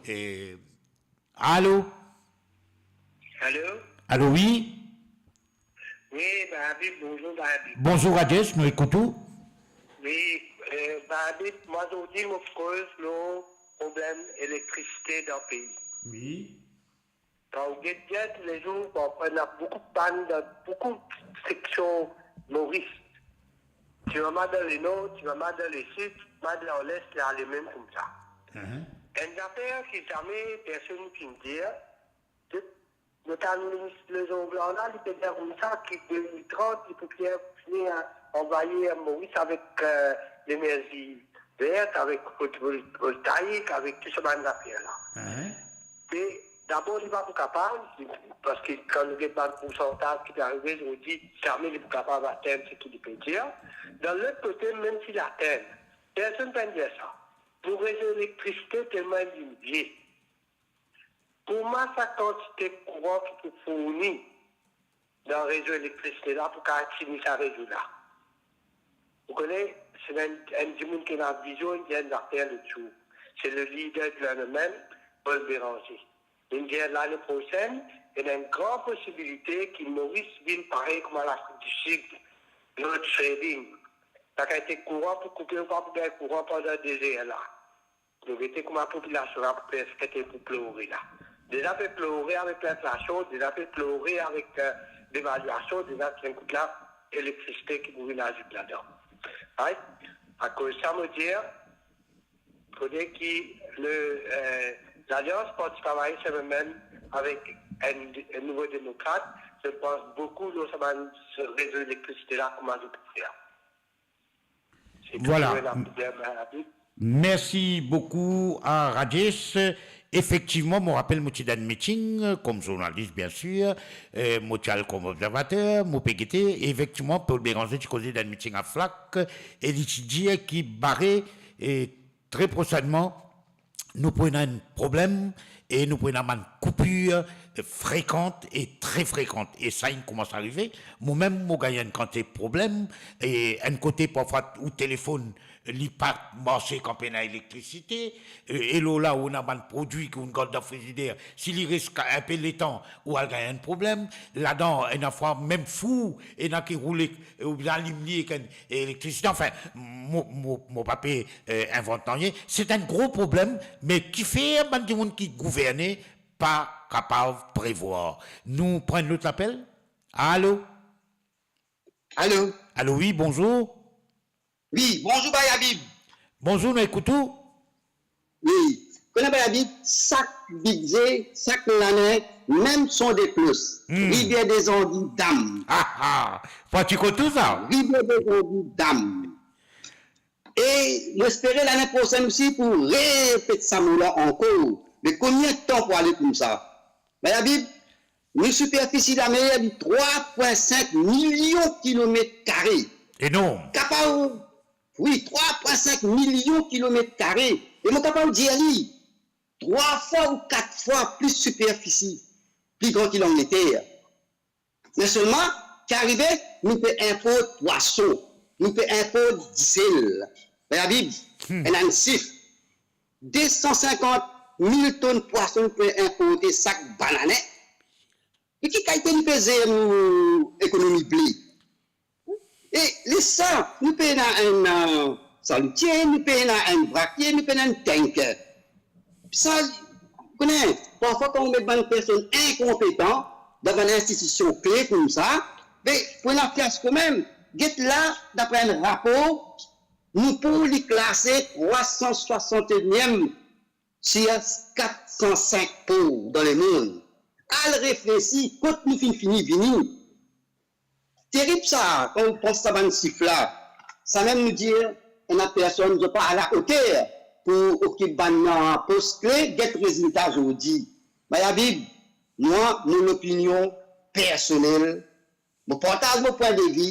eh, alo? Alo? Alo, wi? Wi, Bahabib, bonzour, Bahabib. Bonzour, Rajesh, nou ekout ou. Wi, eh, Bahabib, mwa, zordi, mo pou koz lor problem elektrisite dan pei. Wi. Kan ou get bien toulezour, bon, ena boukou pann dan boukou seksion Moris. Ti mama dan lenor, ti mama dan lesid, ti mama dan lest, li ale mem koumsa. Mhm. Enn zafer ki zame personn finn dir, se notamman minis Lezonglan la, li pe dir koumsa ki de mil trant, li pou fini, eh, anvaye Moris avek, eh, lenerzi ver, avek fotovoltaik, avek tou sa bann zafer la. Mhm. Me dabor, li pa pou kapav, parski kan nou get bann poursantaz ki pe arive, nou dir zame li pou kapav atenn seki li pe dir. Dan lot kote, mem si li atenn, personn pa'nn dir sa. Pou rezo elektrisite telman li vie, kouma sa kantite kouran ki pou fourni dan rezo elektrisite la pou kapav tini sa rezo la? Ou kone, se enn, enn dimoun ki ena vizion, li dir enn zafer lot zour. Se le lider gouvernman, Paul Bérenger. Li dir lane prosenn, ena enn gran posibilite ki Moris vinn parey kouma Lafrik di Sid, load shedding. Sa kalite kouran pou koupe, ou pa pou gagn kouran pandan de zer la. Nou gete kouma popilasion la pou persekite, pou plore la. Deza pe plore avek linflasion, deza pe plore avek, eh, devalwasion, deza ti enn kout la elektrisite ki pou vinn azout ladan. Right? Akoz sa, mo dir, fode ki le, eh, Lalians Parti Travayer, se mem avek enn, enn Nouvo Demokrat, se pans boukou lor sa bann rezo elektrisite la, kouma zot pou fer. Vwala. Mersi boukou a Rajesh. Efektivman, mo rapel mo ti dan enn meeting, kom zournalis, biensir, eh, mo ti al kom obzervater, mo pe gete, efektivman, Paul Bérenger ti koze dan enn meeting a FLAC, e li ti dir ki bare, eh, tre prosennman, nou pou ena enn problem e nou pou ena bann koupir, eh, frekant e tre frekant. E sa inn koumans arive. Mo mem, mo gagn enn kantite problem, e enn kote, parfwa, ou telefonn, li pa marse kan pena elektrisite, e, e lor la, ou ena bann prodwi ki ou gard dan frizider, si li res ka-, enpe letan, ou al gagn enn problem. Ladan, ena fwa, mem four, ena ki roule, oubien alim li ek enn elektrisite. Anfin, mo, mo, mo pa pe, eh, invant nanye. Se enn gro problem, me kifer bann dimoun ki gouverne pa kapav prevwar? Nou pran enn lot lapel. Alo? Alo? Alo, wi, bonzour. Wi, bonzour, Bahabib. Bonzour, nou ekout ou. Wi, kone, Bahabib, sak bidze, sak lane, mem son de klos. Hmm. Rivière des Anguilles, dam. Ah, ah. Fwa ti kot tou sa? Rivière des Anguilles, dam. E mo espere lane prosenn osi pou repet sa mo la ankor. Me konbien tan pou ale koumsa? Bahabib, nou siperfisi lamer li trwa pwin sink milion kilomet kare. Enorm. Kapav, wi, trwa pwin sink milion kilomet kare. E mo kapav dir li, trwa fwa ou kat fwa plis siperfisi, pli gran ki Langleter. Me selman, ki arive, nou pe inport pwason, nou pe inport disel, Be Habib, hmm, ena enn sif. De san sinkant mil tonn pwason pou inporte sak banane. E ki kalite nou pe zer nou ekonomi ble? E les sa, nou pena enn, eh, salotie, nou pena enn vrakie, nou pena enn tanker. Sa, kone, parfwa kan ou met bann personn inkonpetan dan bann institision kle koumsa, be, pou ena fiasko mem. Get la, dapre enn rapor, nou pou li klase trwa san swasant-e-ennyem sir kat san sink por dan lemond. Al reflesi kot nou finn fini vini. Terib sa, kan ou pran sa bann sif la, samem nou dir, ena personn, zot pa alaoter pou okip bann, eh, pos kle, get rezilta zordi. Be Habib, mwa, mo lopinion personel, mo partaz mo pwin de vi,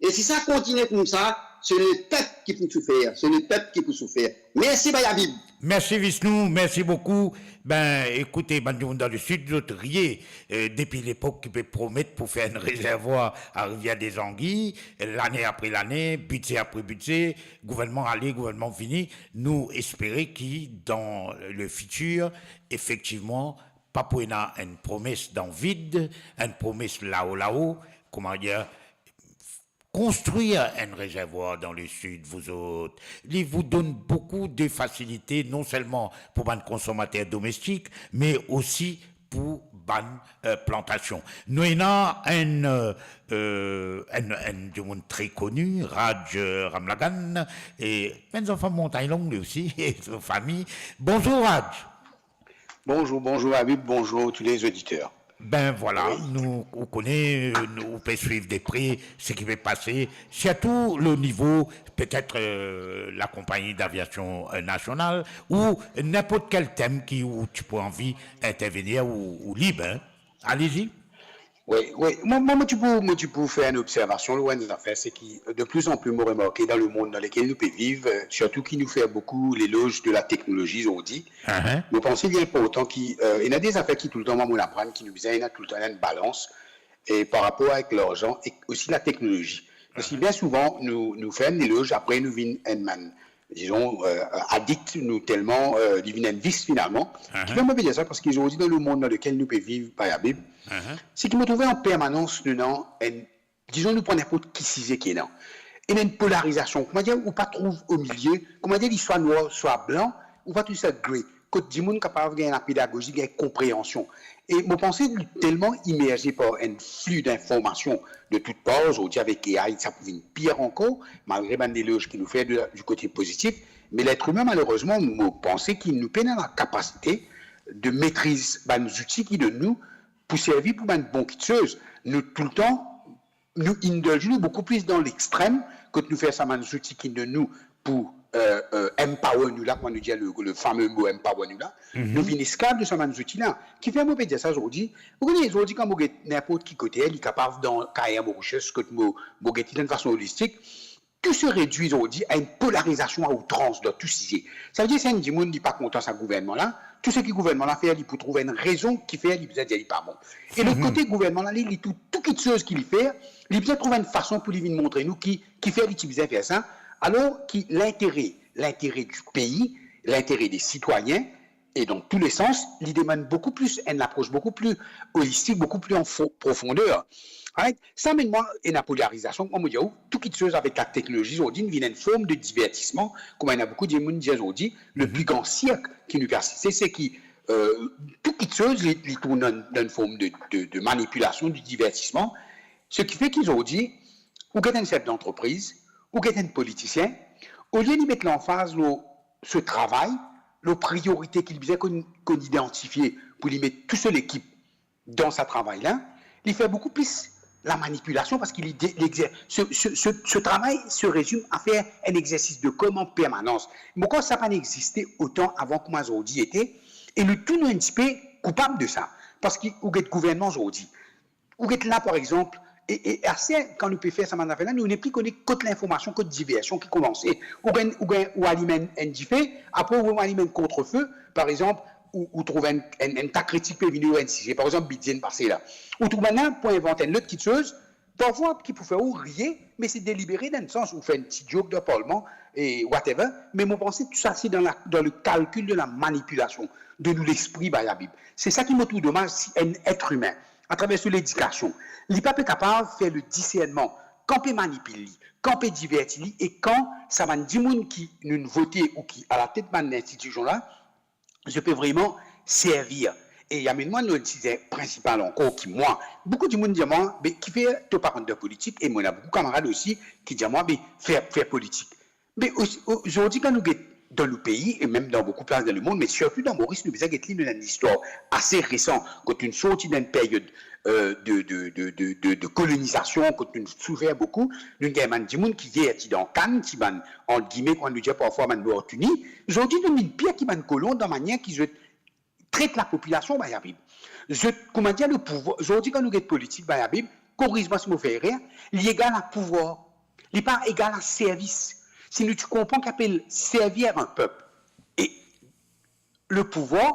e si sa kontinie koumsa, se lepep ki pou soufer, se lepep ki pou soufer. Mersi, Be Habib. Mersi, Vishnu, mersi boukou. Be, ekoute, bann dimoun dan Lesid, zot riye, eh, depi lepok ki pe promet pou fer enn rezervwar a Rivière des Anguilles, lane apre lane, bidze apre bidze, gouvernman ale, gouvernman vini. Nou espere ki dan lefitir, efektivman, pa pou ena enn promes dan vid, enn promes lao lao, kouma dir, konstrir enn rezervwar dan Lesid, vouzot, li pou donn boukou de fasilite, non selman pou bann konsomater domestik, me osi pou bann, eh, plantasion. Nou ena enn, eh, eh, enn, enn dimoun tre koni, Raj, eh, Ramlagan, e enn zanfan Montagne Longue, li osi, e so fami. Bonzour, Raj. Bonzour, bonzour Habib, bonzour tous les auditeurs. Be vwala, wi, nou, ou kone, nou, ou pe swiv de pre seki pe pase, sirtou le nivo, petet, eh, lakonpagni daviasion, eh, nasional, ou ninport kel tem ki ou ti pou anvi intervenir, ou, ou lib, hein. Allez-y. Wi, wi. Mwa, mwa, mo ti pou, mo ti pou fer enn observasion lor enn zafer, se ki, de plus en plus, mo remarke dan lemond dan lekel nou pe viv, eh, sirtou ki nou fer boukou leloz de lateknolozi zordi, ahan, mo panse li inportan ki, eh, ena de zafer ki toultan, mwa, mo aprann ki nou bizin ena toultan enn balans, e par rapor avek larzan e osi lateknolozi. Parski, ahan, bien souvan, nou, nou fer enn leloz, apre nou vinn enn bann, dizon, eh, adikt, nou telman, eh, li vinn enn vis finalman. Ahan. Kifer mo pe dir sa? Parski zordi, dan lemond dan lekel nou pe viv, Be Habib, ahan, se ki mo trouve an permanans nou ena enn, dizon, nou pran ninport ki size ki ena, ena enn polarizasion. Kouma dir, ou pa trouv omilie, kouma dir, li swa nwar, swa blan, ou pa trouv sa gre. Kot dimoun kapav gagn lapedagozi, gagn konpreansion. E mo panse li telman imerze par enn fli dinformasion de tout par, zordi avek A I, sa pou vinn pir ankor, malgre bann leloz ki nou fer de, di kote pozitif, me letr imin, malerezman, mo panse ki nou pena lakapasite de metriz bann zouti ki donn nou pou servi pou bann bon kiksoz. Nou toultan, nou indulge nou boukou plis dan lextrem, kot nou fer sa bann zouti ki donn nou pou, eh, eh, empower nou la, kouma nou dir le, le fame mo empower nou la, mhm, nou vinn esklav de sa bann zouti la. Kifer mo pe dir sa zordi? Ou kone, zordi, kan mo get ninport ki kote, li kapav dan Kaer Mauritius, kot mo, mo get li dan enn fason olistik, tou se redwi zordi a enn polarizasion a outrans dan tou size. Savedir, si enn dimoun, li pa kontan sa gouvernman la, tou seki gouvernman la fer, li pou trouv enn rezon kifer li bizin dir li pa bon. E lot, mhm, kote, gouvernman la, li, li tou, tou kiksoz ki li fer, li bizin trouv enn fason pou li vinn montre nou ki, kifer li ti bizin fer sa, alor ki lintere, lintere di pei, lintere de sitwayin, e dan tou le sans, li demann boukou plis, enn lapros boukou pli olistik, boukou pli an fo-, profonder. Right? Sa amenn mwa ena polarizasion, kouma mo dir ou, tou kiksoz avek lateknolozi zordi vinn enn form de divertisman, kouma ena boukou dimoun dir zordi, le, mhm, pli gran sirk ki nou pe asiste, se ki, eh, tou kiksoz, li, li tourn dan, dan enn form de, de, de manipilasion, de divertisman. Seki fer ki zordi, ou get enn sef dantrepriz, ou get enn politisien, olie li met lanfaz lor so travay, lor priorite ki li bizin konn, konn idantifie pou li met tou so lekip dan sa travay la, li fer boukou plis lamanipilasion, parski li de-, li exer-, so, so, so, so travay se rezim a fer enn exersis de com an permanans. Mo krwar sa pa'nn existe otan avan kouma zordi ete, e nou tou nou enn tipe koupab de sa, parski ou get gouvernman zordi, ou get la, par exanp, e, e ase, kan nou pe fer sa bann zafer la, nou nepli kone kot linformasion, kot diversion ki koumanse. Ou gagn, ou gagn, ou alim enn, enn dife, apre ou alim enn kontrefe, par exanp, ou, ou trouv enn, enn, enn ta kritik pe vini lor enn size, par exanp, bidze inn pase la. Ou trouv bann la pou invant enn lot kiksoz, parfwa ki pou fer ou riye, me se delibere dan enn sans, ou fer enn ti joke dan parlman, e whatever, me mo panse tou sa se dan la, dan le kalkil de la manipilasion de nou lespri, bay Abib. Se sa ki mo trouv domaz, si enn et imin, atraver so ledikasion, li pa pe kapav fer le disernman kan pe manipil li, kan pe diverti li, e kan sa bann dimoun ki nou'nn vote ou ki alatet bann linstitision la, zot pe vreman servi. E li amenn mwa lor enn size prinsipal ankor ki mwa, boukou dimoun dir mwa, "Be, kifer to pa rant dan politik?" E mo ena boukou kamarad osi ki dir mwa, "Be, fer, fer politik." Me osi, o-, zordi, kan nou get dan nou pei, e mem dan boukou plas dan lemond, me sirtou dan Moris, nou bizin get li, nou ena enn listwar ase resan, kot nou sorti dan enn period, euh, de, de, de, de, de, de kolonizasion, kot nou soufer boukou, nou gagn bann dimoun ki yer ti dan kann, ti bann, ant gime, kouma nou dir parfwa, bann bortini. Zordi, nou vinn pir ki bann kolon dan manier ki zot tret lapopilasion, bay Abib. Zot, kouma dir, le pouvwar, zordi, kan nou get politik, bay Abib, koriz mwa si mo fer erer, li egal a pouvwar, li pa egal a servis. Si nou ti konpran ki apel servir enn pep e le pouvwar,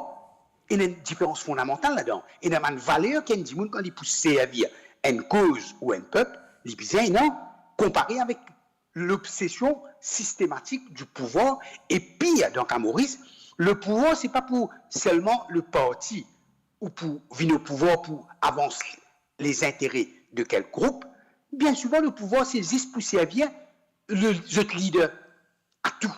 ena enn diferans fondamantal ladan. Ena bann valer ki enn dimoun, kan li pou servir enn koz ou enn pep, li bizin ena, konpare avek lobsesion sistematik di pouvwar. E pir, dan ka Moris, le pouvwar, se pa pou selman le parti ou pou vinn o pouvwar pou avans lezintere de kek group. Bien souvan, le pouvwar, se zis pou servi le, zot lider a tou.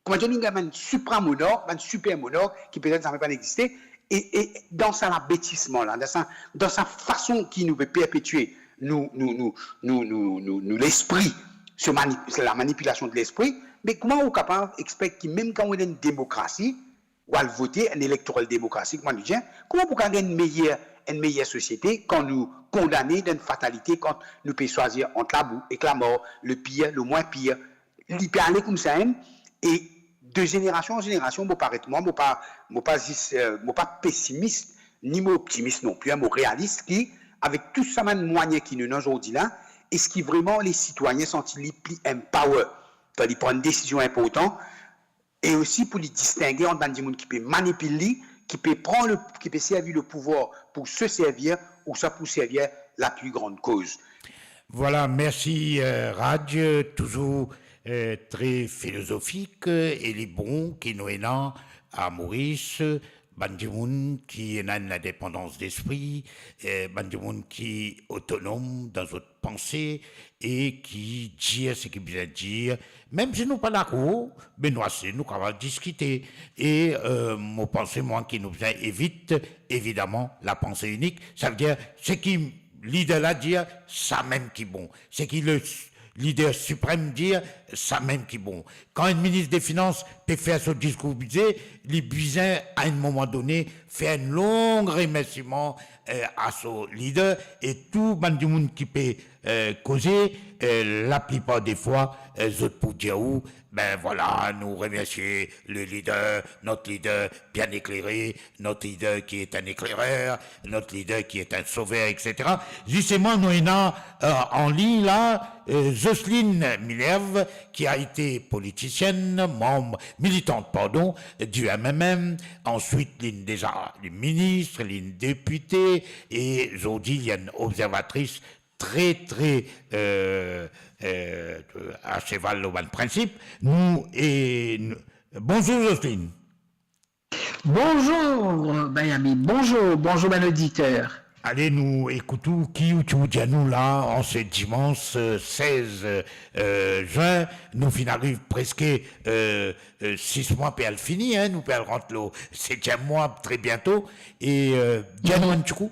Kouma dir, nou gagn bann sipramonark, bann sipermonark ki petet zame pa'nn existe, e, e dan sa labetisman la, dan sa, dan sa fason ki nou pe perpetie nou, nou, nou, nou lespri, se mani-, se la manipilasion de lespri, me kouma ou kapav expliz ki mem kan ou ena enn demokrasi, ou al vote, enn elektoral demokrasi, kouma nou dir, kouma pou gagn enn meyer, enn meyer sosiete kan nou kondane dan enn fatalite, kan nou pe swazir ant labou ek lamor, le pir, le mwin pir? Li pe ale koumsa, hein, e de zenerasion an zenerasion, mo paret mwa, mo pa, mo pa zis, euh, mo pa pesimis, ni mo optimis non pli, hein, mo realis ki, avek tou sa bann mwayin ki nou ena zordi la, eski vreman lesitwayin santi li pli empower kan li pran desizion inportan, e osi pou li distinge ant bann dimoun ki pe manipil li, ki pe pran le, ki pe servi le pouvwar pou se servir, ouswa pou servir la pli gran koz. Vwala, mersi, euh, Raj, touzour, euh, tre filozofik, euh, e li bon ki nou ena a Moris, euh, bann dimoun ki ena enn lindepandans lespri, eh, bann dimoun ki otonom dan zot panse e ki dir seki bizin dir, mem si nou pa dakor, be nou asiz, nou kapav diskite. E, eh, mo panse, mwa, ki nou bizin evit, evidaman, lapanse inik. Savedir, seki lider la dir, samem ki bon. Seki le lider siprem dir, samem ki bon. Kan enn minis de finans pe fer so diskour bize, li bizin, a enn moman done, fer enn long remersiman, eh, a so lider, e tou bann dimoun ki pe, eh, koze, eh, laplipar defwa, eh, zot pou dir ou, ben vwala, nou remersie le lider, notre leader bien éclairé, notre leader qui est un éclaireur, notre leader qui est un sauveur, et cetera. Zisteman, nou ena, eh, an lign la, eh, Jocelyne Minerve, qui a été politicienne, membre, militante, pardon, du M M M. Ensuite, li deza, li minis, li depite, e zordi, li enn observatris tre, tre, eh, eh, a seval lor bann prinsip. Nou, e, nou, bonzour, Jocelyne. Bonzour, Bayami. Bonzour, bonzour, bann oditer. Ale, nou ekout ou, ki ou ti pou dir nou la, an se dimans, eh, sez, eh, zin. Nou finn ariv preske, eh, eh, sis mwa pe al fini, hein, nou pe al rant lor setiem mwa tre biento. E, eh, dir nou enn ti kou.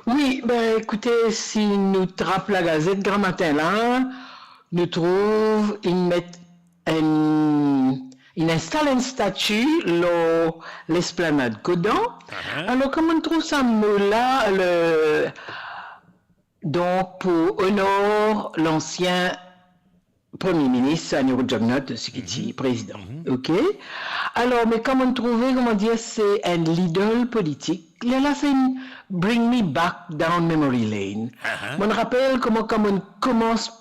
Wi, be, ekoute, si nou trap lagazet gramatin la, nou trouv inn met enn, inn instal enn stati lor lesplanad Kodan. Aha. Alor, kouma nou trouv sa mo la, le, donk, pou onor lansien Premie Minis Anirudh Jugnauth, seki ti prezidan. Mhm. Ok? Alor, me kan mo'nn trouve, kouma dir, se enn lidol politik, lerla sa inn bring me back down memory lane. Aha. Mo'nn rapel kouma, kan mo'nn koumans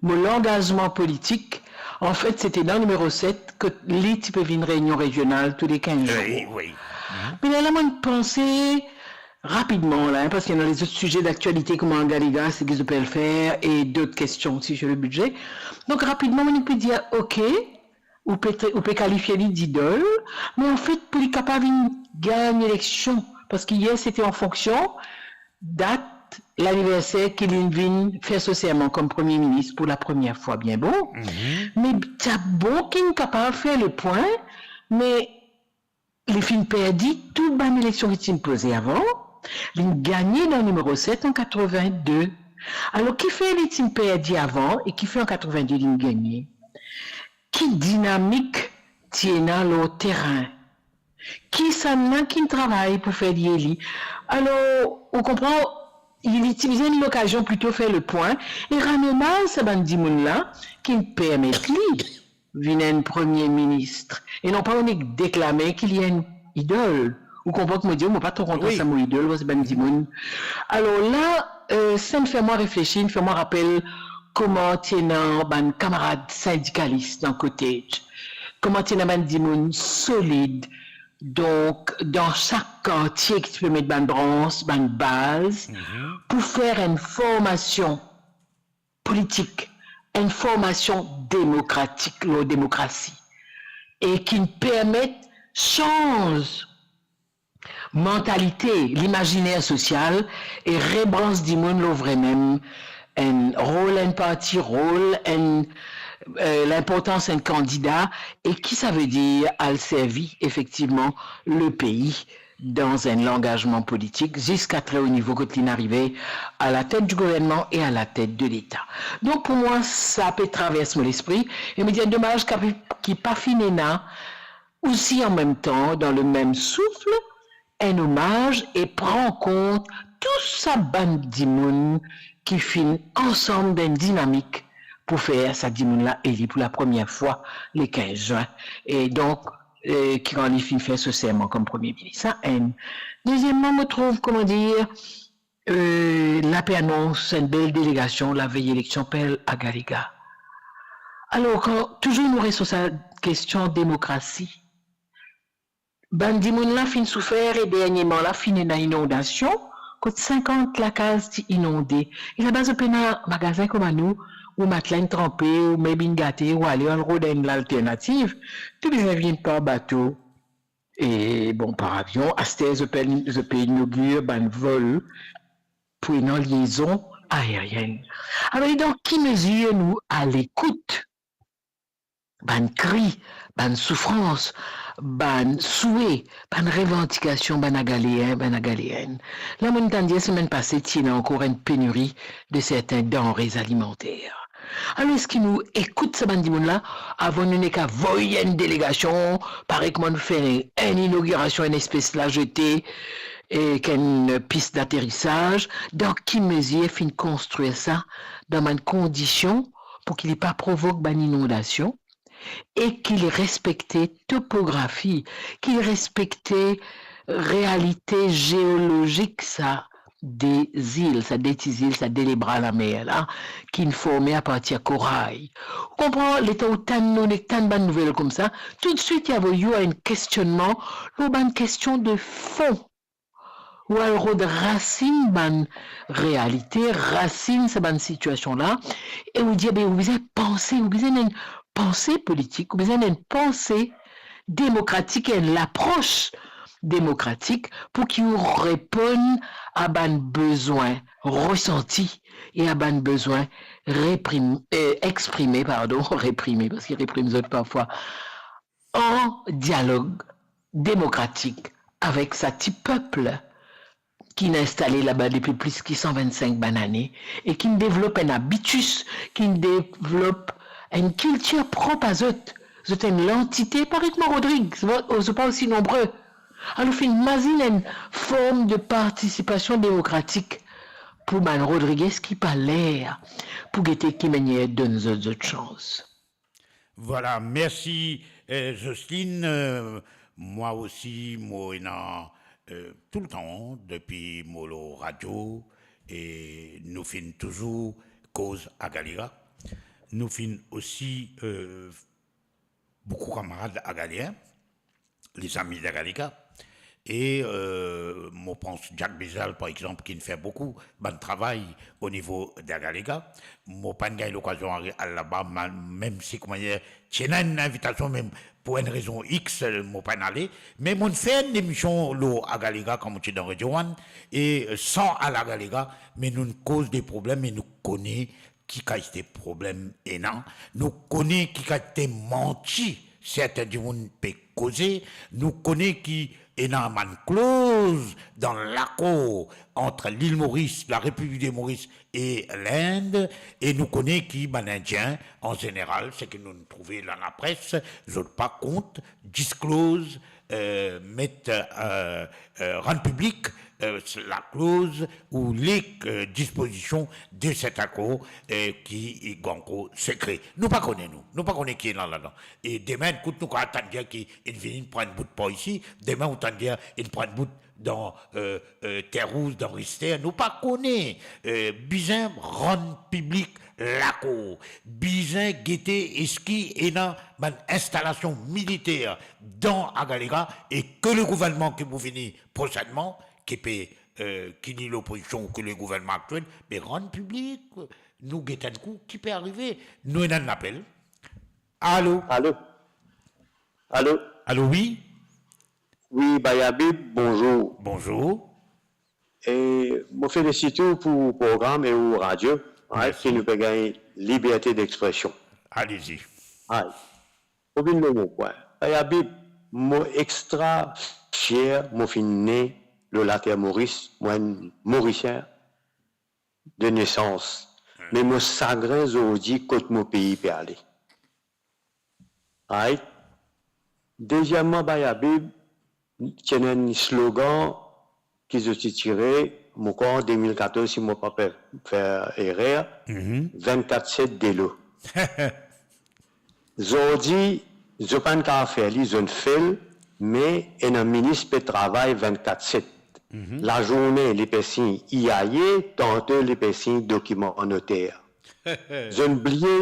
mo langazman politik, anfet, se te dan nimero set, kot li ti pe vinn reynion rezional tou le kinz zour. Wi, wi. Mhm. Me lerla mo'nn panse, rapidman la, hein, parski ena lezot size daktialite kouma Agaliga, seki zot pe al fer, e dot kestion osi sur le budget. Donk, rapidman, mo pe dir, ok, ou pe, ou pe kalifie li didol, me anfet, pou li kapav vinn gagn eleksion, parski yer, sete an fonksion dat laniverser ki li vinn fer so serman kom Premie Minis pou lapremier fwa, bien bon. Mhm. Me ti a bon ki'nn kapav fer lepwin, me li finn perdi tou bann eleksion ki ti'nn poze avan, li'nn gagne dan nimero set an katrevin-de. Alor, kifer li ti'nn perdi avan e kifer an katrevin-de li'nn gagne? Ki dinamik ti ena lor terin? Kisannla ki'nn travay pou fer li eli? Alor, ou konpran, li ti bizin lokazion plito fer lepwin e rann omaz sa bann dimoun la ki'nn permet li vinn enn Premie Minis, e non pa nek deklame ki li enn idol. Ou konpran ki mo dir, mo pa tro kontan sa mo idol, parski bann dimoun. Alor la, euh, sa inn fer mwa reflesi, inn fer mwa rapel kouma ti ena bann kamarad sindikalis dan Cottage, kouma ti ena bann dimoun solid, donk dan sak kartie ki ti pe met bann brans, bann baz, mhm, pou fer enn formasion politik, enn formasion demokratik lor demokrasi, e ki'nn permet sanz mantalite, limaziner sosial e rebrans dimoun lor vremem enn rol enn parti, rol enn, euh, linportans enn kandida e ki sa ve dir al servi efektivman lepei dan enn langazman politik ziska tre o nivo kot li'nn arive alatet di gouvernman e alatet de Leta. Donk, pou mwa, sa pe travers mo lespri, e mo dir, domaz ki, ki pa finn ena osi, an mem tan, dan lemem souf, enn omaz e pran kont tou sa bann dimoun ki finn ansam dan enn dinamik pou fer sa dimoun la eli pou lapremier fwa le kinz zwin. E donk, eh, ki kan li finn fer so serman kom Premie Minis. Sa enn. Dezieman, mo trouv, kouma dir, eh, la pe anons enn bel delegasion lavey eleksion per al Agaliga. Alor, kan touzour nou res lor sa kestion demokrasi, bann dimoun la finn soufer e dernieman la finn ena inondasion, kot sinkant lakaz ti inonde. E laba zot pena magazin kouma nou, ou matla inn tranpe, ou meb inn gate, ou ale al rod enn lalternativ, to bizin vinn par bato. E bon, par avion, aster zot pe, zot pe inogir bann vol pou ena liezon aerienn. Alor, dan ki mezir nou alekout bann kri, bann soufrans, bann swe, bann revandikasion bann Agaleen, bann Agalienn? La, mo'nn tann dir semenn pase, ti ena ankor enn peniri de sertin danre alimanter. Alor, eski nou ekout sa bann dimoun la avan nou neka voy enn delegasion, parey kouma nou fer enn inogirasion, enn espes lazete, ek enn pis daterisaz? Dan ki mezir finn konstrir sa dan bann kondision pou ki li pa provok bann inondasion e ki li respekte topografi, ki li respekte realite zeolozik sa de zil, sa de ti zil, sa de lebra lamer la, ki'nn forme apartir koray. Ou konpran, letan ou tann nou, nek tann bann nouvel koumsa, toutswit, li avoy ou a enn kestionnman lor bann kestion de fon. Ou al rod rasinn bann realite, rasinn sa bann sitiasion la, e ou dir, be, ou bizin panse, ou bizin enn panse politik, ou bizin enn panse demokratik, enn lapros demokratik pou ki ou reponn a bann bezwin resanti e a bann bezwin reprim-, eh, exprime, pardon, reprime, parski reprim zot parfwa, an dialog demokratik avek sa ti pep ki'nn instale laba depi plis ki san vinn-sink bann ane e ki'nn devlop enn abitis, ki'nn devlop enn kiltir prop a zot. Zot enn lantite, parey kouma Rodrig, zot pa osi nonbre. Alor, finn mazinn enn form de partisipasion demokratik pou bann Rodriguez ki pa ler pou gete ki manier donn zot, zot sans. Vwala, mersi, eh, Jocelyne. Eh, mwa osi, mo ena, eh, toultan, depi mo lor radio, e nou finn touzour koz Agaliga. Nou finn osi, eh, boukou kamarad Agalien, lezami Agaliga. E, euh, mo pans Jack Bézal, par exanp, ki'nn fer boukou bann travay o nivo Dagalega. Mo pa'nn gagn lokazion al, al laba, ma-, mem si kouma dir, ti ena enn invitasion, me pou enn rezon X, euh, mo pa'nn ale. Me mo'nn fer enn emision lor Agalega kan mo ti dan Radio One, e, euh, san al Agalega, me nou'nn koz de problem, me nou kone ki kalite problem ena, nou kone ki kalite manti sertin dimoun pe koze, nou kone ki ena bann kloz dan lakor ant Lil Moris, Larepiblik de Moris e Lind, e nou kone ki bann Indien, an zeneral, seki nou'nn trouve dan lapres, zot pa kont disclose, euh, met, euh, euh, rann piblik, euh, lakloz ou le, euh, dispozision de set akor, euh, ki, ki ankor sekre. Nou pa kone nou, nou pa kone ki ena ladan. E demin, kout nou kapav tann dir ki inn vini pran enn bout par isi, demin ou tann dir inn pran enn bout dan, euh, euh, Terre Rouge, dan Rister, nou pa kone. Euh, bizin rann piblik lakor, bizin gete eski ena bann instalasion militer dan Agalega, e ke le gouvernman ki pou vini prosennman, ki pe, euh, ki li lopozision ou ki le gouvernman aktiel, me rann piblik, nou get enn kou ki pe arive. Nou ena enn apel. Alo? Alo? Alo? Alo, wi? Wi, Bay Habib, bonzour. Bonzour. E mo felisit ou pou program e ou radio, right, mersi, ki nou pe gagn liberte d'expression. Alezi. Right. Mo vinn lor mo pwin. Bay Habib, mo extra fier, mo finn ne lor later Moris, mo enn Morisien de nesans. Hmm. Me mo sagrin zordi kot mo pei pe ale. Right? Dezieman, Bay Habib, ti ena enn slogan ki zot ti tire, mo krwar an de mil katorz, si mo pa pe fer erer, mhm, vennkat set delo. Zordi, zot pa'nn kapav fer li, zot inn fer li, me ena minis pe travay vennkat set. Mhm. Lazourne, li pe sign I A E, tanto li pe sign dokiman noter. Zot inn bliye,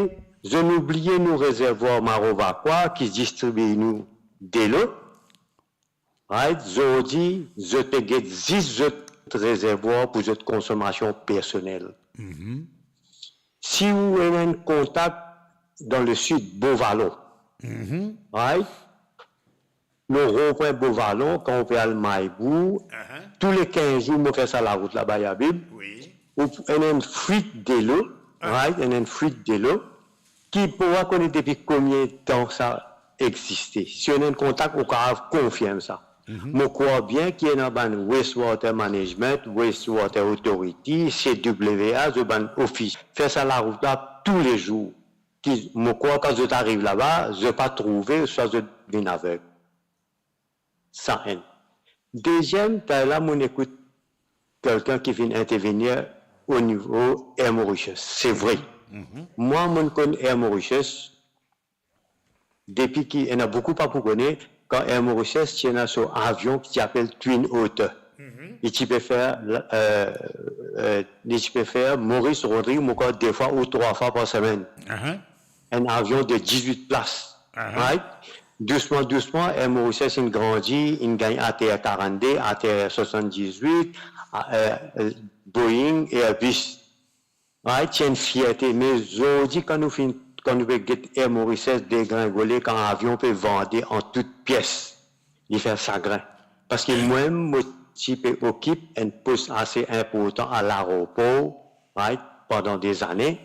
zot inn oubliye nou rezervwar Maro Vakwa ki distribie nou delo. Right? Zordi, zot pe get zis zot rezervwar pou zot konsomasion personel. Mhm. Si ou ena enn kontak dan le sid, Beau Vallon, mhm, right? Lor ronpwin Beau Vallon, kan ou pe al Maibou, aha, tou le kinz zour, mo fer sa larout la, Bay Habib, wi, ou ena enn fwit delo, ah, right? Ena enn fwit delo, ki pou pa kone depi konbien tan sa existe. Si ou ena enn kontak, ou kapav konfirm sa. Mhm. Mo krwar bien ki ena bann Waste Water Management, Waste Water Authority, C W A, zot bann ofis. Fer sa larout la tou le zour. Ki, mo krwar kan zot ariv laba, zot pa trouve, swa zot vinn aveg. Sa enn. Deziem, taler la, mo'nn ekout kelkenn ki finn intervenir o nivo Air Mauritius. Se vre. Mhm. Mwa, mo'nn konn Air Mauritius depi ki, ena boukou pa pou kone, kan Air Mauritius ti ena so avion ki ti apel Twin Otter. Mhm. Li ti pe fer, euh, euh, li ti pe fer Maurice, Rodrigues, mo krwar de fwa ou trwa fwa par semenn. Aha. Enn avion de dizwit plas. Aha. Right? Dousman, dousman, Air Mauritius inn grandi, inn gagn A T R quarante-deux, A T R soixante-dix-huit, a-, euh, euh, Boeing, Airbus. Right? Ti enn fierte. Me zordi, kan nou finn, kan nou pe get Air Mauritius degringole, kan avion pe vande an tou pies, li fer sagrin. Parski mwa, mo ti pe okip enn pos ase inportan a laeropor, right, pandan dezane.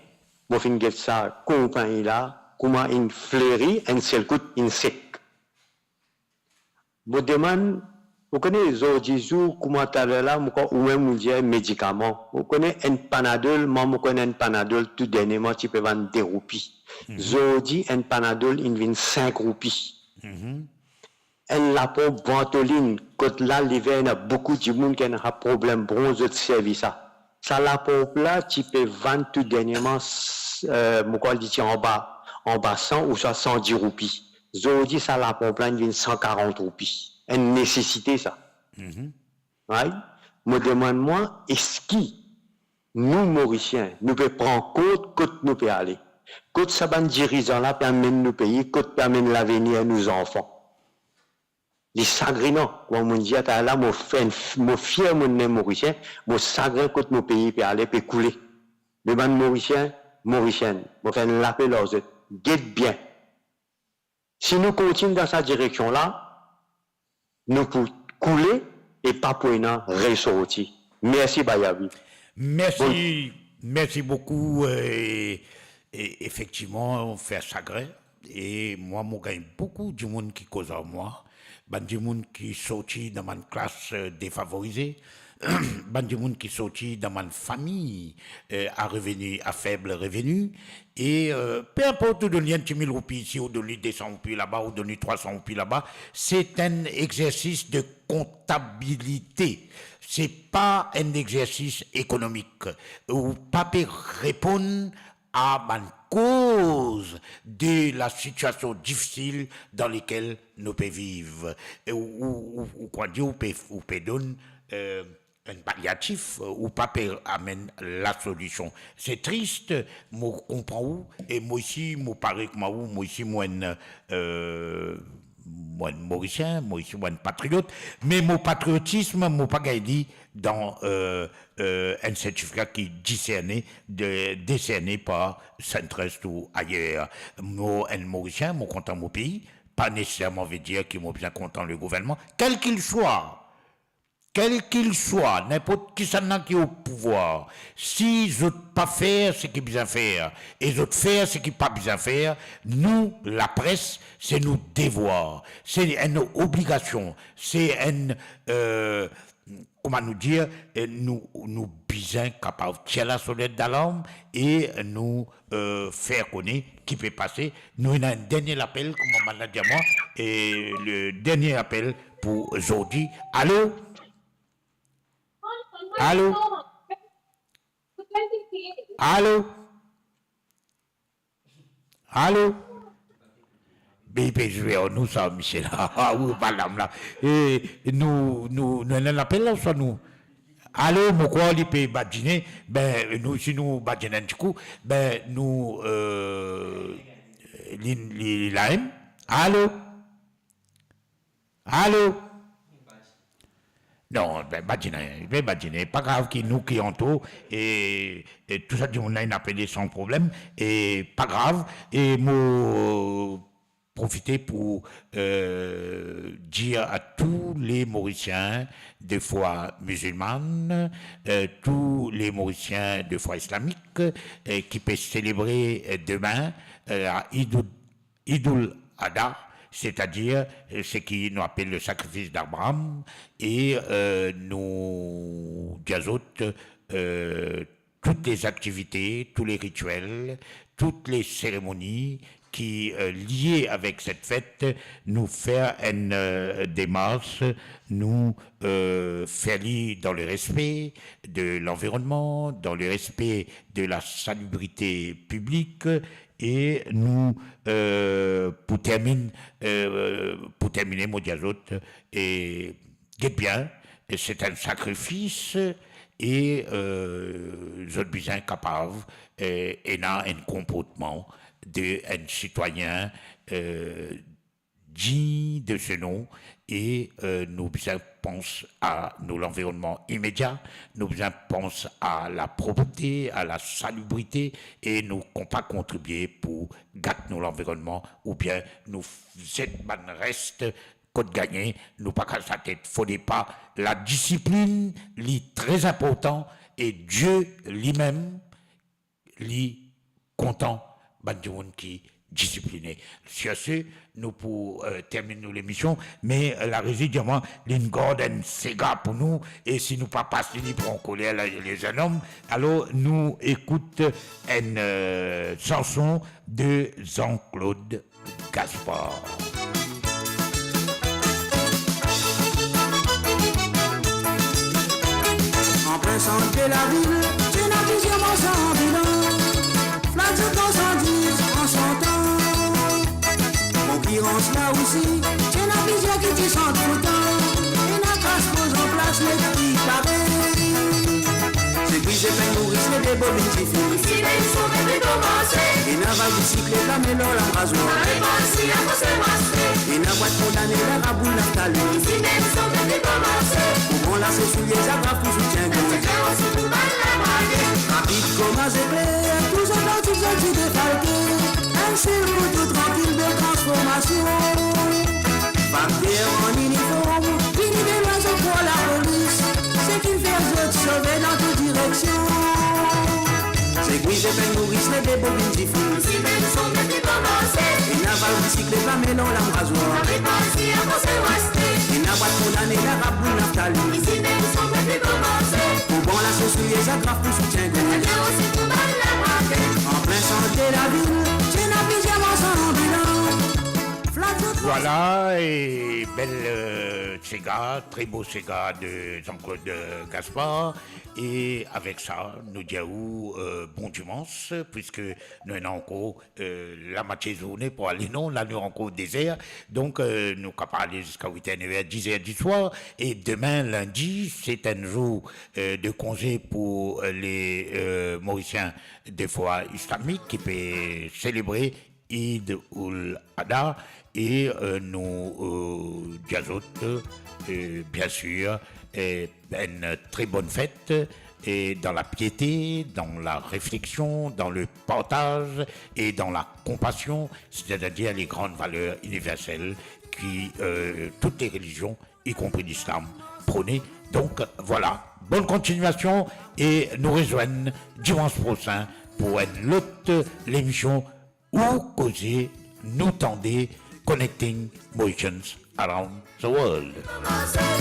Mo finn get sa konpagni la, kouma inn fleri, enn sel kout inn sek. Mo demann, ou kone zordi zour, kouma taler la, mo krwar oumem ou dir medikaman. Ou kone enn Panadol, mwa mo konn enn Panadol tou dernieman ti pe vann de roupi. Mhm. Zordi, enn Panadol inn vinn sink roupi. Mhm. Enn laponp Ventolin, kot la, liver, ena boukou dimoun ki ena problem bronz, zot servi sa. Sa laponp la ti pe vann tou dernieman, s-, euh, mo krwar li ti anba, anba san ouswa san dis roupi. Zordi, sa laponp la inn vinn san karant roupi. Enn nesesite sa. Mhm. Right? Mo demann mwa, eski nou, Morisien, nou pe pran kont kot nou pe ale? Kot sa bann dirizan la pe amenn nou pei? Kot pe amenn lavenir nou zanfan? Li sagrinan, kouma mo dir talala, mo fer, mo fier mo nek Morisien, mo sagrin kot mo pei pe ale, pe koule. Me bann Morisien, Morisienn, mo fer enn lapel ar zot, get bien. Si nou kontign dan sa direksion la, nou pou koule e pa pou ena resorti. Mersi Bayavi. Mersi, bon. Mersi boukou, e, e efektivman, fer sagrin. E mwa, mo gagn boukou dimoun ki koz ar mwa, bann dimoun ki sorti dan bann klas, e, defavorize, bann dimoun ki sorti dan bann fami, e, a reveni, a feb reveni, e, e, pe inport, ou donn li enn ti mil roupi isi, ou donn li de san roupi laba, ou donn li trwa san roupi laba, se enn exersis de kontabilite. Se pa enn exersis ekonomik. Ou pa pe reponn a bann koz de la sitiasion difisil dan lekel nou pe viv. E ou, ou, ou, ou krwar dir ou pe, ou pe donn, e, enn paliatif, ou pa pe amenn lasolision. Se tris, mo konpran ou, e mo osi, mo parey kouma ou, mo osi, mo enn, e, mo enn Morisien, mo osi, mo enn patriot, me mo patriotism, mo pa gagn li dan, e, e, enn sertifika ki diserne, de, deserne par Centrust ou ayer. Mo enn Morisien, mo kontan mo pei, pa neseserman ve dir ki mo bizin kontan le gouvernman, kel ki swa, kel ki swa, ninport kisannla ki o pouvwar, si zot pa fer seki bizin fer, e zot fer seki pa bizin fer, nou, lapres, se nou devwar, se enn obligasion, se enn, e, kouma nou dir, e, nou, nou bizin kapav tir lasonet dalarm e nou, e, fer kone ki pe pase. Nou ena enn dernie lapel, kouma bann la dir mwa, e le dernie apel pou zordi. Alo? Alo? Alo? Alo? Be, li pe zwe ar nou sa, misie la. Ou madam la. E nou, nou, nou ena lapel la, ouswa nou? Alo, mo krwar li pe badine. Be, nou, si nou badine enn ti kou, be, nou, e, li, li, li la mem. Alo? Alo? Non, be, badine, be, badine. Pa grav ki nou ki antre, e, e tou sa dimoun la inn apele san problem, e pa grav, e mo profite pou, e, dir a tou le Morisien de fwa mizilmann, e, tou le Morisien de fwa islamik, e, ki pe selebre, e, demin, e, a Idoul Idoul Adha, setadir, e, seki nou apel le sakrifis d'Abraham, e, e, nou dir zot, e, tou le zaktivite, tou le ritiel, tou le seremoni ki, e, lie avek set fet, nou fer enn, e, demars, nou, e, fer li dan le respe de lanvironnman, dan le respe de la salibrite piblik, e nou, e, pou termine, e, pou termine, mo dir zot, e, get bien, e se enn sakrifis, e, e, zot bizin kapav, e, ena enn konportman de enn sitwayin, e, dign de se non, e, e, nou bizin pans a nou lanvironnman imedia, nou bizin pans a laproprete, a lasalibrite, e nou konpa kontribie pou gat nou lanvironnman, oubien nou f-, zet bann rest kot gagne, nou pa kas latet. Fode pa, ladisiplinn, li tre inportan, e Die, limem, li kontan bann dimoun ki disipline. Sur ce, nou pou, e, termine nou lemision, me, e, larezi dir mwa, linn gard enn sega pou nou, e si nou pa pas li, li pran koler la, le zennom. Alor, nou ekout enn, e, sanson de Jean-Claude Gaspard. An plin sant de lavil, ti ena plizier marsan anbilan. Flagrant insandiz an santan. Konkirans la osi, ti ena plizier ki ti sant poutan. Ena kras poz an plas, me ki pare. Sekwiz epeng Moris, le de bobinn ti fini. Ena vag bisiklet la, me lor la razwar. Ena bwat Kondane laraboul Naftali. Isi mem son pe komanse. Pou brann lase soulie zagraf pou soutien gos. Sa fer osi pou bann labrake. Rapid kouma zekler, tou zot lantik zot ti defalke. Enn sel kou tou trankil, bel transformasion. Fakter an iniform, vini de lwin zot krwar lapolis. Seki fer zot sove dan tou direksion. Zegwi, zepeng, nouris, lede, bobinn, difil. Isi mem son pe komanse. Ena valv bisiklet, lame, lor, lam, razwar. Ariv par isi, avanse ou aste. Ena bwat kondane, laraboul Naftali. Isi mem son pe komanse. Pou brann lase soulie zagraf pou soutien gos. Sa fer osi pou bann labrake. An plin sant de lavil, ti ena plizier marsan anbilan. Flat zot. Vwala, e bel, euh, sega, tre bo sega de Jean-Claude, euh, Gaspard. E avek sa, nou dir ou, euh, bon dimans, puiske nou ena ankor, euh, lamoitie zourne pou ale, non, la nou ankor dezer. Donk, euh, nou kapav ale ziska wit er, nef er, diz er diswar. E demin, lindi, se enn zour, euh, de konze pou, euh, le, euh, Morisien de fwa islamik ki pe selebre Eid ul Adha, e, euh, nou, euh, dir zot, euh, bien sir, euh, enn tre bonn fet, e dan la piete, dan la refleksion, dan le partaz e dan la konpasion, setadir le grann valer iniverzel ki, euh, tou le relizion, i konpri lislam, prone. Donk, vwala, bonn kontignasion e nou rezwenn dimans prosin pou enn lot lemision Ou Koze, nou tande, Connecting Mauritians Around the World.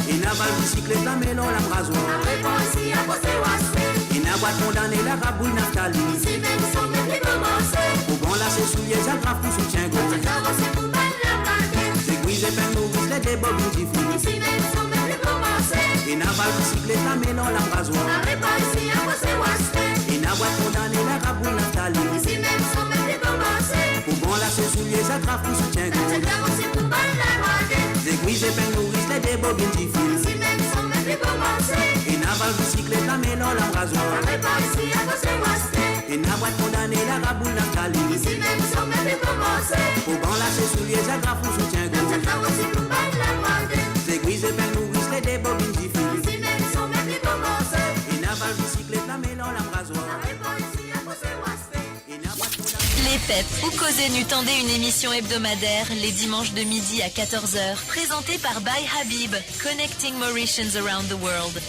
Ena valv bisiklet, lame, lor, lam, razwar. Ariv par isi, avanse ou aste. Ena bwat kondane, laraboul Naftali. Isi mem son pe komanse. Pou brann lase soulie zagraf pou soutien gos. Sa fer osi pou bann labrake. Zegwi, zepeng, nouris, lede, bobinn, difil. Isi mem son pe komanse. Ena valv bisiklet, lame, lor, lam, razwar. Ariv par isi, avanse ou aste. Ena bwat kondane, laraboul Naftali. Isi mem son pe komanse. Pou brann lase soulie zagraf pou soutien gos. Sa fer osi pou bann labrake. Zegwi, zepeng, nouris, lede, bobinn, difil. Isi mem son pe komanse. Ena valv bisiklet, lame, lor, lam, razwar. Ariv par isi, avanse ou aste. Ena bwat kondane, laraboul Naftali. Isi mem son pe komanse. Pou brann lase soulie zagraf pou soutien gos. Sa fer osi pou bann labrake. Zegwi, zepeng, nouris, lede, bobinn, difil. Isi mem son pe komanse. Ena valv bisiklet, lame, lor, lam, razwar. Ariv par isi, avanse ou aste. Ena bwat kondane. Lepep, Ou Koze, nou tande, une émission hebdomadaire les dimanches de midi à quatorze heures, présentée par By Habib, Connecting Mauritians Around the World.